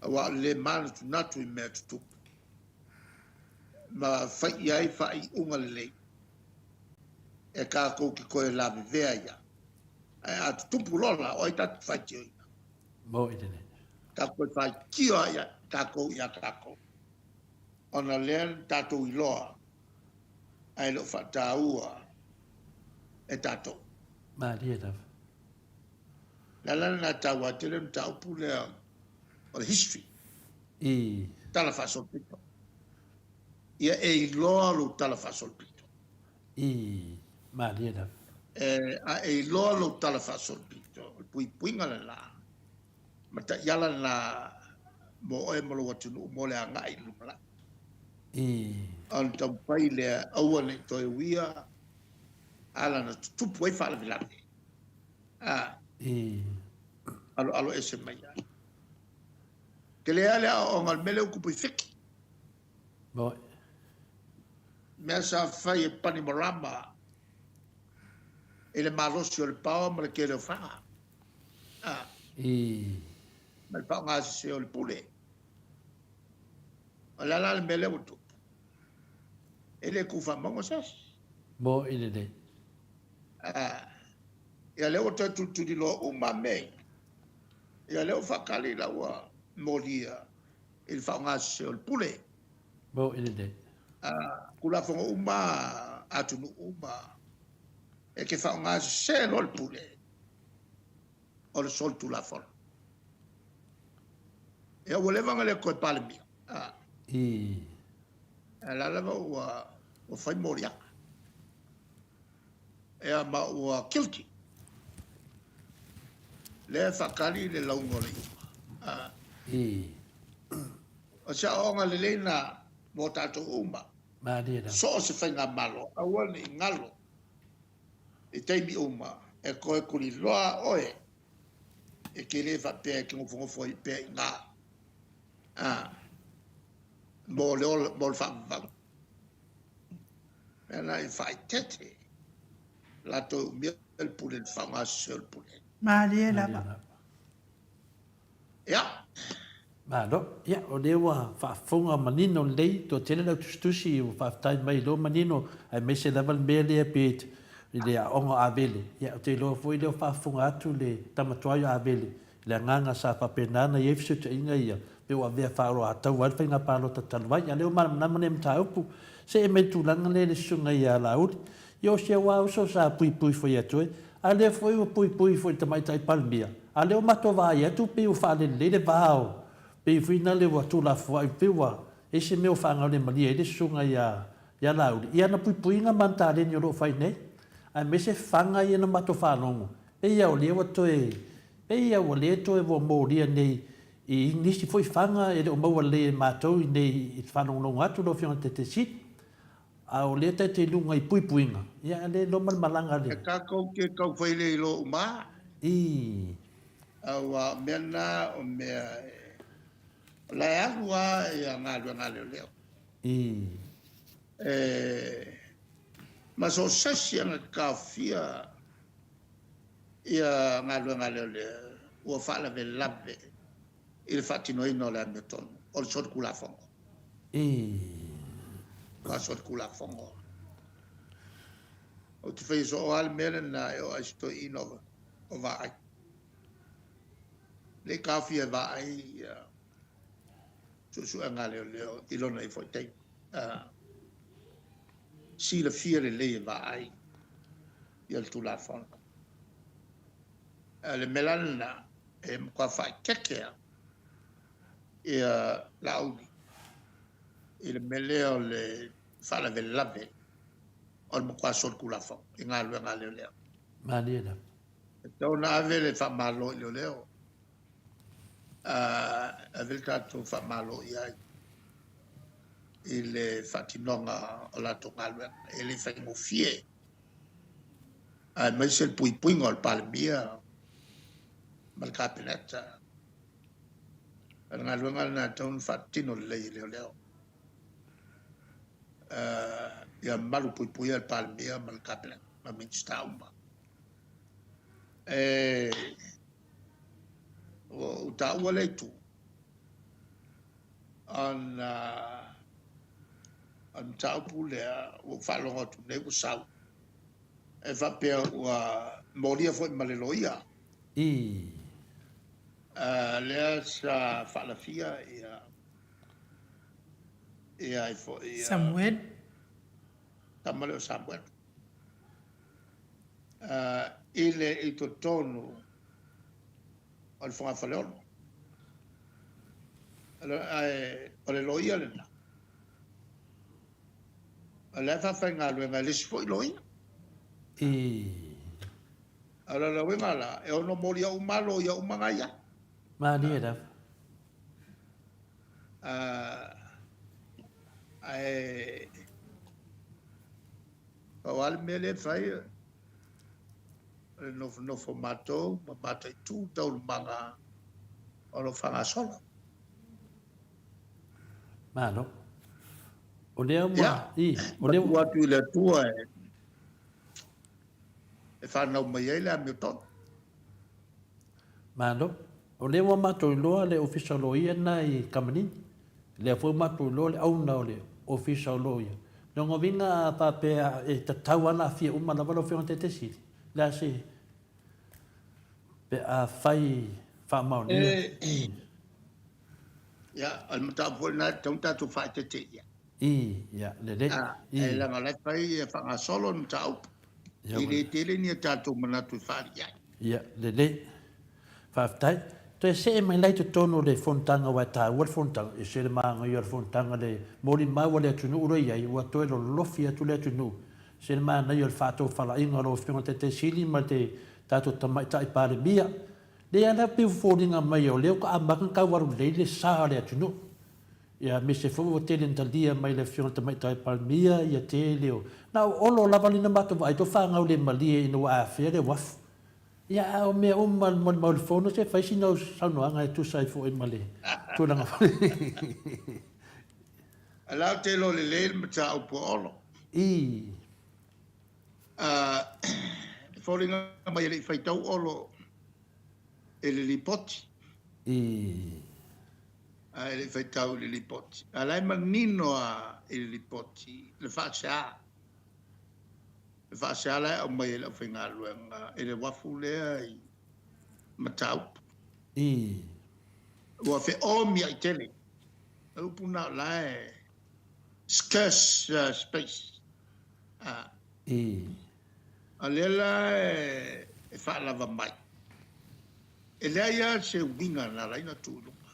aua o le lē manatunatu i mea tutupu ma fai i ai faaiuga lelei e tatou te toe lavevea ai. Ae a tutupu loa la, o ai tatou te faitioina? Moe lelei. Tatou toe faitio ai tatou ia tatou, ona lea na tatou iloa ae le o faataua e tatou. Malie lava. Le ala lena e taua ai tele le mataupu lea o le history. I. Tala faasolopito. Ia e iloa lou tala faasolopito. I. Malie lava. E, a e iloa lou tala faasolopito, o le puipuiga lena, ma taiala lena mo oe ma lou atunuu mo le agai i le lumanai. I. Ona taumafai lea aua ne i toe uia ala na tutupu ai faalavelave. A. I. Aloalo ese mai ai. Tele lava le aoaoga o le mea lea ua tupu i Fiti. Moi. Mea sa fai e Panimarama i le malosi o le paoa ma le tele o faga. A. I. Ma le faaaoga sese o le pule. O le a la le mea lea ua tupu? E le tuufaamauga se asi. Moi lelei. A. Ia lea ua toe tulituliloa uma mea ia. Ia lea ua faatali la ua molia i le faaaoga sese o le pule. Moi lelei. A, Tulafono uma atunuu uma e te faaaoga sese loa le pule o le solitulafono. Ia ua leva ona le toe Palemia. A, I. A la lava ua fai moliaga. Ia ma ua guilty. Lea e faatali le lauga o le iuga. A, I. O se aoaoga lelei na mo tatou uma. Malie lava. So o se faigamalo, aua ne i galo i taimi uma e toe tuliloa oe e te le faapea e te nofonofo ai pea i ina a, mo le ola, mo le faavavau. Mea na i faaeteete latou e umia le pule i le faaaoga sese o le pule. Malie Malie lava. lava. Ia. Malo. Ia, o lea ua faafofoga manino lelei, toatele lau tusitusi ua faafetai mai i lou manino, aemaise lava le mea lea pe i le aoga o Avele. Ia, ou te iloa foi lea ua faafofoga atu le tama tuai o Avele, i le agaga sa faapena ona i ai fesootaiga ia, pe ua avea faaoloataua ai le faiga palota talu ai. A o lea ua malamalama lenei mataupu. Se'e mai i le tulaga lea i le susuga ia Laauli. Ia o si au lava uso sa puipui foi atu ai, a o lea foi ua puipui foi i le Tamaitai Palemia, a o lea ua matou vaai atu pei ua faalelelei le va o, pei foi lea ua tuulafoai, pei ua i ai se mea ua faagaulemalie ai le susuga ia ia Laauli i ana puipuiga ma ana taleni o lo o fai nei, aemaise faga ia na matou faalogo, pei lava o lea ua toe, pei lava ua le toe ua molia nei i nisi foi faga e le o maua lelei e matou i nei i le faalogologo atu lau Afioga i le Taitaifono. A o lea tatou te i luga i puipuiga, ia a le iloa ma le malaga E le. tatou te taufai le iloa uma lava. I. Aua o mea na o mea e, o la e alu lava ia galuega a leoleo. I. E, ma so o se isi na te taofia ia galuega a leoleo ua faalavelave i le faatinoina o le amiotonu, o le solitulafono. I. O solitulafono. Ou te faia soo lava le mea lena e oo ai se toeaina o Vaai. Le i taofia e Vaai ia suesuega a leoleo i lona ifo i taimi. Silafia lelei e Vaai ia le Tulafono. A o le mea la lena e matua faaeteete lava ia Laauli i le mea lea o le faalavelave o le matua solitulafono i galuega a leoleo. Malie lava. E tatau ona ave le faamalo i leoleo, ave le tatou faamalo i ai i le faatinoga o latou galuega. E le faigofie, aemaise le puipuiga o le Palemia ma le Kapeneta. O le galuega lena e tatau ona faatino lelei e leoleo. Ia malu puipuia le Palemia ma le Kapeneta ma Minisita uma. E ua ou taua lea itu ona o le mataupu lea ua ou faalogo atu nei ua sau e faapea ua molia foi ma le loia. I. Lea sa faalafia ia ia ai foi Samuel. Tama lea o Samuel. I le i totonu o le fogafaleolo. Ae o le loia lena, o la e faafaigaluega e le isi foi loia. I. A o le uiga la, e ono molia uma loia uma na i ai. Malie lava. Ae pau lava le mea lea e fai, o le nofonofo o matou ma mataitu taualumaga o lo o faagasolo. Malo. O lea ua... I, o lea ua... atu i le Atua e fanau mai ai le amiotonu. Malo. O lea ua matou iloa le Ofisa o Loia lena i Kamanini. Lea foi ua matou iloa le owner o le Ofisa o Loia. Lona uiga a faapea e tatau lava ona aafia uma lava lau Afioga i le Taitaisili, o le a se pe afai faamaonia. Ia, o le mataupu foi lena e tatau ona tatou faaeteete i ai. I, ia, lelei. I. E leaga o la e fai e faagasolo le mataupu. E le tele ni a tatou manatu e faaali i ai. Ia, lelei. Faafetai. Toe see mai la i totonu o le fonotaga aua e taua le fonotaga, e ese le manaia o le fonotaga le molimau a le atunuu lea e i ai, ua toe lolofi atu le atunuu. Ese le manaia o le faatofalaiga o lau Afioga i le Taitai Sili ma le tatou Tamaitai Palemia. Lea la e pei ua foliga mai o lea ua amata ona tau alu lelei le sa o le atunuu. Ia aemaise foi ua tele ina talia mai e le Afioga i le Tamaitai Palemia ia tele o... Na o Olo lava lea na matou vaai atu o fanau le malie ina ua afea le uafu. Ia a o mea uma mo le mau fono se fai sina saunoaga e tusa ai foi ma le tulaga foi. A la ou te iloa lelei le mataupu a Olo. I. E foliga mai e le i faitau Olo i le lipoti. I. E le i faitau i le lipoti. A la e manino lava i le lipoti le faasea. Le faasea la e aumai e le aufaigaluega i le uafu lea i Mataupu. I. Ua feomiai tele. O le upu lena o la e scarce space. I. A lea la e faalava mai, e leai lava se uiga na ala ai ona tuu i luga.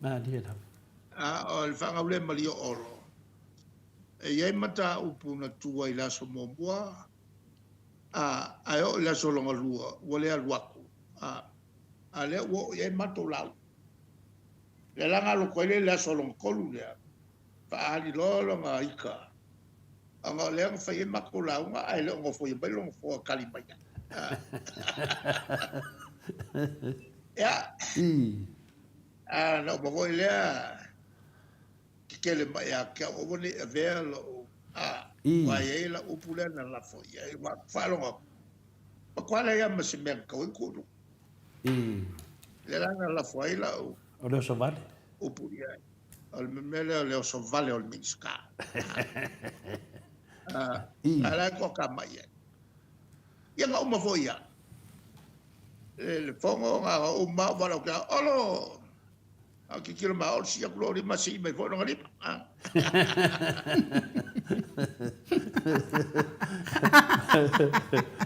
Malie lava. A o le faagaulemalie o Olo, e i ai mataupu na tu ai i le aso muamua, a, ae oo i le aso lona lua, ua le alu atu, a, a lea ua oo i ai matou lauga. Lea la na alu atu ai lea i le aso lona tolu lea, faaali loa lona ika, ona o lea na fai ai matou lauga ae le o nofoia mai lona nofoa e tali mai ai. Ia, a na uma foi lea, tetele mai ia te au, aua ne i avea lou, a, aua e i ai lau upu lea na lafo i ai, ua faalogo atu, matua leai lava ma se mea na tatau ai ona tuu i luga. Lea la na lafo ai lau. O le oso vale. Upu i ai. O le mea lea o le oso vale o le Minisita. A la e toaka mai ai. Ia na uma foi ia. Le fono na uma o wala o ke olo. A kikilo ma olo si aku lo lima si mai foi no lima.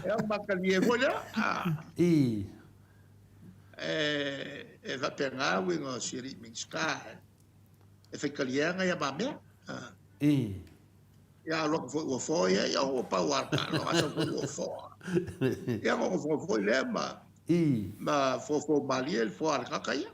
E au makalie foi lea. I. E faapena uiga o si alii Minisita e faitaliaga ia mamea. I. Ia alu atu foi ua foa ia, ia ua pau lava le taaloga, sau foi ua foa. Ia ona nofonofo foi lea ma I. ma fofo malie le foa a le tagata ia.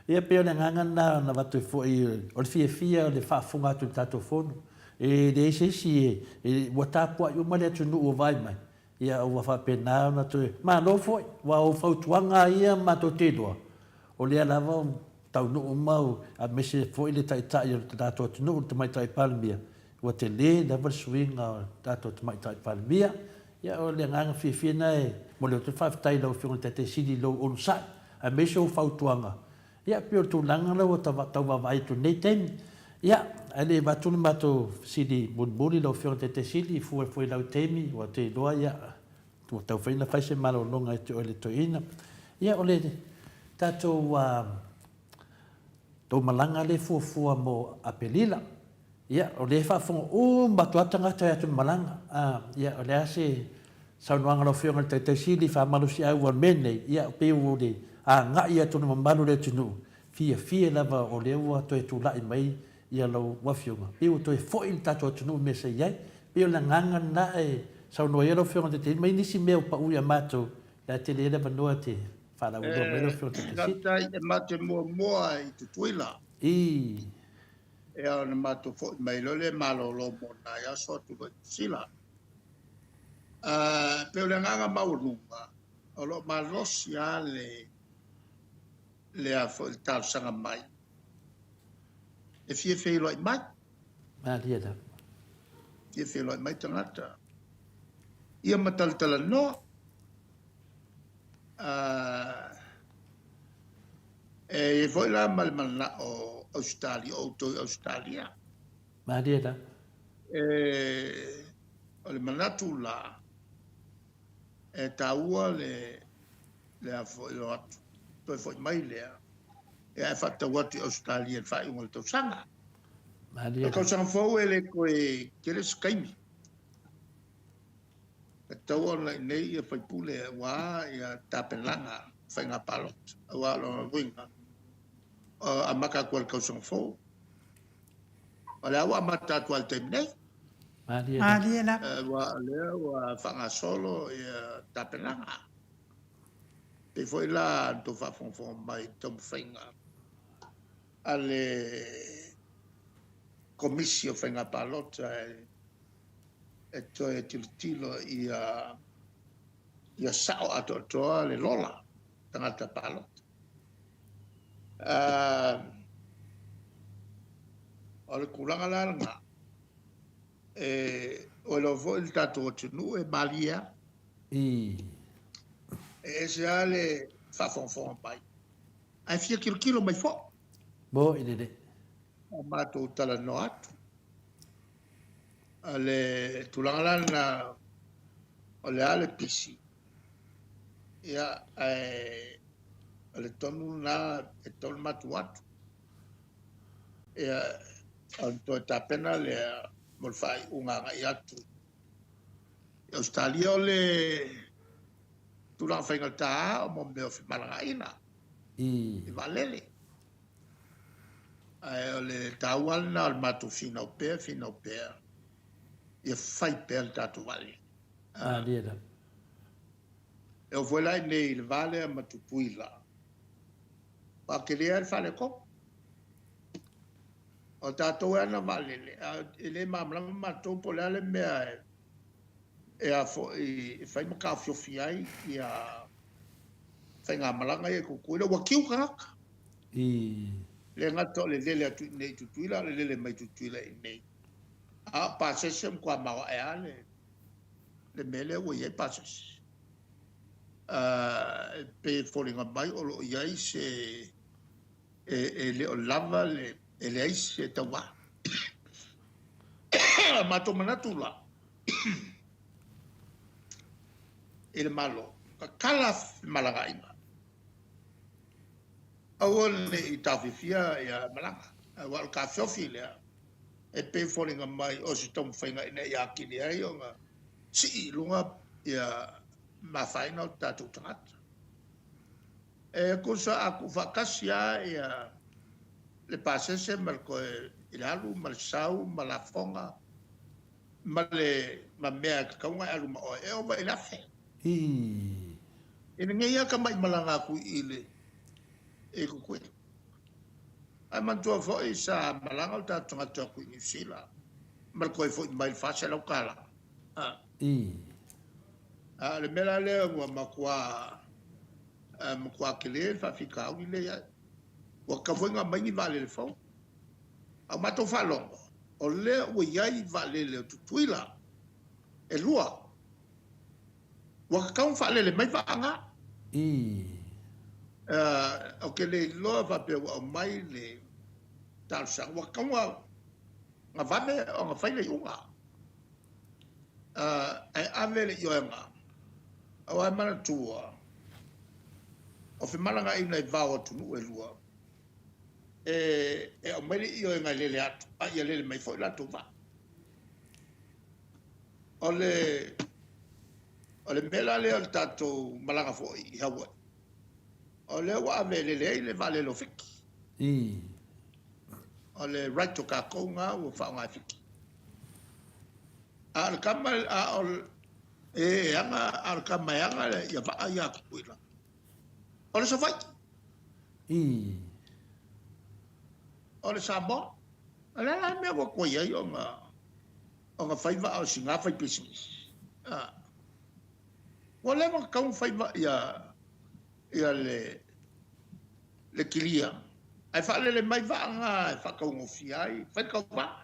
Ia pei o le agaga lena na avatu ai foi o le fiafia o le faafofoga atu i le tatou Fono. E leai se isi e, ua tapuai uma le atunuu o vaai mai, Ia ua faapena ona toe malo foi, aua o fautuaga lava ia matou te iloa, o lea lava ua taunuu uma aemaise foi le Taitai o le tatou atunuu, le Tamaitai Palemia, ua tele lava le suiga o le tatou Tamaitai Palemia. Ia, o le agaga fiafia lena e momoli atu ai le faafetai i lau Afioga i le Taitai Sili i lou onosai, aemaise ou fautuaga. Ia, pei o le tulaga lea ua tau vaavaai atu i lenei taimi. Ia, ae le i avatu le matou fesili mulimuli lau Afioga i le Taitai Sili, fua foi i lau taimi, ua te iloa, ia, ua tau foi ona fai se malologa e te oe le toeaina. Ia, o le tatou tou malaga lea e fuafua mo Aperila. Ia, o lea e faafofoga uma atu lava tagata e atu i le malaga. A, ia, o le a se saunoaga a lau Afioga i le Taitai Sili i faamalosiau o le mea lenei, ia, pei ua le agai atu le mamalu o le atunuu, fiafia lava o lea ua toe tulai mai ia lau Afioga, pei ua toe foi le tatou atunuu i mea sa i ai. Pei o le agaga lena e saunoa ai lau Afioga i le Taitai Sili, ma i nisi mea ua pau ia matou, le a tele ai le avanoa e te faalauiloa mai lau Afioga i le Taitai Sili. Faafetai, e matou te muamua i Tutuila. I. Ia ona matou foi mai loa lea malolo mo nai aso atu loa i Niu Sila. E pei o le agaga maualuga, o lo o malosi lava le le a foi le talosaga mai e fia feiloai mai. Malie lava. Fia feiloai mai tagata. Ia ma talatalanoa. E i ai foi la ma le mananao o Ausetalia, o outou i Ausetalia. Malie la. E, o le manatu la, e taua le, le a foi o atu, toe foi mai lea, e ae faatau atu i Ausetalia i le faaiuga o le tausaga. Malie O le la. tausaga fou e le toe tele se taimi. E tatau ona i inei ia faipule aua ia tapenaga faiga palota aua o lona uiga amata atu i le tausaga fou. O lea ua amata atu i le taimi nei. Malie lava. Aua o lea ua faagasolo ia tapenaga. Pei foi la na outou faafogafoga mai i taumafaiga a le Komisi o Faiga Palota e toe tilotilo ia ia sao atoatoa le lola tagata palota. O le tulaga la lena, e ua iloa foi le tatou atunuu e malie lava. E ese lava le faafogafoga mai, ae fia tilotilo mai foi. Mo i lelei. A matou talanoa atu. O le tulaga la lena, o le a le pisi, ia, ae o le tonu lena e tatau ona matou atu. Ia, ona toe tapena lea mo le faaiuga agai atu i Ausetalia. O le tulaga faigata o mea o femalagaaiga i vaalele. Ae o le taua lena o le matou finau pea, finau pea, ia fai pea le tatou vaalele. Malie lava. E oo foi la i inei i le va lea ma Tutuila, ua tele lava le faaletonu. O tatou e ana vaalele, ae e le malamalama matou po o le a le mea e a foi e fai ma taofiofi ai ia faigamalaga ia i Tutuila. Ua tiu tagata. I. Le gata o le lele atu i inei i Tutuila, a o le lele mai Tutuila i inei. A o pasese ua matua maoae lava le, le mea lea ua i ai pasese. E pei e foliga mai o lo o i ai se, e, e le o lava le, e leai se tauā. Matou manatu la, i le Malo, tatala femalagaaiga. Aua ne i taofiofia ia malaga, aua o le taofiofi lea e pei e foliga mai o se taumafaiga ina ia atili ai ona sii i luga ia mafaina o tatou tagata. E tusa a tuufaatasi lava ia le pasese ma le toe i le alu ma le sau ma lafoga ma le ma mea e tatau ona e alu ma oe, e ova i le $1,000. Ii. I lenei lava tamai malaga atu i le i Tutuila. Ae manatua foi sa malaga o tatou tagata atu i Niu Sila ma le toe foi mai i le $400. Ii. A o le mea la lea ua matua matua tele le faafitauli lea i ai. Ua tatau foi ona aumai ni vaalele fou. A ua matou faalogo, o lea ua i ai vaalele o Tutuila e lua. Ua tatau ona faalele mai vaa na. Ou te le iloa faapea ua aumai le talosaga, ua tatau ona vave ona fai le iuga. Ae ave le ioega, aua e manatua, o femalagaaiga i va o atunuu e lua, e aumai le ioega e lele atu, a ia lele mai foi latou vaa. O le o le mea la lea o le tatou malaga foi i Hawaii, o lea ua ave e lele ai le vaalele o Fiti. O le right o tatou na ua faaaoga e Fiti. A o le tama, a o e ana, a o le tama e ana ia vaa ia a Tutuila, o le Savaii. O le Samoa. O le a la le mea ua tuai ai ona fai vaa o sina fai pisinisi? Ua leva ona tatau ona fai ia le kilia, ae faalele mai vaa na e faataugofie ai, fai le tauva.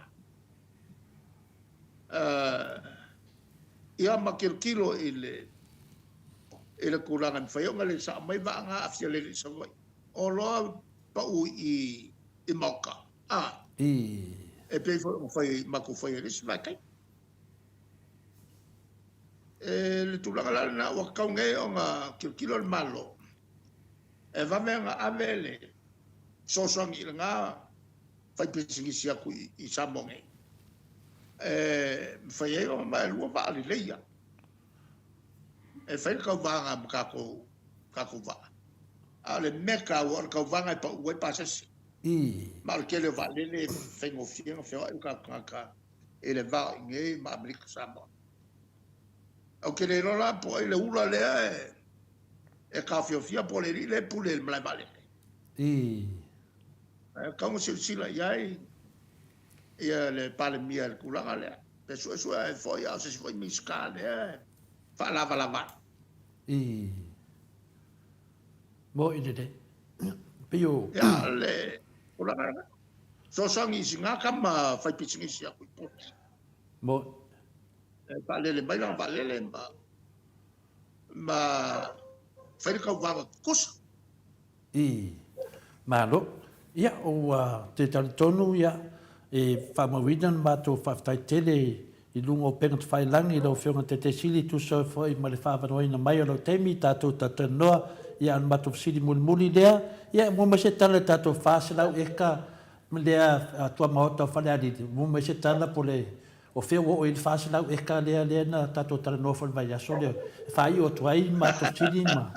Ia ma tilotilo i le tulaga e mafai ona le sao mai vaa na aafia lele i Savaii. O loa pau i maoka. E pei foi ona fai matou fai ai le isi vaitaimi. E le tulaga la lena ua tatau nei ona tilotilo le Malo e vave ona ave le fesoasoani i lena faipisinisi atu i Samoa nei. E mafai ai ona maelua vaa lelei e fai le tauvaga ma tatou vaa. A o le mea taua o le tauvaga e pau ai pasese. Ma o le tele o vaalele e faigofie ona feoai o tatou tagata i le va o i inei ma Amerika Samoa. Ou te le iloa la po o ai le ula lea e taofiofia po o le alii lea e pule i le malae vaalele. Ae tatau ona silasila i ai ia le Palemia i le tulaga lea. Pe suesue ai foi a o se isi foi Minisita lea e faalavalava ai. Mo i lelei. Pei o... Ia, le tulaga lena. Fesoasoani i sina tama faipisinisi atu i Poti. Mo. E faalele mai lana vaalele ma fai le tauvaga tutusa. Malo. Ia, ua te talitonu ia, e faamauina le matou faafetai tele i luga o upega tafailagi i lau Afioga Taitaifono Sili, tusa foi ma le faaavanoaina mai o lau taimi tatou talatalanoa. Ia, o le matou fesili mulimuli lea, ia, mua mai se tala i le tatou 400 eka lea tuamaota o Falealili, mua mai se tala po le o fea ua oo i ai le 400 eka lea lea na tatou talanoa foi i le vaiaso lea, e faaiu atu ai le matou fesili ma...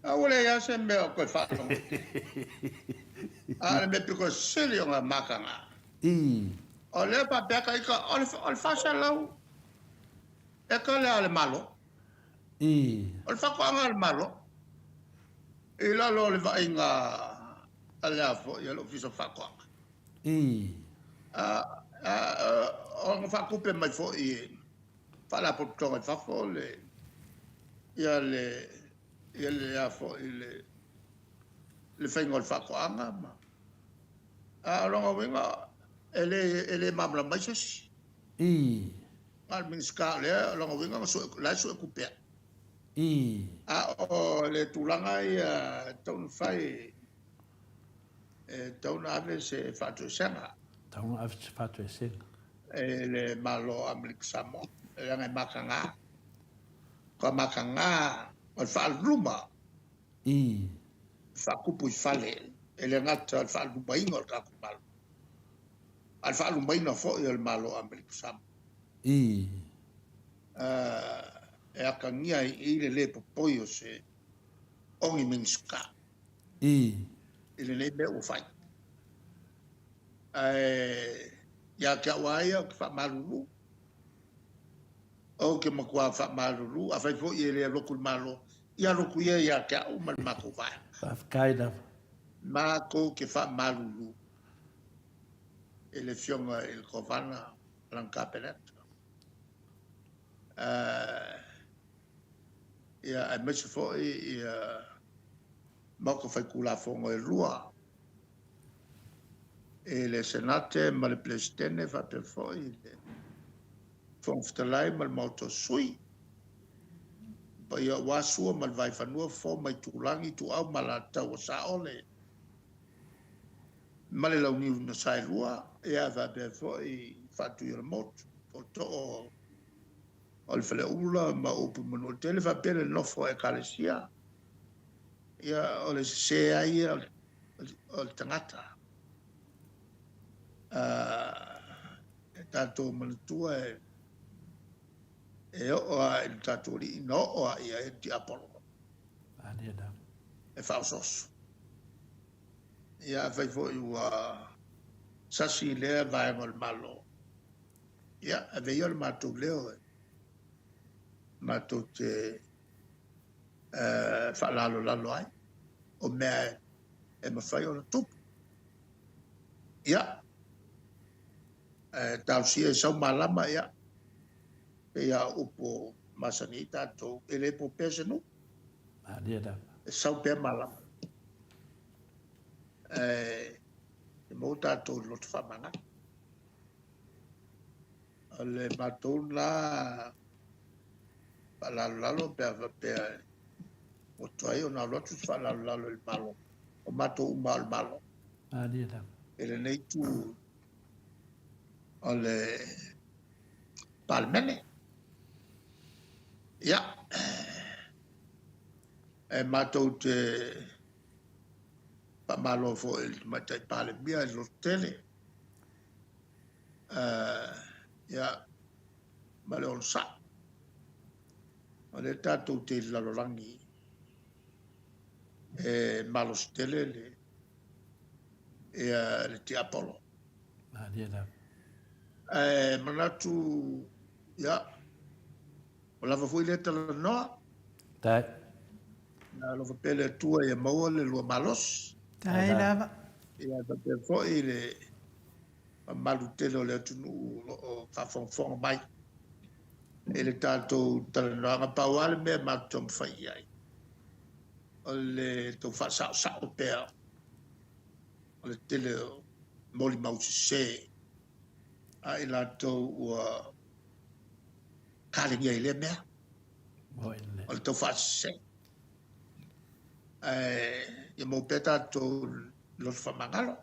A ua leai lava se mea o toe faalogo. A o le mea pito sili ona mataga. O lea faapea ta ita, o le 400 eka lea a le Malo. O le faatoaga a le Malo. I lalo o le vaaiga a le a foi a le Ofisa o Faatoaga. Ona faatupe mai foi e Faalapotopotoga i fafo le ia le ia le a foi le faiga o le faatoaga ma a o lona uiga e le malamalama ai se isi. A o le Minisita o lea o lona uiga na sue, la e sue tupe ai. A o le tulaga ia e tatau ona fai, e tatau ona ave se faatoesega. Tatau ona ave se faatoesega. E le Malo o Amerika Samoa, leaga e mataga. Ka mataga o le faaluma. Faatupu i fale, e le gata o le faalumaina o le tatou Malo, a o le faalumaina foi o le Malo o Amerika Samoa. E atagia ai i le le popoi o se ogi Minisita i lenei mea ua fai. Ae ia te au lava ia, ou te faamalulu. Ou te matua faamalulu, afai foi e le alu atu i le Malo, ia alu atu ia ia te au ma le matou vaega. Faafetai lava. Matou te faamalulu i le Afioga i le Kovana ma lana Kapeneta. Ia, aemaise foi ia Maota Faitulafono e lua. e le Senate ma le Peresetene faapea foi le Fofoga Fetalai ma le Maota o Sui. Paia aua Sua ma le Vaifanua, Fofo ma Itulagi, Ituau ma Alataua, Saole ma le Launiu na Saelua, ia faapea foi Faatuiolemotu, Tootoo o le Faleula ma upu i Manuatele faapea le nofo a Ekalesia. Ia, o le sese ai ia o le tagata. E tatou manatua e, e oo lava i le tatou alii na oo lava i ai le tiapolo. E faaosooso. Ia, afai foi ua sasi lea vaega o le Malo, ia, ave ia le matou leo e matou te faalalolalo ai o mea e mafai ona tupu. Ia, e talosia e sau malama, ia, pei lava o upu masani ai tatou, e le po pea se nuu. E sau pea malama. E maua tatou i le loto faamagalo. O le matou lena faalalolalo pe a faapea ua tuai ona alu atu se faalalolalo i le Malo, o matou uma lava o le Malo. I lenei itu o le Palemene. Ia, e matou te faamalo foi i le Tamaitai Palemia i le loto tele. Ia, ma le onosai. O lea tatou te i le lalolagi e malosi tele le, ia, le tiapolo. Ae manatu, ia, ua lava foi lea talanoa. Tai. Ia alofa pea le Atua ia maua le lua malosi. Tai lava. Ia faapea foi le mamalu tele o le atunuu o lo o faafogafoga mai i le tatou talanoaga. Pau lava le mea matou te taumafai i ai, o le tau faasaosao pea o le tele o molimau sese a i latou ua kalenia i lea mea, o le tau faasese. Ae ia maua pea tatou loto faamagalo.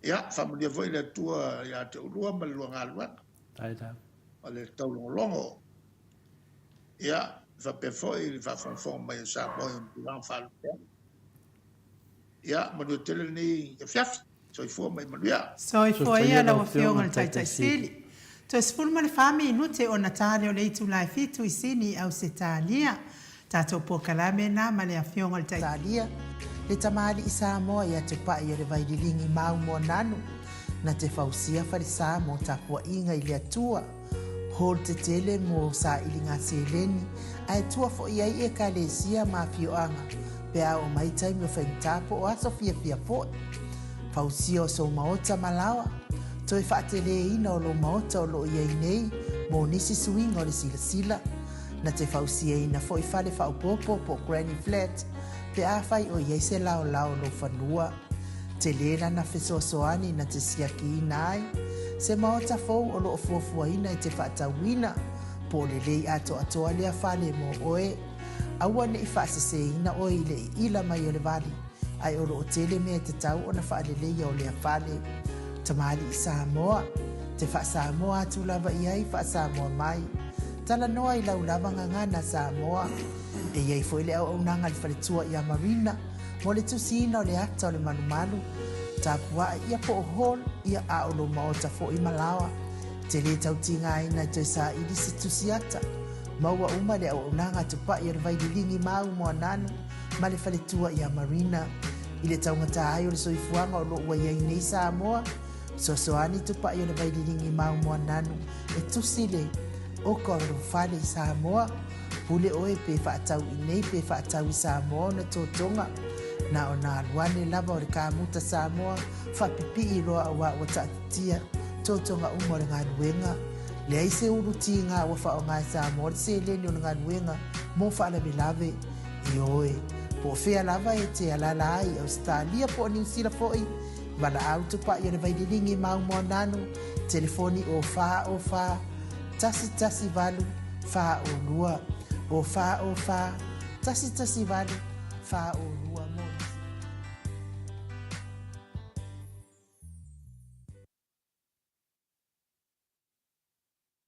Ia, faamanuia foi le Atua ia te oulua ma le lua galuega. O le taulogologo. Ia, faapea foi le faafogafoga mai a Samoa i ona tulaga faalupea. Ia, manuia tele lenei afiafi. Soifua ma ia manuia. Soifua ia lau Afioga i le Taitai Sili. Toe 14 minute ona ta lea o le itula e fitu i Sini i Ausetalia. Tatou polokalame na ma le Afioga i le Taitai. Talia, le tamalii Samoa ia Tupai o le Vaililigi mau Moananu, na te fausia falesa mo tapuaiga i le Atua, hall tetele mo sailiga seleni, ae tua foi ai Ekalesia ma afioaga pe a oo mai taimi o faigata po o aso fiafia foi. Fausia o sou maota ma laoa, toe faateleina o lou maota o lo o i ai nei mo nisi suiga o le silasila, Na te fausiaina foi fale faaopoopo po o granny flat pe afai o i ai se laolao o lou fanua. Tele lana fesoasoani na te siakiina ai se maota fou o lo o fuafuaina e te faatauina, po o lelei atoatoa lea fale mo oe. Aua ne i faaseseina oe i le iila mai o le vali, ae o lo o tele mea e tatau ona faaleleia o lea fale. Tamalii Samoa, te faa-Samoa atu lava i ai faa-Samoa mai. Talanoa i lau lava gagana Samoa. E i ai foi le auaunaga a le faletua ia Marina mo le tusiina o le ata o le malumalu, tapuae ia po o hall ia a o lou maota foi ma laoa. Te le tau tigaina e toe saili se tusi ata. Maua uma le auaunaga a Tupai o le Vaililigi Mau Moananu ma le faletua ia Marina. I le taugata ai o le soifuaga o lo o ua i ai nei Samoa, fesoasoani Tupai o le Vaililigi Mau Moananu e tusi le oka o lou fale i Samoa. Pule oe pe faatau i nei pe faatau i Samoa ona totoga. Na ona alu ane lava o le kamuta Samoa faapipii loa auā ua taatitia totoga uma o le galuega. Leai se ulu tiga ua faaaoga e Samoa le seleni o le galuega mo faalavelave. Ioe, po o fea lava e te alaala ai i Ausetalia po o Niu Sila foi, Valaau Tupai o le Vaililiga i Maaumoananu, telefoni 04 04 118 42, 04 04 118 42.